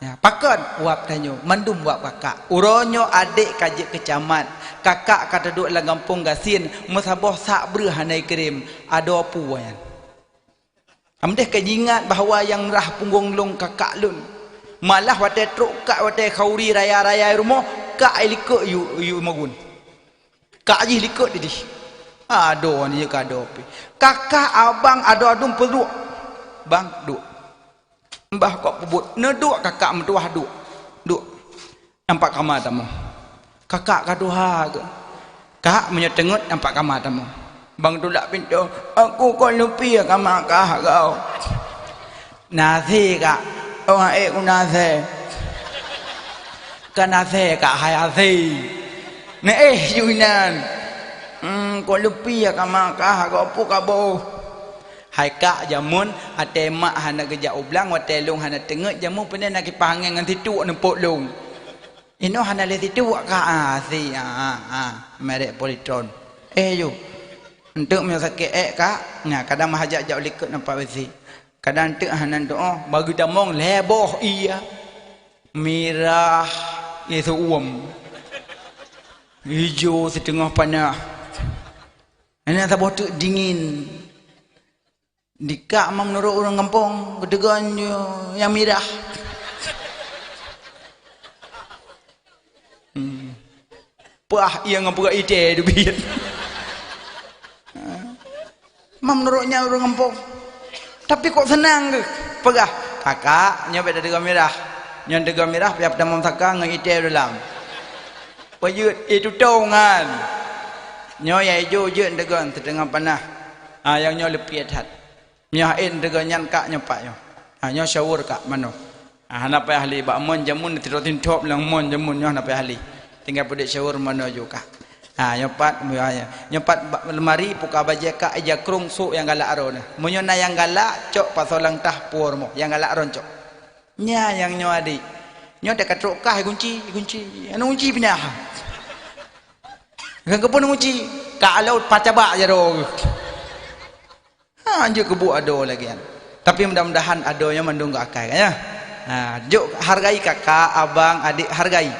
Ya, pakon wab tanyoe, mandum wab kakak. Uroe nyoe adék ka jeuet keu camat, kakak ka teuduek lam gampông gasien, meusaboh sak breuh hana ikirém, adoe peue nyan. Amdeh ka jingat bahwa nyang rhah punggong lôn kakak lôn. Malah watèe trok kak watèe khauri raya-raya rumoh, kak ilikot yu, yu magun. Kak jih likot idih. Adoe nyoe ka adoe pih. Kakak abang adoe adum peuduek. Bang, duek. Bah kok peubuet. Neuduek kakak meutuwah duek. Duek. Nampak kama tamoe. Kakak ka tuha geuh. Kak meunyoe teungeut nampak kama tamoe. Bang tulak pintoe. Aku kon lupie kama kah gau. Nasi kak. Oh, eh, ku nasi. Ka nasi kak hai asi. Neuéh ju inan. Hmm, kon lupie kama kah gau pu kaboh. Hai kak jameun, watèe mak hana geujak u blang, watèe lôn hana teungeut, jameun peunan na kipah angèn ngon situek neupok lôn. Inoe hana lé situek kak, ah, asi, ah, ah, ah, merek Politron. Eh, ju. Enteuk meunyoe sakét èk kak, na kadang meuhajat jak u likot nampak beusi. Kadang teuk hana tuoh, bagi tamong lhèe boh ie. Mirah, ié seuuem. Ijo siteungoh paneuk. Hana saboh teuk dingin. Dikak ma meunurot ureuëng gampông, geuteugon nyang mirah. Hmm. Pah ié ngon peuet itée teubiet. Ma meunurot nyan ureuëng gampông. Tapi kok seunang geuh peugah, "Kakak, nyoe bék tateugon mirah. Nyoe teugon mirah, payah peutamong saka ngon itée dalam." Peujeuet, eh, tutong nyan. Nyoe nyang ijo jeuet teugon siteungoh paneuk. Ah, nyang nyoe leupie that. Nyoe hén teugon nyan kak nyoe pat nyoe. Ha, nyoe syawur kak manoe. Ha, hana payah lé bak mon jameun tintop-tintop lam mon jameun nyoe hana payah lé. Tinggai peuduek syawur manoe ju kak. Ha, nyoe pat, nyoe pat bak lemari puka bajée kak ija krong sôk nyang galak aron. Meunyoe na nyang galak, cok pasoe lam tah po rumoh, nyang galak aron cok. Nya nyang nyoe adik. Nyoe teuka trok kah gunci, gunci. Anu gunci pinah. Kan keupeue gunci? Kak laôt pacabak jaroe. Ha, jeuet keubuet adoe lagée nyan. Tapi mudah-mudahan adoe nyan mandum geuakai, kan, ya? Ha, jok hargai kakak, abang, adik, hargai.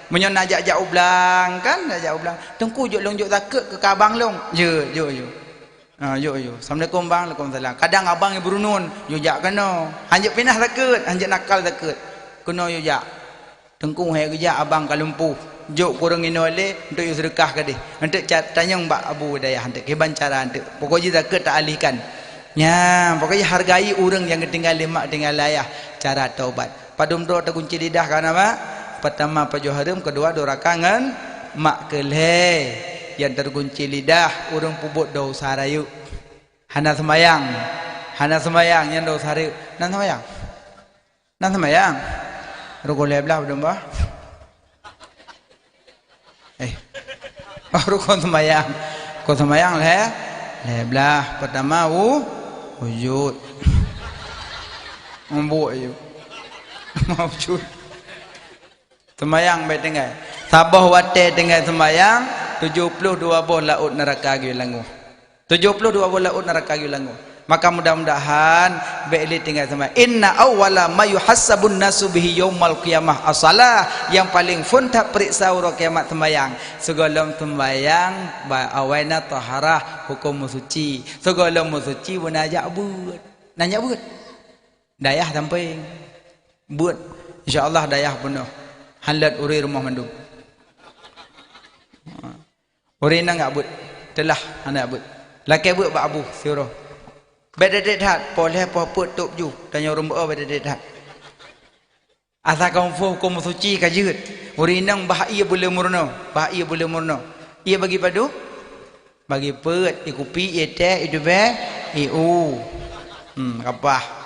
Meunyoe na jak-jak u blang, kan, na jak u blang. "Teungku, jok lôn jok zakeuet keu abang lôn." Jeuet, jok, jok. Ha, jok, jok. "Assalamualaikum, Bang." "Waalaikumsalam." Kadang abang nyang beurunun, yue jak keunoe. Hanjeuet pinah zakeuet, hanjeuet nakal zakeuet. Keunoe yue jak. "Teungku, hai geujak abang ka lumpuh. Jok kureueng inoe lé, eunteuk yue seudeukah keudeh. Eunteuk ca-, tanyong bak abu dayah eunteuk, kiban cara eunteuk. Pokok jih zakeuet taalihkan." Nyan, pokok jih hargai ureuëng nyang geutinggai lé mak, tinggai lé ayah. Cara taubat. Padum droe teugunci lidah ka na, Mak? Peurtama pajoh hareuem, keudua duraka ngon mak, keu lhée. Nyang teugunci lidah, ureuëng peubuet desya rayeuk. Hana seumayang. Hana seumayang, nyan desya rayeuk. Hana seumayang. Na seumayang? Rukon lhée blaih padum boh? Eh. Oh, rukon seumayang. Rukon seumayang lhée, lhée blaih. Peurtama wu-, wujud. Mabuk aju. Wujud. Seumayang bék tinggai. Saboh watée tinggai seumayang, tujoh ploh dua boh laôt neuraka geuyue langoh. Tujoh ploh dua boh laôt neuraka geuyue langoh. Maka mudah-mudahan bék lé tinggai seumayang. "Inna awwala ma yuhassabun nasu bihi yaumal qiyamah as-shalah." Nyang paleng phon that peuriksa uroe kiamat seumayang. Sigohlom seumayang ba-, awai na taharah, huköm meusuci. Sigohlom meusuci beuna jak beuet. Na jak beuet. Dayah sampéng. Beuet. Insya Allah dayah peunoh. Hán lôt ureuëng rumoh mandum. Ureuëng inong jak beuet, teulah hana jak beuet. Lakée beuet bak abu siuroe. Bék teutet that, poh lhée poh peuet tôb ju, tanyoe ureuëng beuet bék teutet that. Asai ka muphom huköm meusuci ka jeuet. Ureuëng inong bah ié buleuen meurunoe, bah ié buleuen meurunoe. Ié bagi padum? Bagi peuet, ié kupi, ié tée, ié tubée, ié u. Hmm, kapah.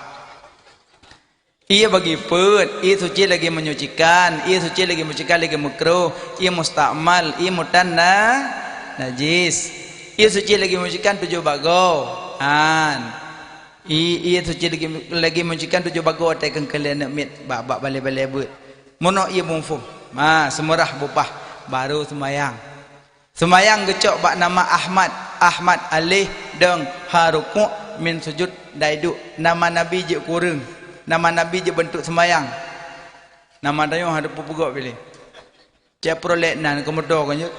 Ié bagi peuet, ié suci lagi menyucikan, ié suci lagi menyucikan lagi meukruh, ié mustakmal, ié mutan na-, najis. Ié suci lagi menyucikan tujoh bagoe. Han. I-, ié suci lagi, lagi menyucikan tujoh bagoe watée keukeulée aneuk miet bak, bak balée-balée beuet. Meunoe ié muphom. Ma, seumeurah bupah, barô seumayang. Seumayang geucok bak nama Ahmad. Ahmad aleh dong ha rukuk min sujud daiduek. Nama Nabi jeuet kureueng. Nama Nabi jeuet beuntuk seumayang. Nama tanyoe hana peugok piléh. Cek prolek nan keumudo kan jeuet.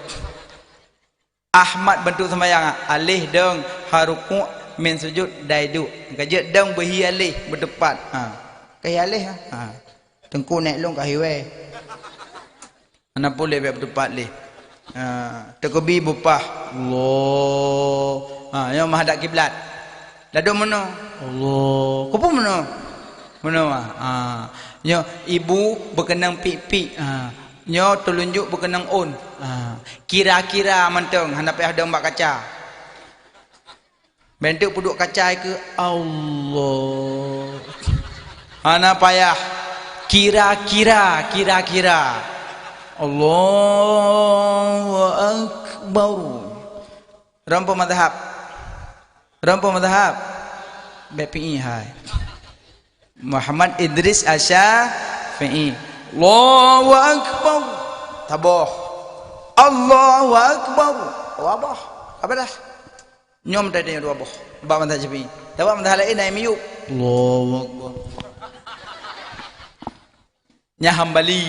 Ahmad beuntuk seumayang, aleh dong ha rukuk min sujud daiduek. Ka jeuet dong beuhi aleh beuteupat. Ha. Ka hi aleh ha. Ha. Teungku nek lôn ka hi wée. Hana puléh bék beuteupat lé. Ha, teukeubi bupah. Allah. Ha, nyoe meuhadap kiblat. Ladôm meunoe. Allah. Keupeue meunoe? Meunoe, ha. Nyoe ibu beukeunong pik-pik. Ha. Nyoe teulunjuk beukeunong ôn. Ha. Kira-kira mantong, hana payah dong bak kaca. Bék teuk peuduek kaca keu Allah. Hana payah. Kira-kira, kira-kira. Allahu Akbar. Rompok mazhab. Rompok mazhab. Bék piih hai. Muhammad Idris Asyafi'i. Allahu Akbar. Taboh. Allahu Akbar. Wabah. Apa dah? Nyoe meutai tanyoe dua boh. Bak mazhab Syafi'i. Tapi bak mazhab laén na miyueb. Allahu Akbar. Nyang Hambali.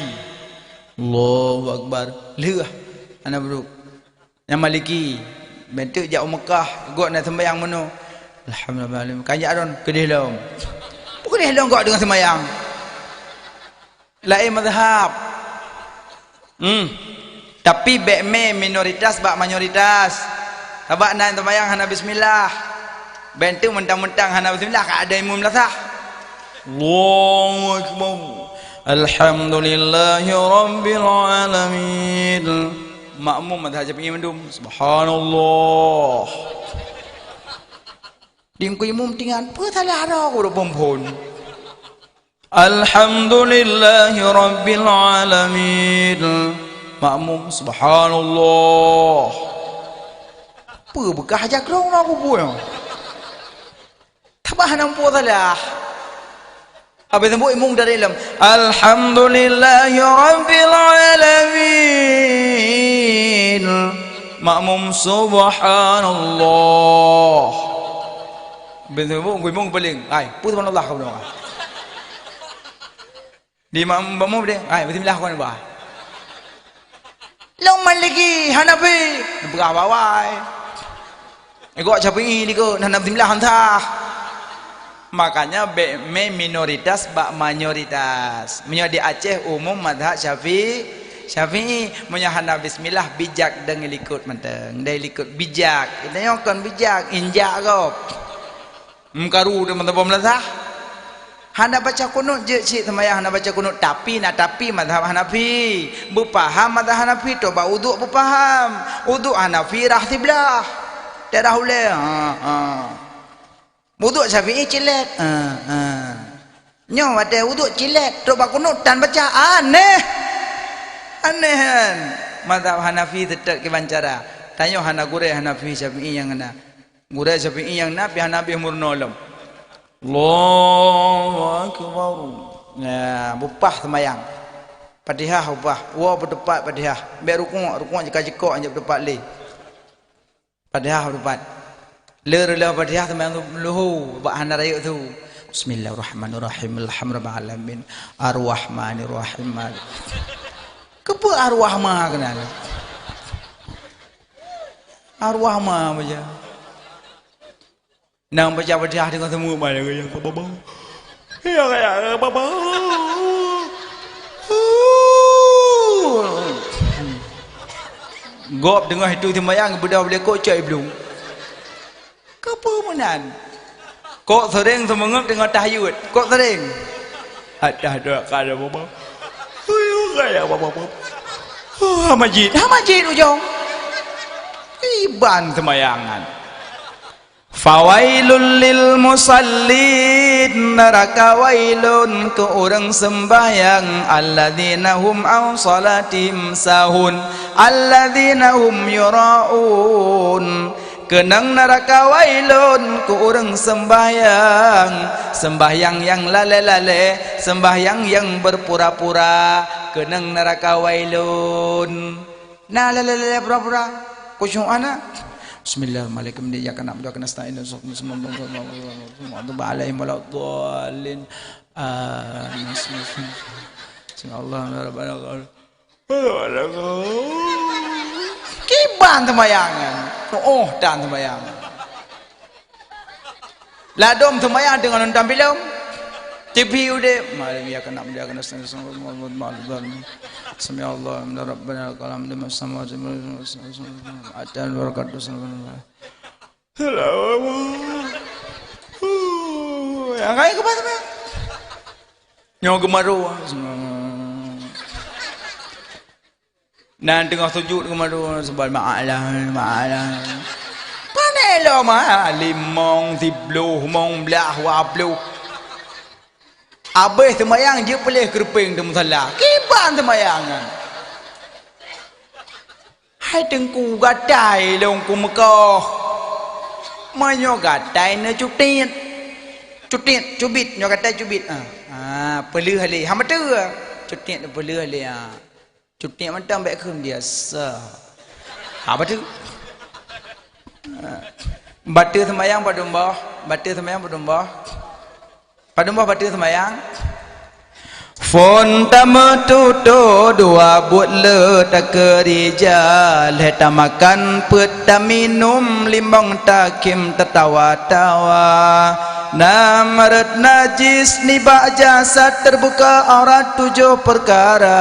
Allahu Akbar. Lheueh. Hana brôk. Nyang Maliki. Bentuk jak u Mekah, gobnyan sembahyang meunoe. Alhamdulillah. Kan jak ron, keudeh lom. Peue keudeh lom gobnyan deungon sembahyang? Laén mazhab. Hmm. Tapi bék mé minoritas bak mayoritas. Sabab na sembahyang hana bismillah. Bék tu mentang-mentang hana bismillah, ka ada imum lasah. Allahu Akbar. Alhamdulillahi Rabbil Alamin. Makmum mazhab Syafi'i mandum. Subhanallah. Di imum tingan, peue salah droe ureueng phon-phon. Alhamdulillahi Rabbil Alamin. Makmum, subhanallah. Peue beukah jakrong na kubu nyoe? Tabah nampu salah. Habéh sambot imum dari lom. Alhamdulillahi Rabbil Alamin. Makmum, subhanallah. Habéh sambot imum paléng. Hai, peue subhanallah kamoe. Di ma-, makmum deh, "Hai, bismillah kon, bah." Lom Maliki, Hanafi, peugah bawai. Ego Syafi'i dikeue, hana bismillah han sah. Makanya bék mé minoritas bak mayoritas. Meunyoe di Aceh umum mazhab Syafi-, Syafi'i, meunyoe hana bismillah bijak deungon likot mantong. Deungon likot bijak. Kita nyoe kon bijak, injak gob. Meukaru teuma teupeu meulansah. Hana baca kunut jeuet cit seumayang hana baca kunut, tapi na tapi mazhab Hanafi. Beupaham mazhab Hanafi, toh bak uduk beupaham. Uduk Hanafi rah siblah. Darah ulée. Ha, ha. Uduk Syafi'i cilet. Ha, ha. Nyoe watée uduk cilet, trok bak kunut tan baca. Aneh. Aneh kan? Mazhab Hanafi teutap kiban cara. Tanyoe hana gurée Hanafi Syafi'i nyang na. Gurée Syafi'i nyang na pih hana habéh meurunoe lom. Allahu Akbar. Nah, beupah seumayang. Fatihah beupah. Woe beuteupat Fatihah. Bék rukuk, rukuk jika-jikok hana beuteupat lé. Fatihah beuteupat. Le reuloh Fatihah seumayang luhu, bak hana rayeuk su. Bismillahirrahmanirrahim. Alhamdulillahirabbil alamin. Arrahmanirrahim. Keupeue arwah ma keunan? Arwah ma baca. Nyang baca Fatihah deungon seumeubeuet ban lagée nyan, ka babah. Ya, ya, ya, babah. Gob teungoh itu seumayang, beudôh beulikot cok iblong. Keupeue meunan? Kok seuring seumeungeuet teungoh tahajud? Kok seuring? Adah dua kali babah. Ayo, gaya babah, babah. Huh, ha majit, ha majit ujong. Iban seumayangan. Fawailul lil musallin, neuraka wailun keu ureuëng seumbahyang, alladzina hum an shalatihim sahun, alladzina hum yuraun. Keunong neuraka wailun keu ureuëng seumbahyang, seumbahyang nyang lalée-lalée, seumbahyang nyang beupura-pura, keunong neuraka wailun. Na lalée-lalée pura-pura. Khusyuk hana. Bismillahirrahmanirrahim. Iyyaka na'budu wa iyyaka nasta'in. Maghdubi 'alaihim waladdallin. Amin. Bismillah. Rabbana. Kiban seumayang nyan. Oh, tan seumayang. Ladôm seumayang teungoh nonton filem. T V udeb. Malam ya kena mulia kena sami Allah, inna rabbana lakal hamdu mas samawati wal ardi. Atan barakatuh. Huh, yang kaya ke mana? Nyoe geumaru. Nan teungoh sujud geumaru, subhan ma'ala, ma'ala. Pane lom, ha? Limong, siploh, limong blah, dua ploh. Abéh seumayang jeuet puléh keureupeng teuh musala. Kiban seumayang nyan. Hai Teungku, gatai lôn keu meukoh. Meunyoe gatai na cutiet. Cutiet, cubit, nyoe gatai cubit. Ah, ah, peuleueh lé. Ha, beutôi. Cutiet peuleueh lé, ah. Cutiet mantong bék kheun biasa. Ha, bateue. Bateue seumayang padum boh? Bateue seumayang padum boh? Padum boh bateue seumayang? Phon tameututoe dua buet le takeurija, lheueh tamakan peuet taminum limong takhém tatawa-tawa. Nam rot najis nibak jasad, teubuka aurat tujoh peukara,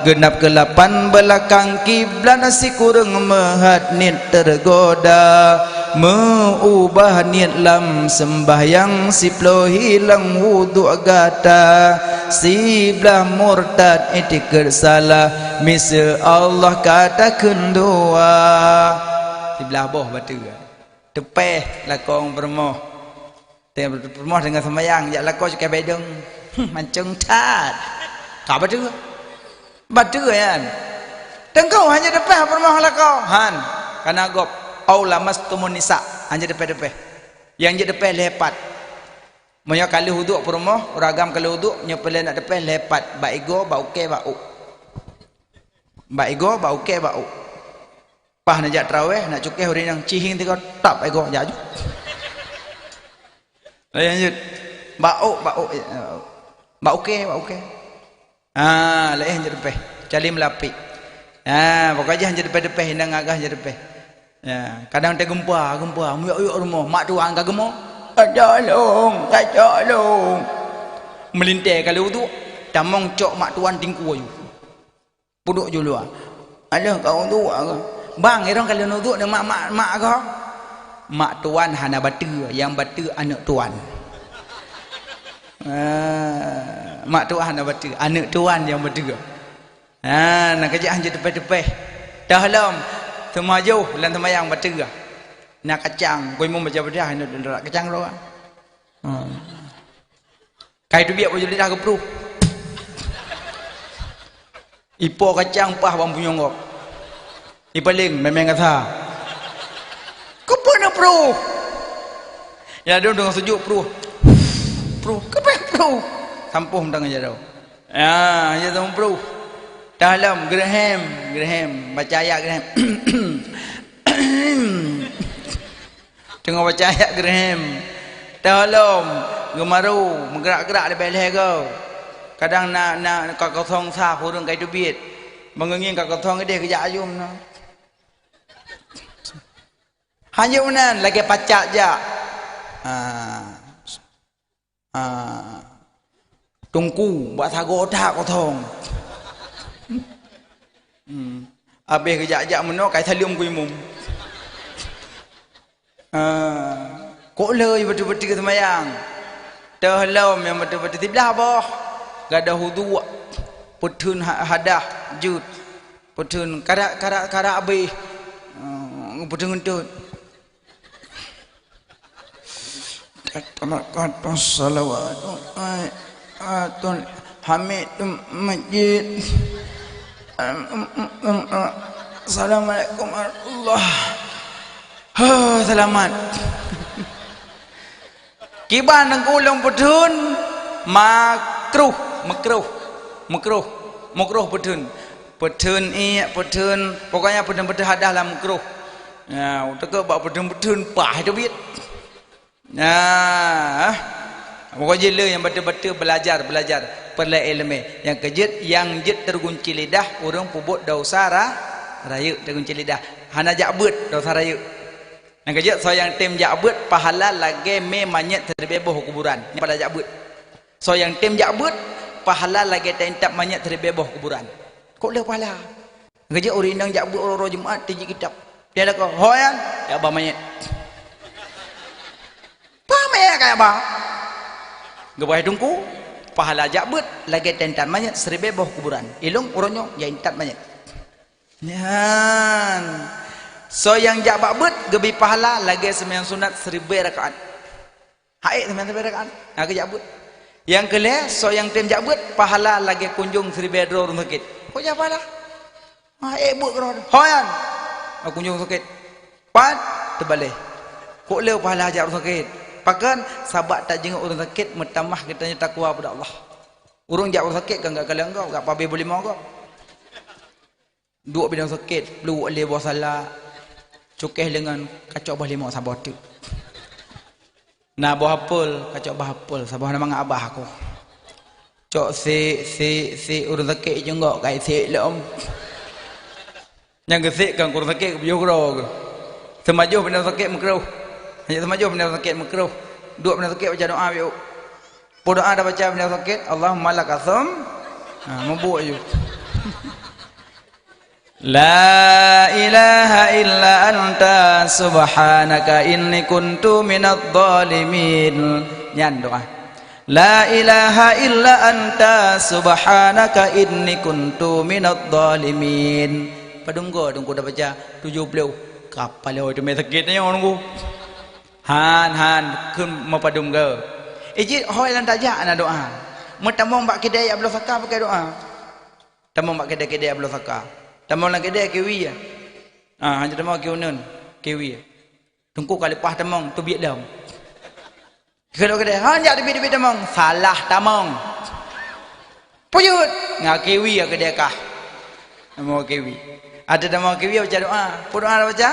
geunab keulapan beulakang kiblat, sikureueng meuhat niet teugoda, meuubah niet lam seumbahyang, siploh hilang wudhu gata, siblah murtad itikeuet salah, miseue Allah ka takheun dua. Siblah boh bateue. Teupeh lakoe peurumoh. Teuh peurumoh deungon seumayang, jak lakoe cukai baidong. Mancong that. Ka bateue. Bateue nyan. Teungku hana teupeh peurumoh lakoe. Han. Kana gob. Au lamastumun nisa. Hana teupeh-teupeh. Nyang jeuet teupeh lheueh pat. Meunyoe ka lheueh uduk peurumoh, ureueng agam ka lheueh uduk, nyoe peureulèe nak teupeh lheueh pat. Bak igoe, bak ukèe, bak ôk. Bak igoe, bak ukèe, bak ôk. Paih neujak traweh, nak cukéh ureueng nyang cihing tiga tap igoe jak aju. Lanjut. Bak ôk, bak ôk, eh, bak ukèe, bak ukèe. Ah, lheueh jeuet teupeh. Cali meulapik. Ah, pokok jih jeuet teupeh-teupeh, inong agah jeuet teupeh. Ya, kadang teugeumpa, geumpa, muyok-yok rumoh, mak tuan ka geumo. Ka tolong, ka tolong. Meulintèe ka lheueh uduk, tamong cok mak tuan tingku aju. Peuduek ju luwa. Alah ka uduk ka. Bang, irong ka lheueh uduk neu mak, mak, mak ka. Mak tuan hana bateue, nyang bateue aneuk tuan. Ah, mak tuan hana bateue, aneuk tuan nyang bateue. Ah, na kajak hanjeuet teupeh-teupeh. Dah lom, teuma joh lam teumayang bateue. Na kacang, goi mum baca Fatihah, na kacang lom. Hmm. Kai teubiet baju lidah geupruh. Ipo kacang paih bang punyueng gob. Ipaléng memeng gata. Keupeue neupruh? Ya dong deungon sujut pruh. Pruh, keupeue pruh? Sampoh mantong ya dong. Ya, ya dong pruh. Dah lom geureuhem, geureuhem. Baca ayat geureuhem. Teungoh baca ayat geureuhem, teuh lom, geumaru, meugerak-gerak leubeh lhèe goe. Kadang na, na ka kosong sah ureueng kai teubiet. Meungieng ka kosong ideh geujak ayum na. Hanjeuet meunan lagèe pacak jak. Ha. Ah, teungku, bak sagoe that kosong. Hmm. Abéh geujak-jak meunoe, kai saleuem keu imum. Ah, kok le beutôi-beutôi seumayang. Teuh lom nyang beutôi-beutôi siblah boh. Gadôh uduk, peutheun ha-, hadah jeuet. Peutheun karak, karak, karak abéh. Ah, peutheun ngeuntot. Kata-kata salawat. Atul Hamid Masjid. Assalamualaikum warahmatullah. Huh, selamat. Kiban nangku ulôn peutheun makruh, makruh, makruh, makruh peutheun. Peutheun iek, peutheun, pokoknya peutheun-peutheun hadah lah makruh. Ya, uteukeu bak peutheun-peutheun paih teubiet. Nah, pokok jih le nyang bateue-bateue belajar, belajar peureulèe ileumèe. Nyang keujeuet, nyang jeuet teugunci lidah ureueng peubuet desya ra-, rayeuk teugunci lidah. Hana jak beuet desya rayeuk. Nyang keujeuet, soe nyang tem jak beuet, pahala lagèe mé manyét siribèe boh u kuburan. Nyan pahala jak beuet. Soe nyang tem jak beuet, pahala lagèe taintat manyét siribèe boh u kuburan. Kok le pahala? Nyang keujeuet, ureueng inong jak beuet uroe-uroe Jumat, tijik kitab. Dia lakoe, "Ho nyan, jak ba manyét." "Peue manyét kajak ba?" Geupeugah teungku, pahala jak beuet lagèe taintat manyét siribèe boh kuburan. Ilôn uroe nyoe jak intat manyét. Nyan. Soe nyang jak bak beuet geubri pahala lagèe seumayang sunat siribèe rakaat. Hai seumayang siribèe rakaat. Nyang keujak beuet. Nyang keulhèe, soe nyang tem jak beuet, pahala lagèe kunjong siribèe droe ureueng sakét. Kok jak pahala? Hai beuet keudroe. Ho nyan. Kunjong sakét. Pat teubaleh. Kok le pahala jak ureueng sakét? Pakon? Sabab tajenguk ureueng sakét meutamah geutanyoe takwa ubak Allah. Ureueng jak ureueng sakét kan gak kalon gob, gak pabé buleumèe gob. Duek bidang sakét, pluek lé boh salak, cukéh leungon kacok boh limau saboh teuk. Na boh apel, kacok boh apel, saboh na mangat abah aku. Cok sik, sik, sik, ureuëng sakét jeuet ka sik lom. Nyang geusik kan ureuëng sakét, geuyue keudroe geuh. Seumajoh bak sakét meukrôh. Hanya seumajoh bak sakét meukrôh. Duek bak sakét baca doa biôk. Peue doa tabaca bak sakét? Allahumma laka sum. Ha, meubuet ju. La ilaha illa anta subhanaka inni kuntu minadh dhalimin. Nyan doa. La ilaha illa anta subhanaka inni kuntu minadh dhalimin. Padum goe Teungku tabaca? Tujoh ploh. Kapala teumé sakét nyoe Teungku. Han, han, kheun meupadum goe. Ijih hôi lam tajak na doa. Meutamong bak keudè jak bloe saka pakai doa. Tamong bak keudè-keudè bloe saka. Tamong lam keudè kiwi ya. Ah, hana tamong kiwi uneun, kiwi. Teungku ka leupah tamong, teubiet lom. Keudè-keudè, han jak teubiet-teubiet tamong, salah tamong. Puyut, ngon kiwi ya keudè kah. Tamong kiwi. Ada tamong kiwi baca doa. Peue doa baca?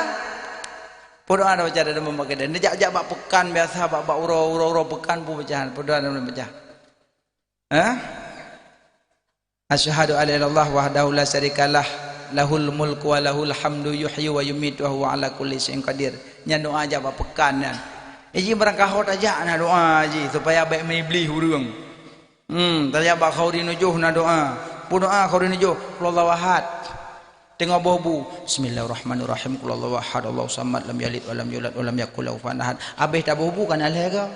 Peue doa baca ada tamong bak keudè. Neujak-jak bak peukan biasa, bak, bak uroe, uroe-uroe peukan peue baca. Peue doa baca? Hah? Asyhadu an la ilaha illallah wahdahu la syarikalah, lahul mulku wa lahul hamdu, yuhyi wa yumitu wa huwa ala kulli syai'in qadir. Nyan doa jak bak peukan nyan. Iji barangkaho tajak na doa ji supaya bèk meuiblih ureuëng. Hmm, tajak bak khauri nujoh na doa. Peue doa khauri nujoh? Qul huwallahu ahad. Teungoh boh bu, bismillahirrahmanirrahim. Qul huwallahu ahad, Allahu samad, lam yalid wa lam yulad wa lam yakul lahu kufuwan ahad. Abéh taboh bu ka na lhèe goe.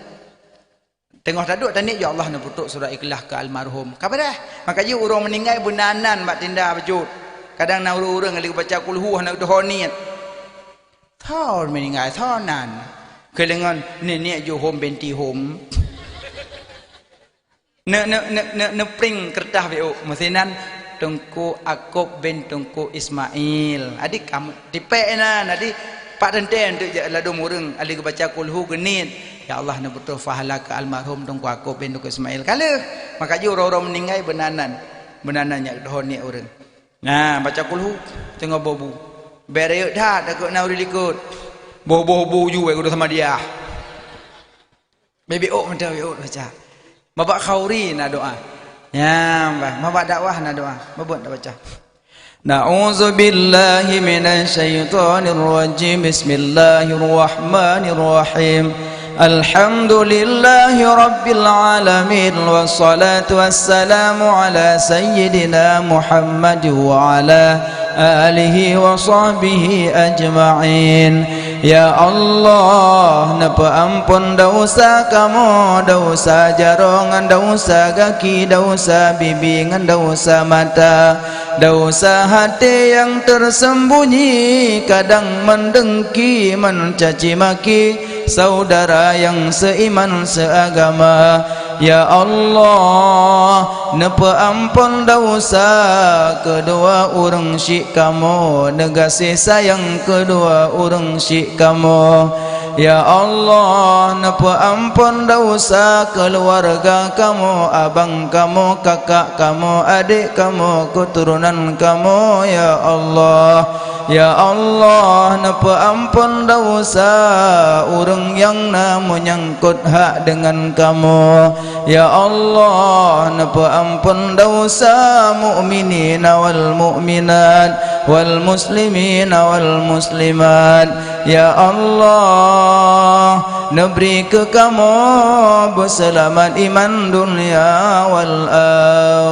Teungoh taduek taniet, ya Allah, neupeutrok surat Ikhlas keu almarhum. Ka beureh. Maka jih ureuëng meuninggai beunanan bak tinda bacut. Kadang na ureuëng-ureuëng lagi baca kulhu hana geutuho niet. Thon meuninggai, thon nan. Keulengon nenek ju hom benti hom. Ne, ne, ne, ne, neupring keureutah biôk. Meusinan Teungku Akub bin Teungku Ismail. Adi kam tipèk inan, adi pat teuntèe teuk jak ladôm ureuëng, ali geubaca kulhu geuniet, "Ya Allah, neupeutrok pahala keu almarhum Teungku Akub bin Teungku Ismail." Ka lheueh, maka jih uroe-uroe meuninggai beunanan, beunanan nyak deuhon niet ureuëng. Nah, baca kulhu, teungoh boh bu. Bèk rayeuk that, takot na ureuëng likot. Boh-boh bu ju, eh, kudu sama dia. Bèk biôk mantong, biôk baca. Mabak khauri na doa. Nyang bah, mabak dakwah na doa. Mabak dak baca. A'udzu billahi minasy syaithanir rajim. Bismillahirrahmanirrahim. Alhamdulillahi rabbil alamin. Wassalatu wassalamu ala sayyidina Muhammad wa ala alihi wa sahbihi ajma'in. Ya Allah, neupeuamphon desya kamoe, desya jaroe ngon desya gaki, desya bibi ngon desya mata, desya até nyang teuseumbunyi, kadang meudengki, meucaci maki syedara nyang seuiman seuagama. Ya Allah, neupeuamphon desya keudua ureuëng syik kamoe, neugaséh sayang keudua ureuëng syik kamoe. Ya Allah, neupeuamphon desya keuluwarga kamoe, abang kamoe, kakak kamoe, adék kamoe, keuturonan kamoe, ya Allah. Ya Allah, neupeuamphon desya ureuëng nyang na meunyangkot hak deungon kamoe. Ya Allah, neupeuamphon desya mukminin wal mukminat, wal muslimin wal muslimat. Ya Allah, neubri keu kamoe beuseulamat iman dunia wal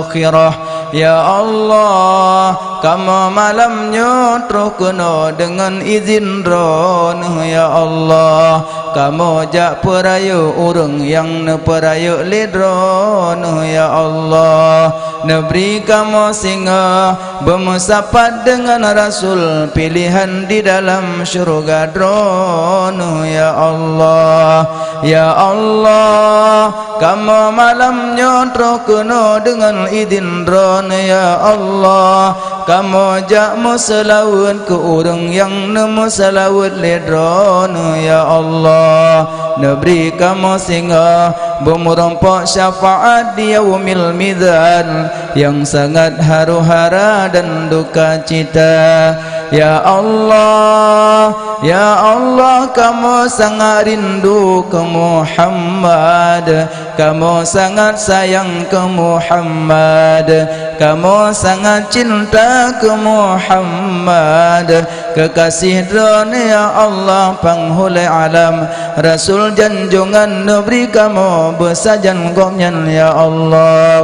akhirah. Ya Allah, kamoe malam nyoe troh keunoe deungon idhin Droeneueh, ya Allah. Kamoe jak peurayeuk ureuëng nyang neupeurayeuk lé Droeneueh, ya Allah. Neubri kamoe singoh beumeusapat deungon Rasul piléhan di dalam syeuruga Droeneueh, ya Allah. Ya Allah, kamoe malam nyoe troh keunoe deungon idhin Droeneueh, ya Allah. Kamoe jak meuseulaweuet keu ureuëng nyang neumeuseulaweuet lé Droeneueh, ya Allah. Neubri kamoe singoh beumeurumpok syafaat di Yaumil Mizan nyang sangat haru-hara dan duka cita. Ya Allah, ya Allah, kamoe sangat rindu keu Muhammad, kamoe sangat sayang keu Muhammad, kamoe sangat cinta keu Muhammad, keukaséh Droeneuh, ya Allah, Panghulée Alam, Rasul janjongan, neubri kamoe beusajan Gobnyan, ya Allah.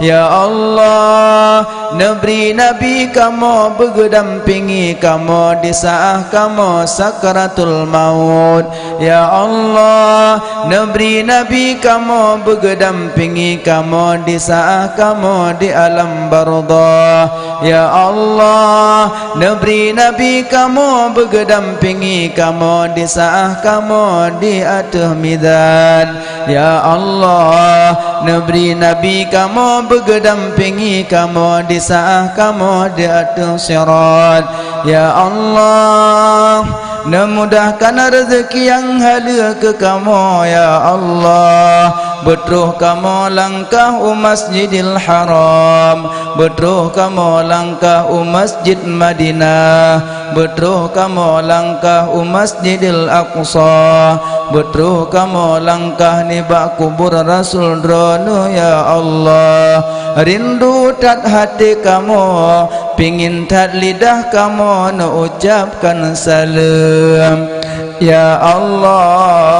Ya Allah, neubri Nabi kamoe beugeudampingi kamoe di saát kamoe sakaratul maut. Ya Allah, neubri Nabi kamoe beugeudampingi kamoe di saát kamoe di alam barzakh. Ya Allah, neubri Nabi kamoe beugeudampingi kamoe di saát kamoe di ateueh mizan. Ya Allah, neubri Nabi kamoe beugeudampingi kamoe di saát kamoe di ateueh sirat. Ya Allah, neumudahkan rezeki nyang haleue keu kamoe, ya Allah. Beutroh kamoe langkah u Masjidil Haram, beutroh kamoe langkah u Masjid Madinah, beutroh kamoe langkah u Masjidil Aqsa, beutroh kamoe langkah nibak kubur Rasul Droeneuh, ya Allah. Rindu that até kamoe, pingin that lidah kamoe neucapkan saleuem. Ya Allah,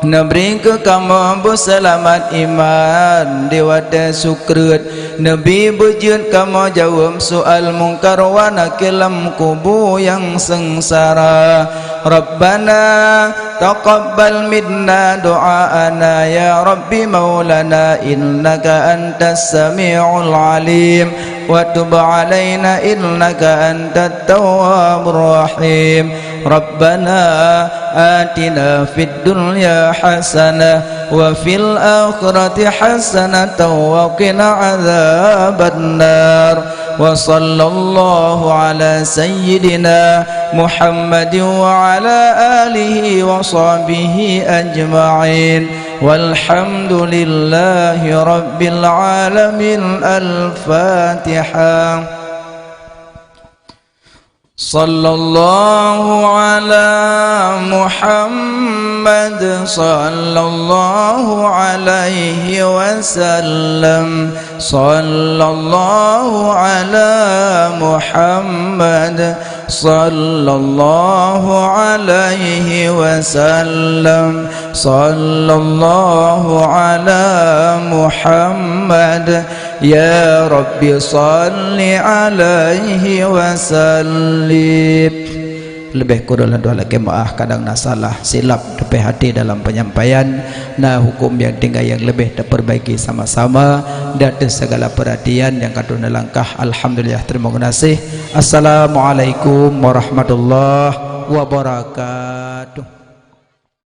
neubri keu kamoe beuseulamat iman di watée sukreut, neubri beujeuet kamoe jaweueb soal Mungkar wa Nakir lam kubu nyang seungsara. Rabbana taqabbal minna du'aana ya Rabbi maulana innaka antas samiul alim wa tub alaina innaka antat tawwabur rahim. Rabbana atina fid dunya hasanah wa fil akhirati hasanatan wa qina adzabannar. Wa sallallahu ala sayyidina Muhammadin wa ala alihi wa sahbihi ajma'in. Walhamdulillahi rabbil alamin. Al-Fatihah. Sallallahu ala Muhammad, sallallahu alaihi wasallam, sallallahu ala Muhammad, sallallahu alaihi wasallam, sallallahu ala Muhammad. Ya Rabbi, salli alaihi wa sallim. Leubeh kureueng lôn tuan lakée meuáh, kadang na salah silap teupeh até dalam penyampaian, na huköm nyang tinggai nyang leubeh tapeurbaiki sama-sama. Di ateueh segala peurhatian nyang ka troh neulangkah, alhamdulillah, teurimong geunaséh. Assalamualaikum warahmatullahi wabarakatuh.